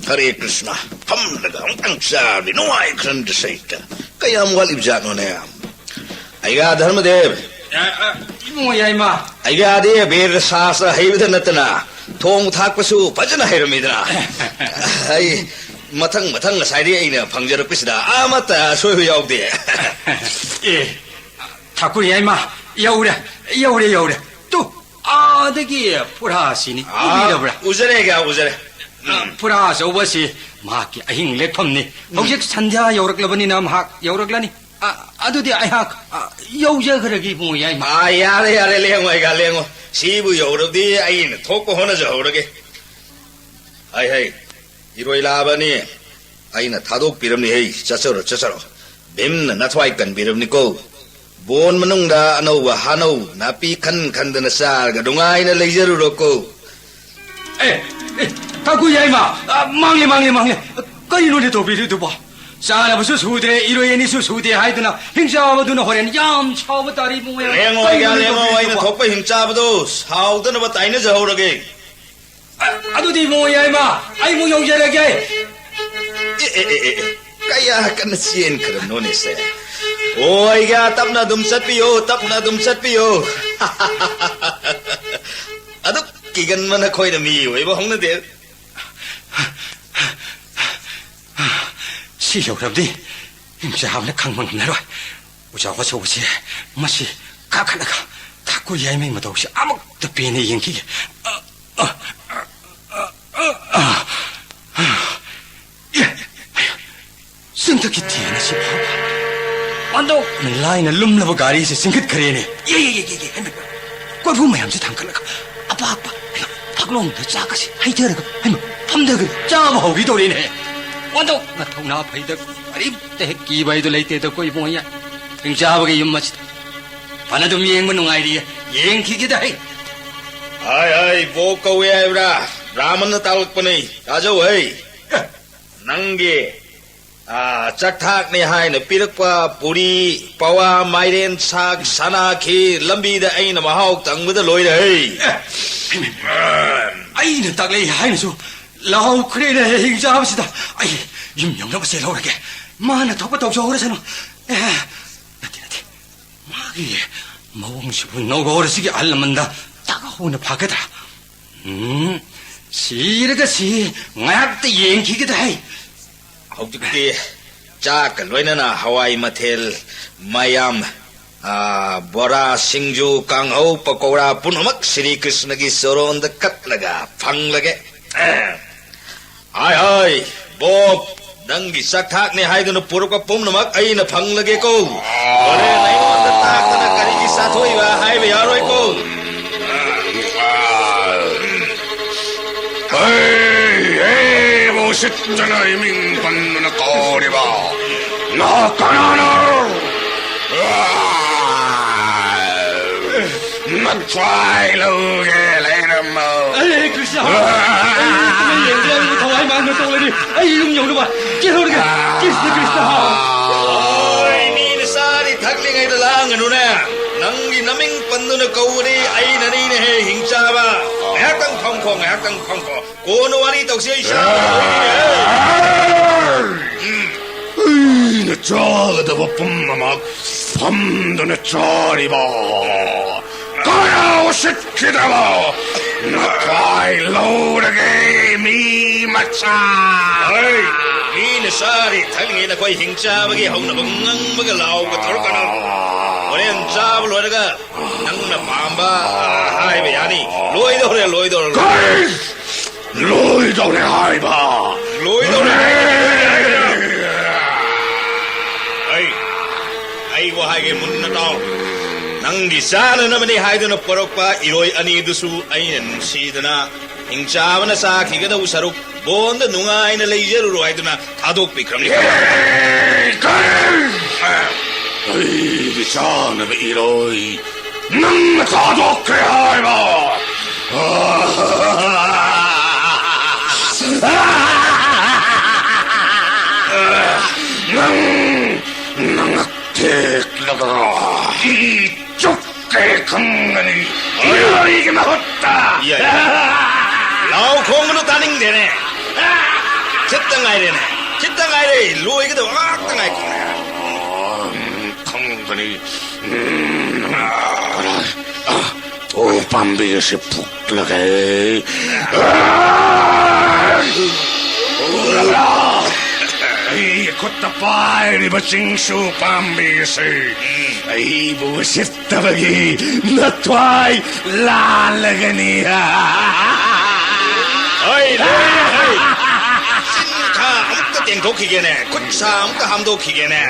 ꯍꯔꯦ ꯀ꯭ꯔꯤꯁꯅ, ꯐꯝꯂꯒ ꯑꯃꯨꯛꯇꯪ ꯆꯥꯔꯗꯤ ꯅꯨꯡꯉꯥꯏꯈ꯭ꯔꯟꯗ ꯁꯩꯇ꯫ ꯀꯌꯥꯝ ꯋꯥꯠꯂꯤꯕꯖꯥꯠꯅꯣꯅꯦ? ꯑꯩꯒ ꯙꯔꯃꯗꯦꯕ꯫ ꯑ, ꯑ, ꯏꯕꯨꯡꯉꯣ ꯌꯥꯏꯃ꯫ ꯑꯩꯒꯗꯤ ꯕꯦꯗ ꯁꯥꯁꯇ꯭ꯔ ꯍꯩꯕꯗ ꯅꯠꯇꯅ ꯊꯣꯡ ꯊꯥꯛꯄꯁꯨ ꯐꯖꯅ ꯍꯩꯔꯝꯃꯤꯗꯅ꯫ ꯑꯩ ꯃꯊꯪ ꯃꯊꯪ ꯉꯁꯥꯏꯗꯤ ꯑꯩꯅ ꯐꯪꯖꯔꯛꯄꯁꯤꯗ ꯑꯃꯠꯇ ꯑꯁꯣꯏꯕ ꯌꯥꯎꯗꯦ꯫ ꯑꯦ, ꯊꯥꯀꯨꯔ ꯌꯥꯏꯃ, ꯌꯧꯔꯦ, ꯌꯧꯔꯦ, ꯌꯧꯔꯦ꯫ ꯇꯨ, ꯑꯥꯗꯒꯤ ꯐꯨꯔꯥꯁꯤꯅꯤ꯫ ꯑꯥ, ꯎꯕꯤꯔꯕ꯭ꯔꯥ? ꯎꯖꯔꯦ, ꯀꯌꯥ ꯎꯖꯔꯦ꯫ ꯑ, ꯎꯝ꯫ ꯐꯨꯔꯥ ꯑꯆꯧꯕꯁꯤ ꯃꯍꯥꯛꯀꯤ ꯑꯍꯤꯡ ꯂꯦꯛꯐꯝꯅꯤ꯫ ꯎꯝ꯫ ꯍꯧꯖꯤꯛ ꯁꯟꯙ꯭ꯌꯥ ꯌꯧꯔꯛꯂꯕꯅꯤꯅ ꯃꯍꯥꯛ ꯌꯧꯔꯛꯂꯅꯤ꯫ ꯑ, ꯑꯗꯨꯗꯤ ꯑꯩꯍꯥꯛ, ꯑ, ꯌꯧꯖꯈ꯭ꯔꯒꯦ, ꯏꯕꯨꯡꯉꯣ ꯌꯥꯏꯃ꯫ ꯑꯥ, ꯌꯥꯔꯦ, ꯌꯥꯔꯦ, ꯂꯦꯡꯉꯣ, ꯑꯩꯒ ꯂꯦꯡꯉꯣ꯫ ꯁꯤꯕꯨ ꯌꯧꯔꯕꯗꯤ ꯑꯩꯅ ꯊꯣꯛꯄ ꯍꯣꯠꯅꯖꯍꯧꯔꯒꯦ꯫ ꯍꯩ, ꯍꯩ, ꯏꯔꯣꯏ ꯂꯥꯛꯑꯕꯅꯤ꯫ ꯑꯩꯅ ꯊꯥꯗꯣꯛꯄꯤꯔꯝꯅꯤ, ꯍꯩ, ꯆꯠꯆꯔꯣ, ꯆꯠꯆꯔꯣ꯫ ꯚꯤꯝꯅ ꯅꯊ꯭ꯋꯥꯏ ꯀꯟꯕꯤꯔꯝꯅꯤꯀꯣ꯫ ꯕꯣꯟ ꯃꯅꯨꯡꯗ ꯑꯅꯧꯕ ꯍꯥꯅꯧ ꯅꯥꯄꯤ ꯈꯟ ꯈꯟꯗꯅ ꯆꯥꯔꯒ ꯅꯨꯡꯉꯥꯏꯅ ꯂꯩꯖꯔꯨꯔꯣꯀꯣ꯫ ꯑꯦ, ꯑꯦ, ꯊꯥꯀꯨ ꯌꯥꯏꯃ, ꯑ, ꯃꯥꯡꯂꯦ, ꯃꯥꯡꯂꯦ, ꯃꯥꯡꯂꯦ꯫ ꯀꯔꯤꯅꯣꯅꯦ ꯇꯧꯕꯤꯔꯤꯗꯨꯕꯣ? ꯆꯥꯅꯕꯁꯨ ꯁꯨꯗ꯭ꯔꯦ, ꯏꯔꯣꯏ ꯑꯅꯤꯁꯨ ꯁꯨꯗꯦ ꯍꯥꯏꯗꯨꯅ ꯍꯤꯡꯆꯥꯕꯗꯨꯅ ꯍꯣꯔꯦꯟ ꯌꯥꯝ ꯁꯥꯎꯕ ꯇꯥꯔꯦ, ꯏꯕꯨꯡꯉꯣ ꯌꯥꯏꯃ꯫ ꯂꯦꯡꯉꯣ, ꯑꯩꯒ ꯀꯔꯤꯅꯣꯅꯦ ꯂꯦꯡꯉꯣ, ꯑꯩꯅ ꯇꯧꯕꯤꯔꯤꯗꯨꯕꯣ? ꯊꯣꯛꯄ ꯍꯤꯡꯆꯥꯕꯗꯣ ꯁꯥꯎꯗꯅꯕ ꯇꯥꯏꯅꯖꯍꯧꯔꯒꯦ꯫ ꯑ-, ꯑꯗꯨꯗꯤ ꯏꯕꯨꯡꯉꯣ ꯌꯥꯏꯃ, ꯑꯩ ꯑꯃꯨꯛ ꯌꯧꯖꯔꯒꯦ꯫ ꯑꯦ, ꯑꯦ, ꯑꯦ, ꯑꯦ, ꯑꯦ, ꯀꯌꯥ ꯀꯟꯅ ꯆꯦꯟꯈ꯭ꯔꯕꯅꯣꯅꯦ ꯁꯦ? ꯑꯣ, ꯑꯩꯒ ꯇꯞꯅ ꯑꯗꯨꯝ ꯆꯠꯄꯤꯌꯣ, ꯇꯞꯅ ꯑꯗꯨꯝ ꯆꯠꯄꯤꯌꯣ꯫ ꯑꯗꯨꯛ ꯀꯤꯒꯟꯕ ꯅꯈꯣꯏꯅ ꯃꯤ ꯑꯣꯏꯕ ꯍꯧꯅꯗꯦ꯫ ꯁꯤ ꯌꯧꯔꯕꯗꯤ ꯍꯤꯡꯆꯥꯕꯅ ꯈꯪꯕ ꯉꯝꯂꯔꯣꯏ꯫ ꯑꯣꯖꯥ ꯑꯆꯧꯕꯁꯦ, ꯃꯁꯤ ꯀꯥꯈꯠꯂꯒ ꯊꯥꯀꯨ ꯌꯥꯏꯃꯩ ꯃꯇꯧꯁꯦ ꯑꯃꯨꯛꯇ ꯄꯦꯟꯅ ꯌꯦꯡꯈꯤꯒꯦ꯫ ꯑ, ꯑ, ꯑ, ꯑ, ꯑ, ꯑ꯫ ꯑꯦ, ꯆꯤꯡꯊꯛꯀꯤ ꯊꯦꯟ ꯑꯁꯤ ꯐꯥꯎꯕ ꯑꯣꯟꯊꯣꯛꯅ ꯂꯥꯏꯅ ꯂꯨꯝꯂꯕ ꯒꯥꯔꯤꯁꯦ ꯆꯤꯡꯈꯠꯈ꯭ꯔꯦꯅꯦ꯫ ꯌꯦ, ꯌꯦ, ꯌꯦ, ꯌꯦ, ꯌꯦ, ꯍꯩꯃ, ꯀꯣꯔꯐꯨ ꯃꯌꯥꯝꯁꯦ ꯊꯥꯡꯒꯠꯂꯒ ꯑꯄꯥꯛꯄ, ꯍꯩꯃ, ꯐꯛꯂꯣꯡꯗ ꯆꯥꯛ ꯑꯁꯤ ꯍꯩꯊꯔꯒ, ꯍꯩꯃ, ꯐꯝꯊꯈ꯭ꯔꯦ, ꯆꯥꯕ ꯍꯧꯈꯤꯗꯧꯔꯦꯅꯦ꯫ ꯑꯣꯟꯊꯣꯛꯅ ꯊꯧꯅꯥ ꯐꯩꯗ, ꯀꯔꯤꯝꯇ ꯍꯦꯛ ꯀꯤꯕ ꯍꯥꯏꯗꯨ ꯂꯩꯇꯦꯗ ꯑꯩꯈꯣꯏ ꯏꯕꯨꯡꯉꯣ꯫ ꯍꯤꯡꯆꯥꯕꯒꯤ ꯌꯨꯝ ꯑꯁꯤꯗ ꯐꯅ ꯑꯗꯨꯝ ꯌꯦꯡꯕ ꯅꯨꯡꯉꯥꯏꯔꯤꯌꯦ, ꯌꯦꯡꯈꯤꯒꯦꯗ ꯑꯩ꯫ ꯍꯥꯏ, ꯍꯥꯏ, ꯕꯣꯛ ꯀꯧꯋꯦ ꯍꯥꯏꯕ꯭ꯔꯥ? ꯕ꯭ꯔꯥꯍꯃꯟꯅ ꯇꯥꯛꯂꯛꯄꯅꯤ꯫ ꯇꯥꯖꯧ ꯍꯩ꯫ ꯅꯪꯒꯤ, ꯑꯥ, ꯆꯥꯛꯊꯥꯛꯅꯤ ꯍꯥꯏꯅ ꯄꯤꯔꯛꯄ ꯄꯨꯔꯤ, ꯄꯋꯥ, ꯃꯥꯏꯔꯦꯟ ꯁꯥꯛ, ꯁꯅꯥ ꯈꯤꯔ ꯂꯝꯕꯤꯗ ꯑꯩꯅ ꯃꯍꯥꯎ ꯇꯪꯕꯗ ꯂꯣꯏꯔꯦ ꯍꯩ꯫ ꯑꯩꯅ ꯇꯥꯛꯂꯛꯏ ꯍꯥꯏꯅꯁꯨ ꯂꯥꯎꯈ꯭ꯔꯦꯅꯦ ꯍꯤꯡꯆꯥꯕꯁꯤꯗ꯫ ꯑꯩ ꯌꯨꯝ ꯌꯧꯅꯕ ꯆꯦꯜꯍꯧꯔꯒꯦ꯫ ꯃꯥꯅ ꯊꯣꯛꯄ ꯇꯧꯖꯍꯧꯔꯁꯅꯨ꯫ ꯑꯦ, ꯅꯠꯇꯦ, ꯅꯠꯇꯦ꯫ ꯃꯥꯒꯤ ꯃꯑꯣꯡꯁꯤꯕꯨ ꯅꯧꯔꯣꯔꯁꯤꯒꯤ ꯑꯍꯜ ꯂꯃꯟꯗ ꯇꯥꯛꯍꯧꯅ ꯐꯒꯗ꯭ꯔꯥ? ꯎꯝ, ꯁꯤꯔꯒ ꯁꯤ ꯉꯥꯏꯍꯥꯛꯇ ꯌꯦꯡꯈꯤꯒꯦꯗ ꯍꯩ꯫ ꯍꯧꯖꯤꯛꯇꯤ ꯆꯥꯛꯀ ꯂꯣꯏꯅꯅ ꯍꯋꯥꯏ ꯃꯊꯦꯜ ꯃꯌꯥꯝ, ꯑꯥ, ꯕꯣꯔꯥ, ꯁꯤꯡꯖꯨ, ꯀꯥꯡꯍꯧ, ꯄꯀꯧꯔꯥ ꯄꯨꯝꯅꯃꯛ ꯁ꯭ꯔꯤ ꯀ꯭ꯔꯤꯁꯅꯒꯤ ꯆꯣꯔꯣꯟꯗ ꯀꯠꯂꯒ ꯐꯪꯂꯒꯦ꯫ ꯍꯥꯏ, ꯍꯥꯏ, ꯕꯣꯞ, ꯅꯪꯒꯤ ꯆꯥꯛꯊꯥꯛꯅꯦ ꯍꯥꯏꯗꯨꯅ ꯄꯨꯔꯛꯄ ꯄꯨꯝꯅꯃꯛ ꯑꯩꯅ ꯐꯪꯂꯒꯦꯀꯣ꯫ ꯍꯣꯔꯦꯟ ꯑꯩꯉꯣꯟꯗ ꯇꯥꯛꯇꯅ ꯀꯔꯤꯒꯤ ꯆꯥꯊꯣꯛꯏꯕ ꯍꯥꯏꯕ ꯌꯥꯔꯣꯏꯀꯣ꯫ ꯍꯦ, ꯍꯦ, ꯎꯁꯤꯠꯇꯅ ꯏꯃꯤꯡ ꯄꯟꯗꯨꯅ ꯀꯧꯔꯤꯕ ꯅꯍꯥꯛ ꯀꯅꯥꯅꯣ? ꯅꯊ꯭ꯋꯥꯏ ꯂꯧꯒꯦ ꯂꯩꯔꯝꯃꯣ꯫ ꯑꯩ ꯀ꯭ꯔꯤꯁꯅ, ꯑꯩ ꯌꯦꯡꯗꯦ, ꯑꯩ ꯊꯋꯥꯏ ꯃꯥꯡꯗ ꯇꯧꯔꯅꯤ꯫ ꯑꯩ ꯌꯨꯝ ꯌꯧꯅꯕ ꯆꯦꯜꯍꯧꯔꯒꯦ꯫ ꯀ꯭ꯔꯤꯁꯅ, ꯀ꯭ꯔꯤꯁꯅ꯫ ꯑꯣꯏ, ꯃꯤꯅ ꯆꯥꯔꯤ ꯊꯛꯂꯤꯉꯩꯗ ꯂꯥꯡꯒꯅꯨꯅꯦ꯫ ꯅꯪꯒꯤ ꯅꯃꯤꯡ ꯄꯟꯗꯨꯅ ꯀꯧꯕꯗꯤ ꯑꯩꯅꯅꯤꯅꯦꯍꯦ, ꯍꯤꯡꯆꯥꯕ꯫ ꯉꯥꯏꯍꯥꯛꯇꯪ ꯐꯝꯈꯣ, ꯉꯥꯏꯍꯥꯛꯇꯪ ꯐꯝꯈꯣ꯫ ꯀꯣꯟꯅ ꯋꯥꯔꯤ ꯇꯧꯁꯤ, ꯑꯩ ꯁꯥꯎꯔꯦ꯫ ꯑꯩꯅ ꯆꯥꯒꯗꯕ ꯄꯨꯝꯅꯃꯛ ꯐꯝꯗꯨꯅ ꯆꯥꯔꯤꯕ ꯀꯌꯥ ꯎꯁꯤꯠꯈꯤꯗ꯭ꯔꯕ ꯅꯊ꯭ꯋꯥꯏ ꯂꯧꯔꯒꯦ, ꯃꯤ ꯃꯆꯥ? ꯍꯣꯏ, ꯃꯤꯅ ꯆꯥꯔꯤ ꯊꯛꯂꯤꯉꯩꯗ ꯑꯩꯈꯣꯏ ꯍꯤꯡꯆꯥꯕꯒꯤ ꯍꯧꯅꯕ ꯉꯪꯕꯒ ꯂꯥꯎꯕ ꯇꯧꯔꯛꯀꯅꯨ꯫ ꯍꯣꯔꯦꯟ ꯆꯥꯕ ꯂꯣꯏꯔꯒ ꯅꯪꯅ ꯄꯥꯝꯕ ꯍꯥꯏꯕ ꯌꯥꯅꯤ꯫ ꯂꯣꯏꯗꯧꯔꯦ, ꯂꯣꯏꯗꯧꯔꯦ, ꯂꯣꯏꯗꯧꯔꯦ꯫ ꯀꯔꯤ? ꯂꯣꯏꯗꯧꯔꯦ ꯍꯥꯏꯕ꯫ ꯂꯣꯏꯗꯧꯔꯦ ꯍꯥꯏꯕ꯫ ꯑꯩ, ꯑꯩꯕꯨ ꯍꯥꯏꯒꯦ ꯃꯨꯟꯅ ꯇꯥꯎ꯫ ꯅꯪꯒꯤ ꯆꯥꯅꯅꯕꯅꯤ ꯍꯥꯏꯗꯨꯅ ꯄꯨꯔꯛꯄ ꯏꯔꯣꯏ ꯑꯅꯤꯗꯨꯁꯨ ꯑꯩꯅ ꯅꯨꯡꯁꯤꯗꯅ ꯍꯤꯡꯆꯥꯕꯅ ꯆꯥꯈꯤꯒꯗꯧ ꯁꯔꯨꯛ ꯕꯣꯟꯗ ꯅꯨꯡꯉꯥꯏꯅ ꯂꯩꯖꯔꯨꯔꯣ ꯍꯥꯏꯗꯨꯅ ꯊꯥꯗꯣꯛꯄꯤꯈ꯭ꯔꯝꯅꯤ꯫ ꯑꯩꯒꯤ ꯆꯥꯅꯕ ꯏꯔꯣꯏ ꯅꯪꯅ ꯊꯥꯗꯣꯛꯈ꯭ꯔꯦ ꯍꯥꯏꯕ꯫ ꯅꯪ ꯅꯉꯛ ꯊꯦꯛꯂꯒ ꯏ ꯆꯨꯞ ꯀꯩ ꯈꯪꯒꯅꯤ? ꯏꯔꯣꯏꯒꯤ ꯃꯍꯨꯠꯇ꯫ ꯌꯥꯏ, ꯌꯥꯏ꯫ ꯂꯥꯎ ꯈꯣꯡꯒꯅꯨ, ꯇꯥꯅꯤꯡꯗꯦꯅꯦ꯫ ꯈꯤꯠꯇ ꯉꯥꯏꯔꯦꯅꯦ, ꯈꯤꯠꯇ ꯉꯥꯏꯔꯦ, ꯂꯣꯏꯒꯗꯕ ꯉꯥꯛꯇ ꯉꯥꯏꯈ꯭ꯔꯦ꯫ ꯈꯪꯒꯅꯤ꯫ ꯎꯝ, ꯀꯗꯥꯏ? ꯑ, ꯑꯣ, ꯄꯥꯝꯕꯤ ꯑꯁꯤ ꯐꯨꯛꯂꯒꯦ꯫ ꯑꯩ ꯈꯨꯠꯇ ꯄꯥꯏꯔꯤꯕ ꯆꯤꯡꯁꯨ ꯄꯥꯝꯕꯤ ꯑꯁꯤ ꯑꯩꯕꯨ ꯎꯁꯤꯠꯇꯕꯒꯤ ꯅꯊ꯭ꯋꯥꯏ ꯂꯥꯜꯂꯒꯅꯤ꯫ ꯍꯣꯏ, ꯂꯣꯏꯔꯦ, ꯍꯣꯏ꯫ ꯆꯤꯟ ꯈꯥ ꯑꯃꯨꯛꯇ ꯇꯦꯡꯊꯣꯛꯈꯤꯒꯦꯅꯦ, ꯈꯨꯠ ꯁꯥ ꯑꯃꯨꯛꯇ ꯍꯥꯝꯗꯣꯛꯈꯤꯒꯦꯅꯦ꯫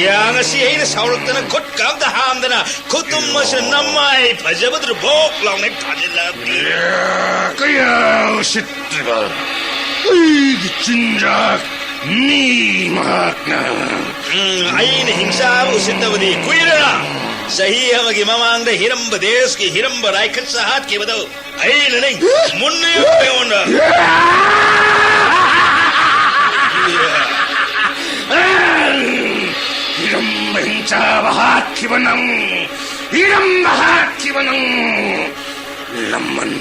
ꯌꯥ, ꯉꯁꯤ ꯑꯩꯅ ꯁꯥꯎꯔꯛꯇꯅ ꯈꯨꯠꯀ ꯑꯝꯇ ꯍꯥꯝꯗꯅ ꯈꯨꯇꯨꯝ ꯑꯁꯤꯅ ꯅꯃꯥꯏ ꯐꯖꯕꯗꯨꯗ ꯚꯣꯛ ꯂꯥꯎꯅ ꯍꯦꯛ ꯊꯥꯖꯤꯜꯂꯛꯑꯕꯅꯤ꯫ ꯀꯌꯥ ꯎꯁꯤꯠꯇ꯭ꯔꯤꯕ ꯑꯩꯒꯤ ꯆꯤꯟꯖꯥꯛ ꯃꯤ ꯃꯍꯥꯛꯅ꯫ ꯎꯝ, ꯑꯩꯅ ꯍꯤꯡꯆꯥꯕ ꯎꯁꯤꯠꯇꯕꯗꯤ ꯀꯨꯏꯔꯦ꯫ ꯆꯍꯤ ꯑꯃꯒꯤ ꯃꯃꯥꯡꯗ ꯍꯤꯔꯝꯕ ꯗꯦꯁꯀꯤ ꯍꯤꯔꯝꯕ ꯔꯥꯏꯈꯠꯁ ꯍꯥꯠꯈꯤꯕꯗꯣ ꯑꯩꯅꯅꯦ꯫ ꯃꯨꯟꯅ ꯌꯦꯡꯉꯨ ꯑꯩꯉꯣꯟꯗ꯫ ꯏꯔꯝꯕ ꯍꯤꯡꯆꯥꯕ ꯍꯥꯠꯈꯤꯕ ꯅꯪ, ꯏꯔꯝꯕ ꯍꯥꯠꯈꯤꯕ ꯅꯪ, ꯂꯃꯟ,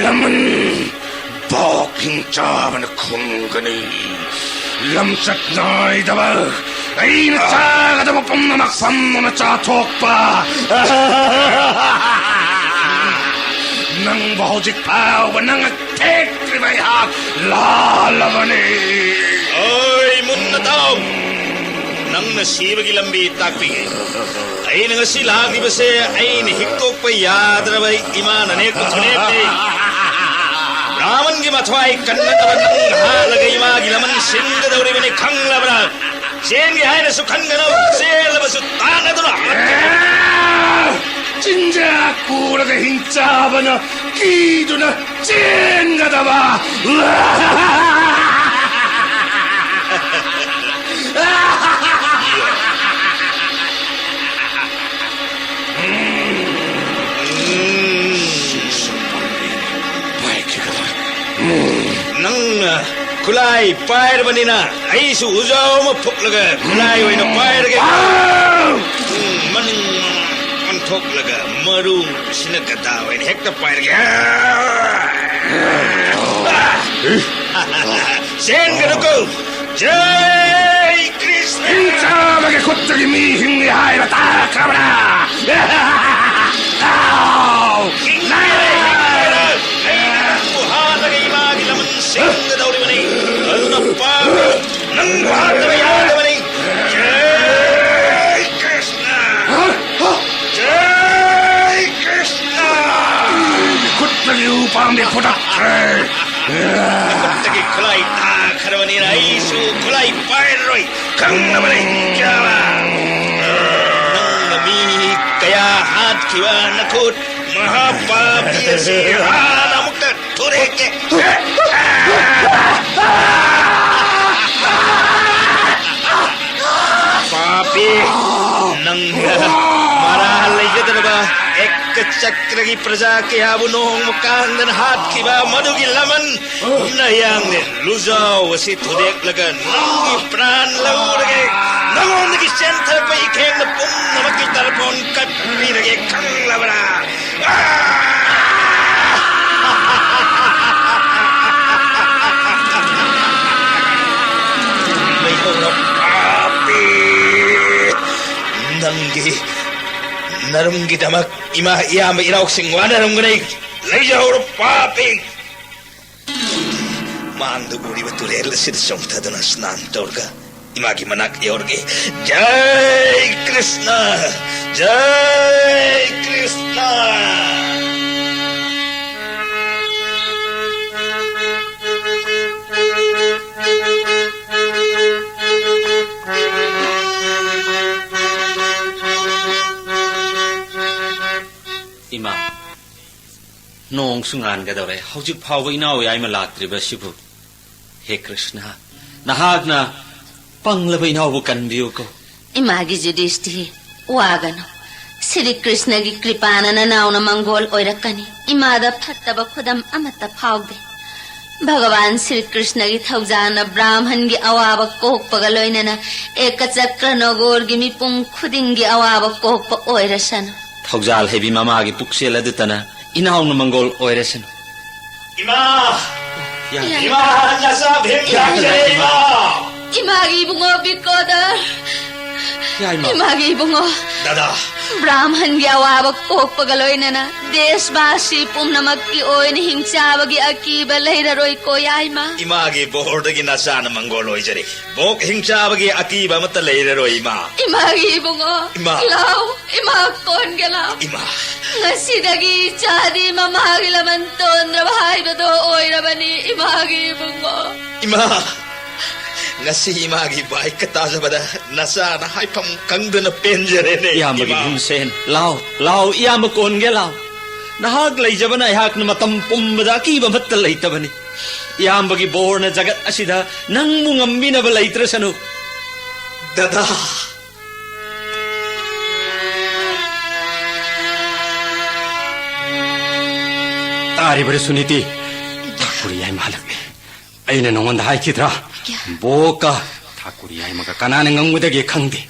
ꯂꯃꯟ, ꯚꯣꯛ ꯍꯤꯡꯆꯥꯕꯅ ꯈꯨꯝꯒꯅꯤ꯫ ꯂꯝꯆꯠ ꯅꯥꯏꯗꯕ ꯑꯩꯅ ꯆꯥꯒꯗꯕ ꯄꯨꯝꯅꯃꯛ ꯐꯝꯗꯨꯅ ꯆꯥꯊꯣꯛꯄ꯫ ꯅꯪꯕꯨ ꯍꯧꯖꯤꯛ ꯐꯥꯎꯕ ꯅꯪ ꯊꯦꯛꯇ꯭ꯔꯤꯕ ꯑꯩꯍꯥꯛ ꯂꯥꯜꯂꯕꯅꯤ꯫ ꯑꯣꯏ, ꯃꯨꯟꯅ ꯇꯥꯎ꯫ ꯅꯪꯅ ꯁꯤꯕꯒꯤ ꯂꯝꯕꯤ ꯇꯥꯛꯄꯤꯒꯦ꯫ ꯑꯩꯅ ꯉꯁꯤ ꯂꯥꯛꯂꯤꯕꯁꯦ ꯑꯩꯅ ꯍꯤꯛꯇꯣꯛꯄ ꯌꯥꯗ꯭ꯔꯕ ꯏꯃꯥꯅ ꯅꯦꯛꯄ ꯈꯨꯅꯦꯛꯅꯤ꯫ ꯔꯥꯃꯟꯒꯤ ꯃꯊ꯭ꯋꯥꯏ ꯀꯟꯅꯗꯕ ꯅꯪ ꯍꯥꯠꯂꯒ ꯏꯃꯥꯒꯤ ꯂꯃꯟ ꯁꯤꯟꯒꯗꯧꯔꯤꯕꯅꯤ, ꯈꯪꯂꯕ꯭ꯔꯥ? ꯆꯦꯟꯒꯦ ꯍꯥꯏꯔꯁꯨ ꯈꯟꯒꯅꯨ, ꯆꯦꯜꯂꯕꯁꯨ ꯇꯥꯟꯅꯗꯨꯅ ꯍꯥꯠꯀꯅꯤ꯫ ꯆꯤꯟꯖꯥꯛ ꯄꯨꯔꯒ ꯍꯤꯡꯆꯥꯕꯅ ꯀꯤꯗꯨꯅ ꯆꯦꯟꯒꯗꯕ꯫ ꯅꯪꯅ ꯈꯨꯠꯂꯥꯏ ꯄꯥꯏꯔꯕꯅꯤꯅ ꯑꯩꯁꯨ ꯎꯖꯥꯎ ꯑꯃ ꯐꯨꯛꯂꯒ ꯈꯨꯠꯂꯥꯏ ꯑꯣꯏꯅ ꯄꯥꯏꯔꯒꯦ꯫ ꯎꯝ, ꯃꯅꯤꯡ ꯑꯣꯟꯊꯣꯛꯂꯒ ꯃꯔꯨꯁꯤꯅ ꯒꯗꯥ ꯑꯣꯏꯅ ꯍꯦꯛꯇ ꯄꯥꯏꯔꯒꯦ꯫ ꯆꯦꯟꯒꯅꯨꯀꯣ꯫ ꯖꯩ ꯀ꯭ꯔꯤꯁꯅ! ꯍꯤꯡꯆꯥꯕꯒꯤ ꯈꯨꯠꯇꯒꯤ ꯃꯤ ꯍꯤꯡꯂꯤ ꯍꯥꯏꯕ ꯇꯥꯈ꯭ꯔꯕ꯭ꯔꯥ? ꯍꯤꯡꯂꯤ ꯍꯥꯏꯔꯣꯏ꯫ ꯑꯩꯅ ꯅꯪꯕꯨ ꯍꯥꯠꯂꯒ ꯏꯃꯥꯒꯤ ꯂꯃꯟ ꯁꯤꯡꯒꯗꯧꯔꯤꯕꯅꯤ꯫ ꯑꯗꯨꯅ ꯄꯥꯄꯤ, ꯅꯪꯕꯨ ꯍꯥꯠꯇꯕ ꯌꯥꯗꯕꯅꯤ꯫ ꯖꯩ ꯀ꯭ꯔꯤꯁꯅ! ꯖꯩ ꯀ꯭ꯔꯤꯁꯅ! ꯈꯨꯠꯇꯒꯤ ꯎ ꯄꯥꯝꯕꯤ ꯐꯨꯇꯠꯈ꯭ꯔꯦ꯫ ꯈꯨꯠꯇꯒꯤ ꯈꯨꯠꯂꯥꯏ ꯊꯥꯈ꯭ꯔꯕꯅꯤꯅ ꯑꯩꯁꯨ ꯈꯨꯠꯂꯥꯏ ꯄꯥꯏꯔꯔꯣꯏ꯫ ꯈꯪꯂꯕꯅꯤ, ꯍꯤꯡꯆꯥꯕ꯫ ꯅꯪꯅ ꯃꯤ ꯀꯌꯥ ꯍꯥꯠꯈꯤꯕ ꯅꯈꯨꯠ ꯃꯍꯥꯄꯥꯄꯤ ꯑꯁꯤ ꯍꯥꯟꯅ ꯑꯃꯨꯛꯇ ꯊꯨꯗꯦꯛꯀꯦ꯫ ꯄꯥꯄꯤ, ꯅꯪꯅ ꯃꯔꯥꯜ ꯂꯩꯖꯗ꯭ꯔꯕ ꯑꯦꯀ ꯆꯀ꯭ꯔꯒꯤ ꯄ꯭ꯔꯖꯥ ꯀꯌꯥꯕꯨ ꯅꯣꯡꯃ ꯀꯥꯡꯗꯅ ꯍꯥꯠꯈꯤꯕ ꯃꯗꯨꯒꯤ ꯂꯃꯟ ꯅꯌꯥꯡꯂꯦꯟ ꯂꯨꯖꯥꯎ ꯑꯁꯤ ꯊꯨꯗꯦꯛꯂꯒ ꯅꯪꯒꯤ ꯄ꯭ꯔꯥꯟ ꯂꯧꯔꯒꯦ꯫ ꯅꯉꯣꯟꯗꯒꯤ ꯆꯦꯟꯊꯔꯛꯄ ꯏꯈꯦꯡꯅ ꯄꯨꯝꯅꯃꯛꯀꯤ ꯇꯔꯄꯣꯟ ꯀꯠꯄꯤꯔꯒꯦ, ꯈꯪꯂꯕ꯭ꯔꯥ? ꯂꯩꯍꯧꯔꯣ, ꯄꯥꯄꯤ! ꯅꯪꯒꯤ ꯅꯔꯨꯝꯒꯤꯗꯃꯛ ꯏꯃꯥ, ꯏꯌꯥꯝꯕ, ꯏꯅꯥꯎꯁꯤꯡ ꯋꯥꯅꯔꯝꯒꯅꯤ꯫ ꯂꯩꯖꯍꯧꯔꯣ, ꯄꯥꯄꯤ! ꯃꯥꯡꯗ ꯎꯔꯤꯕ ꯇꯨꯔꯦꯜ ꯑꯁꯤꯗ ꯆꯣꯡꯊꯗꯨꯅ ꯁ꯭ꯅꯥꯟ ꯇꯧꯔꯒ ꯏꯃꯥꯒꯤ ꯃꯅꯥꯛ ꯌꯧꯔꯒꯦ꯫ ꯖꯩ ꯀ꯭ꯔꯤꯁꯅ! ꯖꯩ ꯀ꯭ꯔꯤꯁꯅ! ꯅꯣꯡꯁꯨ ꯉꯥꯟꯒꯗꯧꯔꯦ꯫ ꯍꯧꯖꯤꯛ ꯐꯥꯎꯕ ꯏꯅꯥꯎ ꯌꯥꯏꯃ ꯂꯥꯛꯇ꯭ꯔꯤꯕ ꯑꯁꯤꯕꯨ? ꯍꯦ ꯀ꯭ꯔꯤꯁꯅ, ꯅꯍꯥꯛꯅ ꯄꯪꯂꯕ ꯏꯅꯥꯎꯕꯨ ꯀꯟꯕꯤꯌꯨꯀꯣ꯫ ꯏꯃꯥꯒꯤ ꯖꯨꯗꯤꯁꯇꯤ, ꯋꯥꯒꯅꯨ꯫ ꯁ꯭ꯔꯤ ꯀ꯭ꯔꯤꯁꯅꯒꯤ ꯀ꯭ꯔꯤꯄꯥꯅ ꯅꯅꯥꯎꯅ ꯃꯪꯒꯣꯜ ꯑꯣꯏꯔꯛꯀꯅꯤ꯫ ꯏꯃꯥꯗ ꯐꯠꯇꯕ ꯈꯨꯗꯝ ꯑꯃꯠꯇ ꯐꯥꯎꯗꯦ꯫ ꯚꯒꯋꯥꯟ ꯁ꯭ꯔꯤ ꯀ꯭ꯔꯤꯁꯅꯒꯤ ꯊꯧꯖꯥꯜꯅ ꯕ꯭ꯔꯥꯍꯃꯟꯒꯤ ꯑꯋꯥꯕ ꯀꯣꯛꯄꯒ ꯂꯣꯏꯅꯅ ꯑꯦꯀꯆꯀ꯭ꯔ ꯅꯒꯣꯔꯒꯤ ꯃꯤꯄꯨꯝ ꯈꯨꯗꯤꯡꯒꯤ ꯑꯋꯥꯕ ꯀꯣꯛꯄ ꯑꯣꯏꯔꯁꯅꯨ꯫ ꯊꯧꯖꯥꯜ ꯍꯩꯕꯤ ꯃꯃꯥꯒꯤ ꯄꯨꯛꯆꯦꯜ ꯑꯗꯨꯇꯅ ꯏꯅꯥꯎꯅ ꯃꯪꯒꯣꯜ ꯑꯣꯏꯔꯁꯅꯨ꯫ ꯏꯃꯥ! ꯌꯥꯏ꯫ ꯏꯃꯥ, ꯅꯆꯥ ꯚꯤꯝ ꯌꯥꯏ꯫ ꯂꯥꯛꯆꯔꯦ, ꯏꯃꯥ! ꯏꯃꯥꯒꯤ ꯏꯕꯨꯡꯉꯣ ꯕꯤꯀꯣꯗꯔ! ꯌꯥꯏꯃ꯫ ꯏꯃꯥꯒꯤ ꯏꯕꯨꯡꯉꯣ! ꯗꯗꯥ! ꯕ꯭ꯔꯥꯍꯃꯟꯒꯤ ꯑꯋꯥꯕ ꯀꯣꯛꯄꯒ ꯂꯣꯏꯅꯅ ꯗꯦꯁꯕꯥꯁꯤ ꯄꯨꯝꯅꯃꯛꯀꯤ ꯑꯣꯏꯅ ꯍꯤꯡꯆꯥꯕꯒꯤ ꯑꯀꯤꯕ ꯂꯩꯔꯔꯣꯏꯀꯣ, ꯌꯥꯏꯃ꯫ ꯏꯃꯥꯒꯤ ꯕꯣꯔꯗꯒꯤ ꯅꯆꯥꯅ ꯃꯪꯒꯣꯜ ꯑꯣꯏꯖꯔꯦ꯫ ꯕꯣꯛ ꯍꯤꯡꯆꯥꯕꯒꯤ ꯑꯀꯤꯕ ꯑꯃꯠꯇ ꯂꯩꯔꯔꯣꯏ, ꯏꯃꯥ꯫ ꯏꯃꯥꯒꯤ ꯏꯕꯨꯡꯉꯣ! ꯏꯃꯥ! ꯂꯥꯎ! ꯏꯃꯥ ꯀꯣꯟꯒꯦ ꯂꯥꯎ! ꯏꯃꯥ! ꯉꯁꯤꯗꯒꯤ ꯏꯆꯥꯗꯤ ꯃꯃꯥꯒꯤ ꯂꯃꯟ ꯇꯣꯟꯗ꯭ꯔꯕ ꯍꯥꯏꯕꯗꯣ ꯑꯣꯏꯔꯕꯅꯤ, ꯏꯃꯥꯒꯤ ꯏꯕꯨꯡꯉꯣ꯫ ꯏꯃꯥ! ꯉꯁꯤ ꯏꯃꯥꯒꯤ ꯕꯥꯏꯛꯀ ꯇꯥꯖꯕꯗ ꯅꯆꯥꯅ ꯍꯥꯏꯐꯝ ꯈꯪꯗꯅ ꯄꯦꯟꯖꯔꯦꯅꯦ, ꯏꯌꯥꯝꯕꯒꯤ ꯏꯃꯥ꯫ ꯚꯤꯝꯁꯦꯟ, ꯂꯥꯎ, ꯂꯥꯎ, ꯏꯌꯥꯝꯕ ꯀꯣꯟꯒꯦ ꯂꯥꯎ꯫ ꯅꯍꯥꯛ ꯂꯩꯖꯕꯅ ꯑꯩꯍꯥꯛꯅ ꯃꯇꯝ ꯄꯨꯝꯕꯗ ꯑꯀꯤꯕ ꯑꯃꯠꯇ ꯂꯩꯇꯕꯅꯤ꯫ ꯏꯌꯥꯝꯕꯒꯤ ꯕꯣꯔꯅ ꯖꯒꯠ ꯑꯁꯤꯗ ꯅꯪꯕꯨ ꯉꯝꯕꯤꯅꯕ ꯂꯩꯇ꯭ꯔꯁꯅꯨ꯫ ꯗꯗꯥ! ꯇꯥꯔꯤꯕꯔ ꯁꯨꯅꯤꯇꯤ? ꯊꯥꯀꯨꯔ ꯌꯥꯏꯃ ꯍꯜꯂꯛꯂꯦ꯫ ꯑꯩꯅ ꯅꯉꯣꯟꯗ ꯍꯥꯏꯈꯤꯗ꯭ꯔꯥ? ꯀꯌꯥ? ꯕꯣꯛꯀ ꯊꯥꯀꯨꯔ ꯌꯥꯏꯃꯒ ꯀꯅꯥꯅ ꯉꯝꯒꯗꯒꯦ ꯈꯪꯗꯦ꯫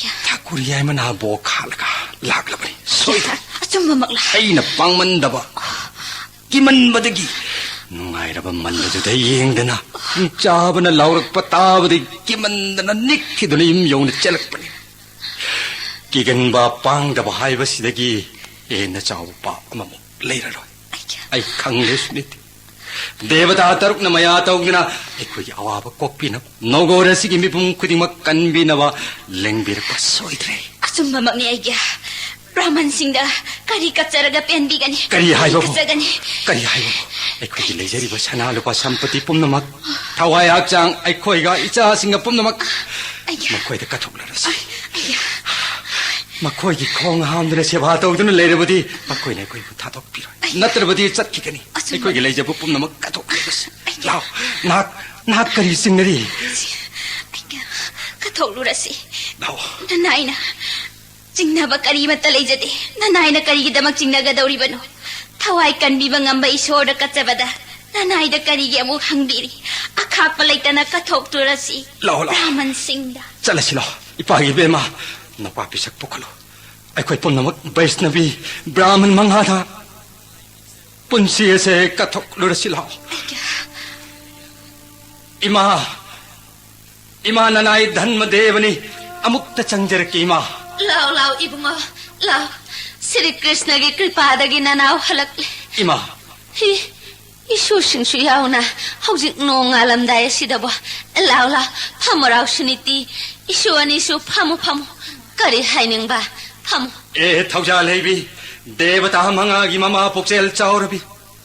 ꯀꯌꯥ? ꯊꯥꯀꯨꯔ ꯌꯥꯏꯃꯅ ꯕꯣꯛ ꯍꯥꯠꯂꯒ ꯂꯥꯛꯂꯕꯅꯤ꯫ ꯁꯣꯏꯗ꯭ꯔꯦ꯫ ꯑꯆꯨꯝꯕꯃꯛꯂꯥ? ꯑꯩꯅ ꯄꯥꯡꯃꯟꯗꯕ, ꯀꯤꯃꯟꯕꯗꯒꯤ ꯅꯨꯡꯉꯥꯏꯔꯕ ꯃꯜꯂꯗꯨꯗ ꯌꯦꯡꯗꯅ ꯆꯥꯕꯅ ꯂꯥꯎꯔꯛꯄ ꯇꯥꯕꯗꯒꯤ ꯀꯤꯃꯟꯗꯅ ꯅꯤꯛꯈꯤꯗꯨꯅ ꯌꯨꯝ ꯌꯧꯅ ꯆꯦꯜꯂꯛꯄꯅꯤ꯫ ꯀꯤꯒꯟꯕ ꯄꯥꯡꯗꯕ ꯍꯥꯏꯕꯁꯤꯗꯒꯤ ꯍꯦꯟꯅ ꯆꯥꯎꯕ ꯄꯥꯞ ꯑꯃꯃꯨꯛ ꯂꯩꯔꯔꯣꯏ꯫ ꯑꯩ ꯈꯪꯂꯦ, ꯁꯨꯅꯤꯇꯤ꯫ ꯗꯦꯕꯇꯥ ꯇꯔꯨꯛꯅ ꯃꯌꯥ ꯇꯧꯗꯨꯅ ꯑꯩꯈꯣꯏꯒꯤ ꯑꯋꯥꯕ ꯀꯣꯛꯄꯤꯅꯕ, ꯅꯧꯒꯣꯔ ꯑꯁꯤꯒꯤ ꯃꯤꯄꯨꯝ ꯈꯨꯗꯤꯡꯃꯛ ꯀꯟꯕꯤꯅꯕ ꯂꯦꯡꯕꯤꯔꯛꯄ ꯁꯣꯏꯗ꯭ꯔꯦ꯫ ꯑꯆꯨꯝꯕꯃꯛꯅꯤ ꯑꯩꯒꯤ꯫ ꯕ꯭ꯔꯥꯍꯃꯟꯁꯤꯡꯗ ꯀꯔꯤ ꯀꯠꯆꯔꯒ ꯄꯦꯟꯕꯤꯒꯅꯤ? ꯀꯔꯤ ꯍꯥꯏꯕꯕꯨ? ꯀꯠꯆꯒꯅꯤ? ꯀꯔꯤ ꯍꯥꯏꯕꯕꯨ? ꯑꯩꯈꯣꯏꯒꯤ ꯂꯩꯖꯔꯤꯕ ꯁꯅꯥ ꯂꯨꯄꯥ ꯁꯝꯄꯇꯤ ꯄꯨꯝꯅꯃꯛ, ꯊꯋꯥꯏ ꯍꯛꯆꯥꯡ, ꯑꯩꯈꯣꯏꯒ ꯏꯆꯥꯁꯤꯡꯒ ꯄꯨꯝꯅꯃꯛ ꯑꯩꯒꯤ꯫ ꯃꯈꯣꯏꯗ ꯀꯠꯊꯣꯛꯂꯔꯁꯤ꯫ ꯑꯩꯒꯤ꯫ ꯃꯈꯣꯏꯒꯤ ꯈꯣꯡ ꯍꯥꯝꯗꯨꯅ ꯁꯦꯕꯥ ꯇꯧꯗꯨꯅ ꯂꯩꯔꯕꯗꯤ ꯃꯈꯣꯏꯅ ꯑꯩꯈꯣꯏꯕꯨ ꯊꯥꯗꯣꯛꯄꯤꯔꯣꯏ꯫ ꯑꯩ ꯅꯠꯇ꯭ꯔꯕꯗꯤ ꯆꯠꯈꯤꯒꯅꯤ꯫ ꯑꯆꯨꯝꯕ꯫ ꯑꯩꯈꯣꯏꯒꯤ ꯂꯩꯖꯕ ꯄꯨꯝꯅꯃꯛ ꯀꯠꯊꯣꯛꯂꯒꯁꯤ꯫ ꯑꯩ ꯂꯥꯛꯑꯣ, ꯅꯍꯥꯛ, ꯅꯍꯥꯛ ꯀꯔꯤ ꯆꯤꯡꯅꯔꯤ? ꯑꯩ ꯀꯠꯊꯣꯛꯂꯨꯔꯁꯤ꯫ ꯂꯥꯛꯑꯣ꯫ ꯅꯅꯥꯏꯅ ꯆꯤꯡꯅꯕ ꯀꯔꯤꯃꯠꯇ ꯂꯩꯖꯗꯦ꯫ ꯅꯅꯥꯏꯅ ꯀꯔꯤꯒꯤꯗꯃꯛ ꯆꯤꯡꯅꯒꯗꯧꯔꯤꯕꯅꯣ? ꯊꯋꯥꯏ ꯀꯟꯕꯤꯕ ꯉꯝꯕ ꯏꯁꯣꯔꯗ ꯀꯠꯆꯕꯗ ꯅꯅꯥꯏꯗ ꯀꯔꯤꯒꯤ ꯑꯃꯨꯛ ꯍꯪꯕꯤꯔꯤ? ꯑꯈꯥꯛꯄ ꯂꯩꯇꯅ ꯀꯠꯊꯣꯛꯂꯨꯔꯁꯤ꯫ ꯂꯥꯛꯑꯣ, ꯂꯥꯛꯑꯣ꯫ ꯕ꯭ꯔꯥꯍꯃꯟꯁꯤꯡꯗ꯫ ꯆꯠꯂꯁꯤ ꯂꯥꯛꯑꯣ꯫ ꯏꯄꯥꯒꯤ ꯏꯕꯦꯝꯃ, ꯅꯄꯥ ꯄꯤꯁꯛ ꯄꯨꯈꯠꯂꯨ꯫ ꯑꯩꯈꯣꯏ ꯄꯨꯝꯅꯃꯛ ꯕꯩꯁꯅꯕꯤ ꯕ꯭ꯔꯥꯍꯃꯟ ꯃꯉꯥꯗ ꯄꯨꯟꯁꯤ ꯑꯁꯦ ꯀꯠꯊꯣꯛꯂꯨꯔꯁꯤ ꯂꯥꯛꯑꯣ꯫ ꯑꯩꯒ ꯏꯃꯥ, ꯏꯃꯥ ꯅꯅꯥꯏ ꯙꯟꯃꯗꯦꯕꯅꯤ꯫ ꯑꯃꯨꯛꯇ ꯆꯪꯖꯔꯛꯀꯦ ꯏꯃꯥ꯫ ꯂꯥꯎ, ꯂꯥꯎ, ꯏꯕꯨꯡꯉꯣ, ꯂꯥꯎ꯫ ꯁ꯭ꯔꯤ ꯀ꯭ꯔꯤꯁꯅꯒꯤ ꯀ꯭ꯔꯤꯄꯥꯗꯒꯤ ꯅꯅꯥꯎ ꯍꯜꯂꯛꯂꯦ꯫ ꯏꯃꯥ꯫ ꯍꯤ, ꯏꯁꯨꯁꯤꯡꯁꯨ ꯌꯥꯎꯅ ꯍꯧꯖꯤꯛ ꯅꯣꯡ ꯉꯥꯜꯂꯝꯗꯥꯏ ꯑꯁꯤꯗꯕꯣ꯫ ꯂꯥꯎ, ꯂꯥꯎ, ꯐꯝꯃꯨ ꯂꯥꯎ ꯁꯨꯅꯤꯇꯤ꯫ ꯏꯁꯨ ꯑꯅꯤꯁꯨ ꯐꯝꯃꯨ, ꯐꯝꯃꯨ꯫ ꯀꯔꯤ ꯍꯥꯏꯅꯤꯡꯕ? ꯐꯝꯃꯨ꯫ ꯑꯦ ꯊꯧꯖꯥꯜ ꯍꯩꯕꯤ, ꯗꯦꯕꯇꯥ ꯃꯉꯥꯒꯤ ꯃꯃꯥ ꯄꯨꯛꯆꯦꯜ ꯆꯥꯎꯔꯕꯤ,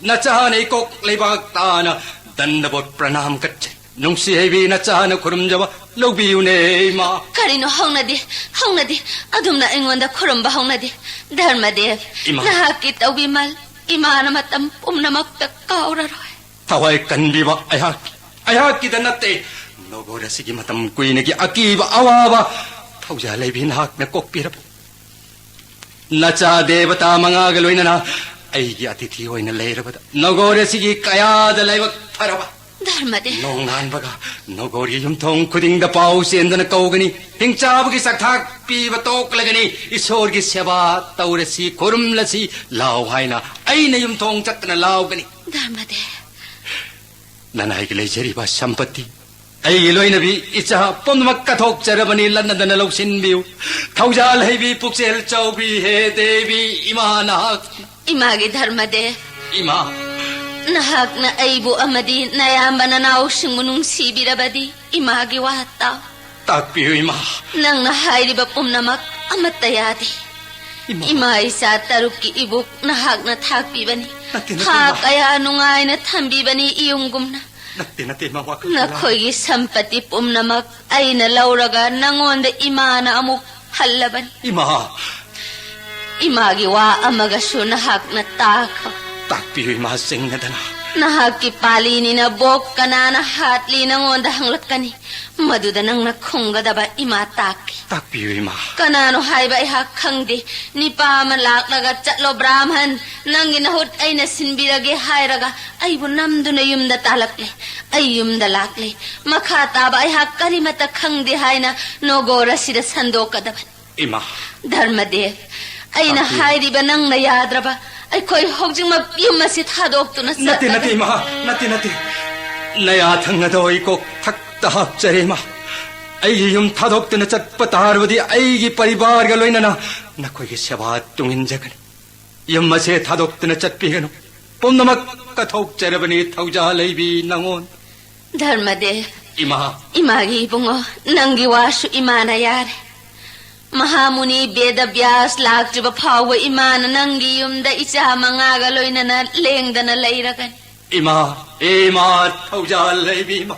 ꯅꯆꯥꯅ ꯏꯀꯣꯛ ꯂꯩꯕꯥꯛ ꯇꯥꯅ ꯗꯟꯗꯕꯣꯠ ꯄ꯭ꯔꯅꯥꯝ ꯀꯠꯆꯩ꯫ ꯅꯨꯡꯁꯤ ꯍꯩꯕꯤ ꯅꯆꯥꯅ ꯈꯨꯔꯨꯝꯖꯕ ꯂꯧꯕꯤꯌꯨꯅꯦ ꯏꯃꯥ꯫ ꯀꯔꯤꯅꯣ ꯍꯧꯅꯗꯦ, ꯍꯧꯅꯗꯦ, ꯑꯗꯨꯝꯅ ꯑꯩꯉꯣꯟꯗ ꯈꯨꯔꯨꯝꯕ ꯍꯧꯅꯗꯦ꯫ ꯙꯔꯃꯗꯦꯕ, ꯏꯃꯥ꯫ ꯅꯍꯥꯛꯀꯤ ꯇꯧꯕꯤꯃꯜ ꯏꯃꯥꯅ ꯃꯇꯝ ꯄꯨꯝꯅꯃꯛꯇ ꯀꯥꯎꯔꯔꯣꯏ꯫ ꯊꯋꯥꯏ ꯀꯟꯕꯤꯕ ꯑꯩꯍꯥꯛ, ꯑꯩꯍꯥꯛꯀꯤꯗ ꯅꯠꯇꯦ꯫ ꯅꯣꯒꯣꯔ ꯑꯁꯤꯒꯤ ꯃꯇꯝ ꯀꯨꯏꯅꯒꯤ ꯑꯀꯤꯕ ꯑꯋꯥꯕ ꯊꯧꯖꯥꯜ ꯍꯩꯕꯤ ꯅꯍꯥꯛꯅ ꯀꯣꯛꯄꯤꯔꯕ ꯅꯆꯥ ꯗꯦꯕꯇꯥ ꯃꯉꯥꯒ ꯂꯣꯏꯅꯅ ꯑꯩꯒꯤ ꯑꯇꯤꯊꯤ ꯑꯣꯏꯅ ꯂꯩꯔꯕꯗ ꯅꯒꯣꯔ ꯑꯁꯤꯒꯤ ꯀꯌꯥꯗ ꯂꯥꯏꯕꯛ ꯐꯔꯕ꯫ ꯙꯔꯃꯗꯦ꯫ ꯅꯣꯡ ꯉꯥꯟꯕꯒ ꯅꯒꯣꯔꯒꯤ ꯌꯨꯝꯊꯣꯡ ꯈꯨꯗꯤꯡꯗ ꯄꯥꯎ ꯆꯦꯟꯗꯨꯅ ꯀꯧꯒꯅꯤ꯫ ꯍꯤꯡꯆꯥꯕꯒꯤ ꯆꯥꯛꯊꯥꯛ ꯄꯤꯕ ꯇꯣꯛꯂꯒꯅꯤ꯫ ꯏꯁꯣꯔꯒꯤ ꯁꯦꯕꯥ ꯇꯧꯔꯁꯤ, ꯈꯨꯔꯨꯝꯂꯁꯤ ꯂꯥꯎ ꯍꯥꯏꯅ ꯑꯩꯅ ꯌꯨꯝꯊꯣꯡ ꯆꯠꯇꯨꯅ ꯂꯥꯎꯒꯅꯤ꯫ ꯙꯔꯃꯗꯦ꯫ ꯅꯅꯥꯏꯒꯤ ꯂꯩꯖꯔꯤꯕ ꯁꯝꯄꯇꯤ, ꯑꯩꯒꯤ ꯂꯣꯏꯅꯕꯤ ꯏꯆꯥ ꯄꯨꯝꯅꯃꯛ ꯀꯠꯊꯣꯛꯆꯔꯕꯅꯤ, ꯂꯟꯅꯗꯅ ꯂꯧꯁꯤꯟꯕꯤꯌꯨ꯫ ꯊꯧꯖꯥꯜ ꯍꯩꯕꯤ ꯄꯨꯛꯆꯦꯜ ꯆꯥꯎꯕꯤ ꯍꯦ ꯗꯦꯕꯤ ꯏꯃꯥ ꯅꯍꯥꯛ꯫ ꯏꯃꯥꯒꯤ ꯙꯔꯃꯗꯦ꯫ ꯏꯃꯥ꯫ ꯅꯍꯥꯛꯅ ꯑꯩꯕꯨ ꯑꯃꯗꯤ ꯅꯌꯥꯝꯕ ꯅꯅꯥꯎꯁꯤꯡꯕꯨ ꯅꯨꯡꯁꯤꯕꯤꯔꯕꯗꯤ ꯏꯃꯥꯒꯤ ꯋꯥ ꯇꯥꯎ꯫ ꯇꯥꯛꯄꯤꯌꯨ ꯏꯃꯥ꯫ ꯅꯪꯅ ꯍꯥꯏꯔꯤꯕ ꯄꯨꯝꯅꯃꯛ ꯑꯃꯠꯇ ꯌꯥꯗꯦ꯫ ꯏꯃꯥ꯫ ꯏꯃꯥ ꯏꯆꯥ ꯇꯔꯨꯛꯀꯤ ꯏꯕꯨꯛ ꯅꯍꯥꯛꯅ ꯊꯥꯛꯄꯤꯕꯅꯤ꯫ ꯅꯠꯇꯦ, ꯅꯠꯇꯦ, ꯊꯥ ꯏꯃꯥ꯫ ꯀꯌꯥ ꯅꯨꯡꯉꯥꯏꯅ ꯊꯝꯕꯤꯕꯅꯤ ꯏꯌꯨꯝꯒꯨꯝꯅ꯫ ꯅꯠꯇꯦ, ꯅꯠꯇꯦ, ꯏꯃꯥ, ꯋꯥꯈꯜ ꯅꯈꯣꯏꯒꯤ ꯁꯝꯄꯇꯤ ꯄꯨꯝꯅꯃꯛ ꯑꯩꯅ ꯂꯧꯔꯒ ꯅꯉꯣꯟꯗ ꯏꯃꯥꯅ ꯑꯃꯨꯛ ꯍꯜꯂꯕꯅꯤ꯫ ꯏꯃꯥ! ꯏꯃꯥꯒꯤ ꯋꯥ ꯑꯃꯒꯁꯨ ꯅꯍꯥꯛꯅ ꯇꯥꯈꯣ꯫ ꯇꯥꯛꯄꯤꯌꯨ ꯏꯃꯥ, ꯆꯤꯡꯅꯗꯅ꯫ ꯅꯍꯥꯛꯀꯤ ꯄꯥꯂꯤꯅꯤꯅ ꯕꯣꯞ ꯀꯅꯥꯅ ꯍꯥꯠꯂꯤ ꯅꯪꯉꯣꯟꯗ ꯍꯪꯂꯛꯀꯅꯤ꯫ ꯃꯗꯨꯗ ꯅꯪꯅ ꯈꯨꯝꯒꯗꯕ ꯏꯃꯥ ꯇꯥꯛꯀꯦ꯫ ꯇꯥꯛꯄꯤꯌꯨ ꯏꯃꯥ꯫ ꯀꯅꯥꯅꯣ ꯍꯥꯏꯕ ꯑꯩꯍꯥꯛ ꯈꯪꯗꯦ꯫ ꯅꯤꯄꯥ ꯑꯃ ꯂꯥꯛꯂꯒ, "ꯆꯠꯂꯣ ꯕ꯭ꯔꯥꯍꯃꯟ, ꯅꯪꯒꯤ ꯅꯍꯨꯠ ꯑꯩꯅ ꯁꯤꯟꯕꯤꯔꯒꯦ" ꯍꯥꯏꯔꯒ ꯑꯩꯕꯨ ꯅꯝꯗꯨꯅ ꯌꯨꯝꯗ ꯇꯥꯜꯂꯛꯂꯦ꯫ ꯑꯩ ꯌꯨꯝꯗ ꯂꯥꯛꯂꯦ꯫ ꯃꯈꯥ ꯇꯥꯕ ꯑꯩꯍꯥꯛ ꯀꯔꯤꯃꯠꯇ ꯈꯪꯗꯦ ꯍꯥꯏꯅ ꯅꯣꯒꯣꯔ ꯑꯁꯤꯗ ꯁꯟꯗꯣꯛꯀꯗꯕꯅꯤ꯫ ꯏꯃꯥ꯫ ꯙꯔꯃꯗꯦꯕ, ꯑꯩꯅ ꯇꯥꯛꯄꯤꯌꯨ꯫ ꯍꯥꯏꯔꯤꯕ ꯅꯪꯅ ꯌꯥꯗ꯭ꯔꯕ, ꯑꯩꯈꯣꯏ ꯍꯧꯖꯤꯛꯃꯛ ꯌꯨꯝ ꯑꯁꯤ ꯊꯥꯗꯣꯛꯇꯨꯅ ꯅꯠꯇꯦ, ꯆꯠꯂꯒ ꯅꯠꯇꯦ, ꯏꯃꯥ, ꯅꯠꯇꯦ, ꯅꯠꯇꯦ꯫ ꯅꯌꯥ ꯊꯪꯅꯗ ꯑꯩ ꯀꯣꯛ ꯊꯛꯇ ꯍꯥꯞꯆꯔꯦ, ꯏꯃꯥ꯫ ꯑꯩꯒꯤ ꯌꯨꯝ ꯊꯥꯗꯣꯛꯇꯨꯅ ꯆꯠꯄ ꯇꯥꯔꯕꯗꯤ ꯑꯩꯒꯤ ꯄꯔꯤꯕꯥꯔꯒ ꯂꯣꯏꯅꯅ ꯅꯈꯣꯏꯒꯤ ꯁꯦꯕꯥ ꯇꯨꯡꯏꯟꯖꯒꯅꯤ꯫ ꯌꯨꯝ ꯑꯁꯦ ꯊꯥꯗꯣꯛꯇꯨꯅ ꯆꯠꯄꯤꯒꯅꯨ꯫ ꯄꯨꯝꯅꯃꯛ ꯀꯠꯊꯣꯛꯆꯔꯕꯅꯤ ꯊꯧꯖꯥꯜ ꯂꯩꯕꯤ ꯅꯉꯣꯟ꯫ ꯙꯔꯃꯗꯦꯕ꯫ ꯏꯃꯥ꯫ ꯏꯃꯥꯒꯤ ꯏꯕꯨꯡꯉꯣ, ꯅꯪꯒꯤ ꯋꯥꯁꯨ ꯏꯃꯥꯅ ꯌꯥꯔꯦ꯫ ꯃꯍꯥꯃꯨꯅꯤ ꯕꯦꯗꯕ꯭ꯌꯥꯁ ꯂꯥꯛꯇ꯭ꯔꯤꯕ ꯐꯥꯎꯕ ꯏꯃꯥꯅ ꯅꯪꯒꯤ ꯌꯨꯝꯗ ꯏꯆꯥ ꯃꯉꯥꯒ ꯂꯣꯏꯅꯅ ꯂꯦꯡꯗꯅ ꯂꯩꯔꯒꯅꯤ꯫ ꯏꯃꯥ, ꯏꯃꯥ, ꯊꯧꯖꯥꯜ ꯂꯩꯕꯤ ꯏꯃꯥ꯫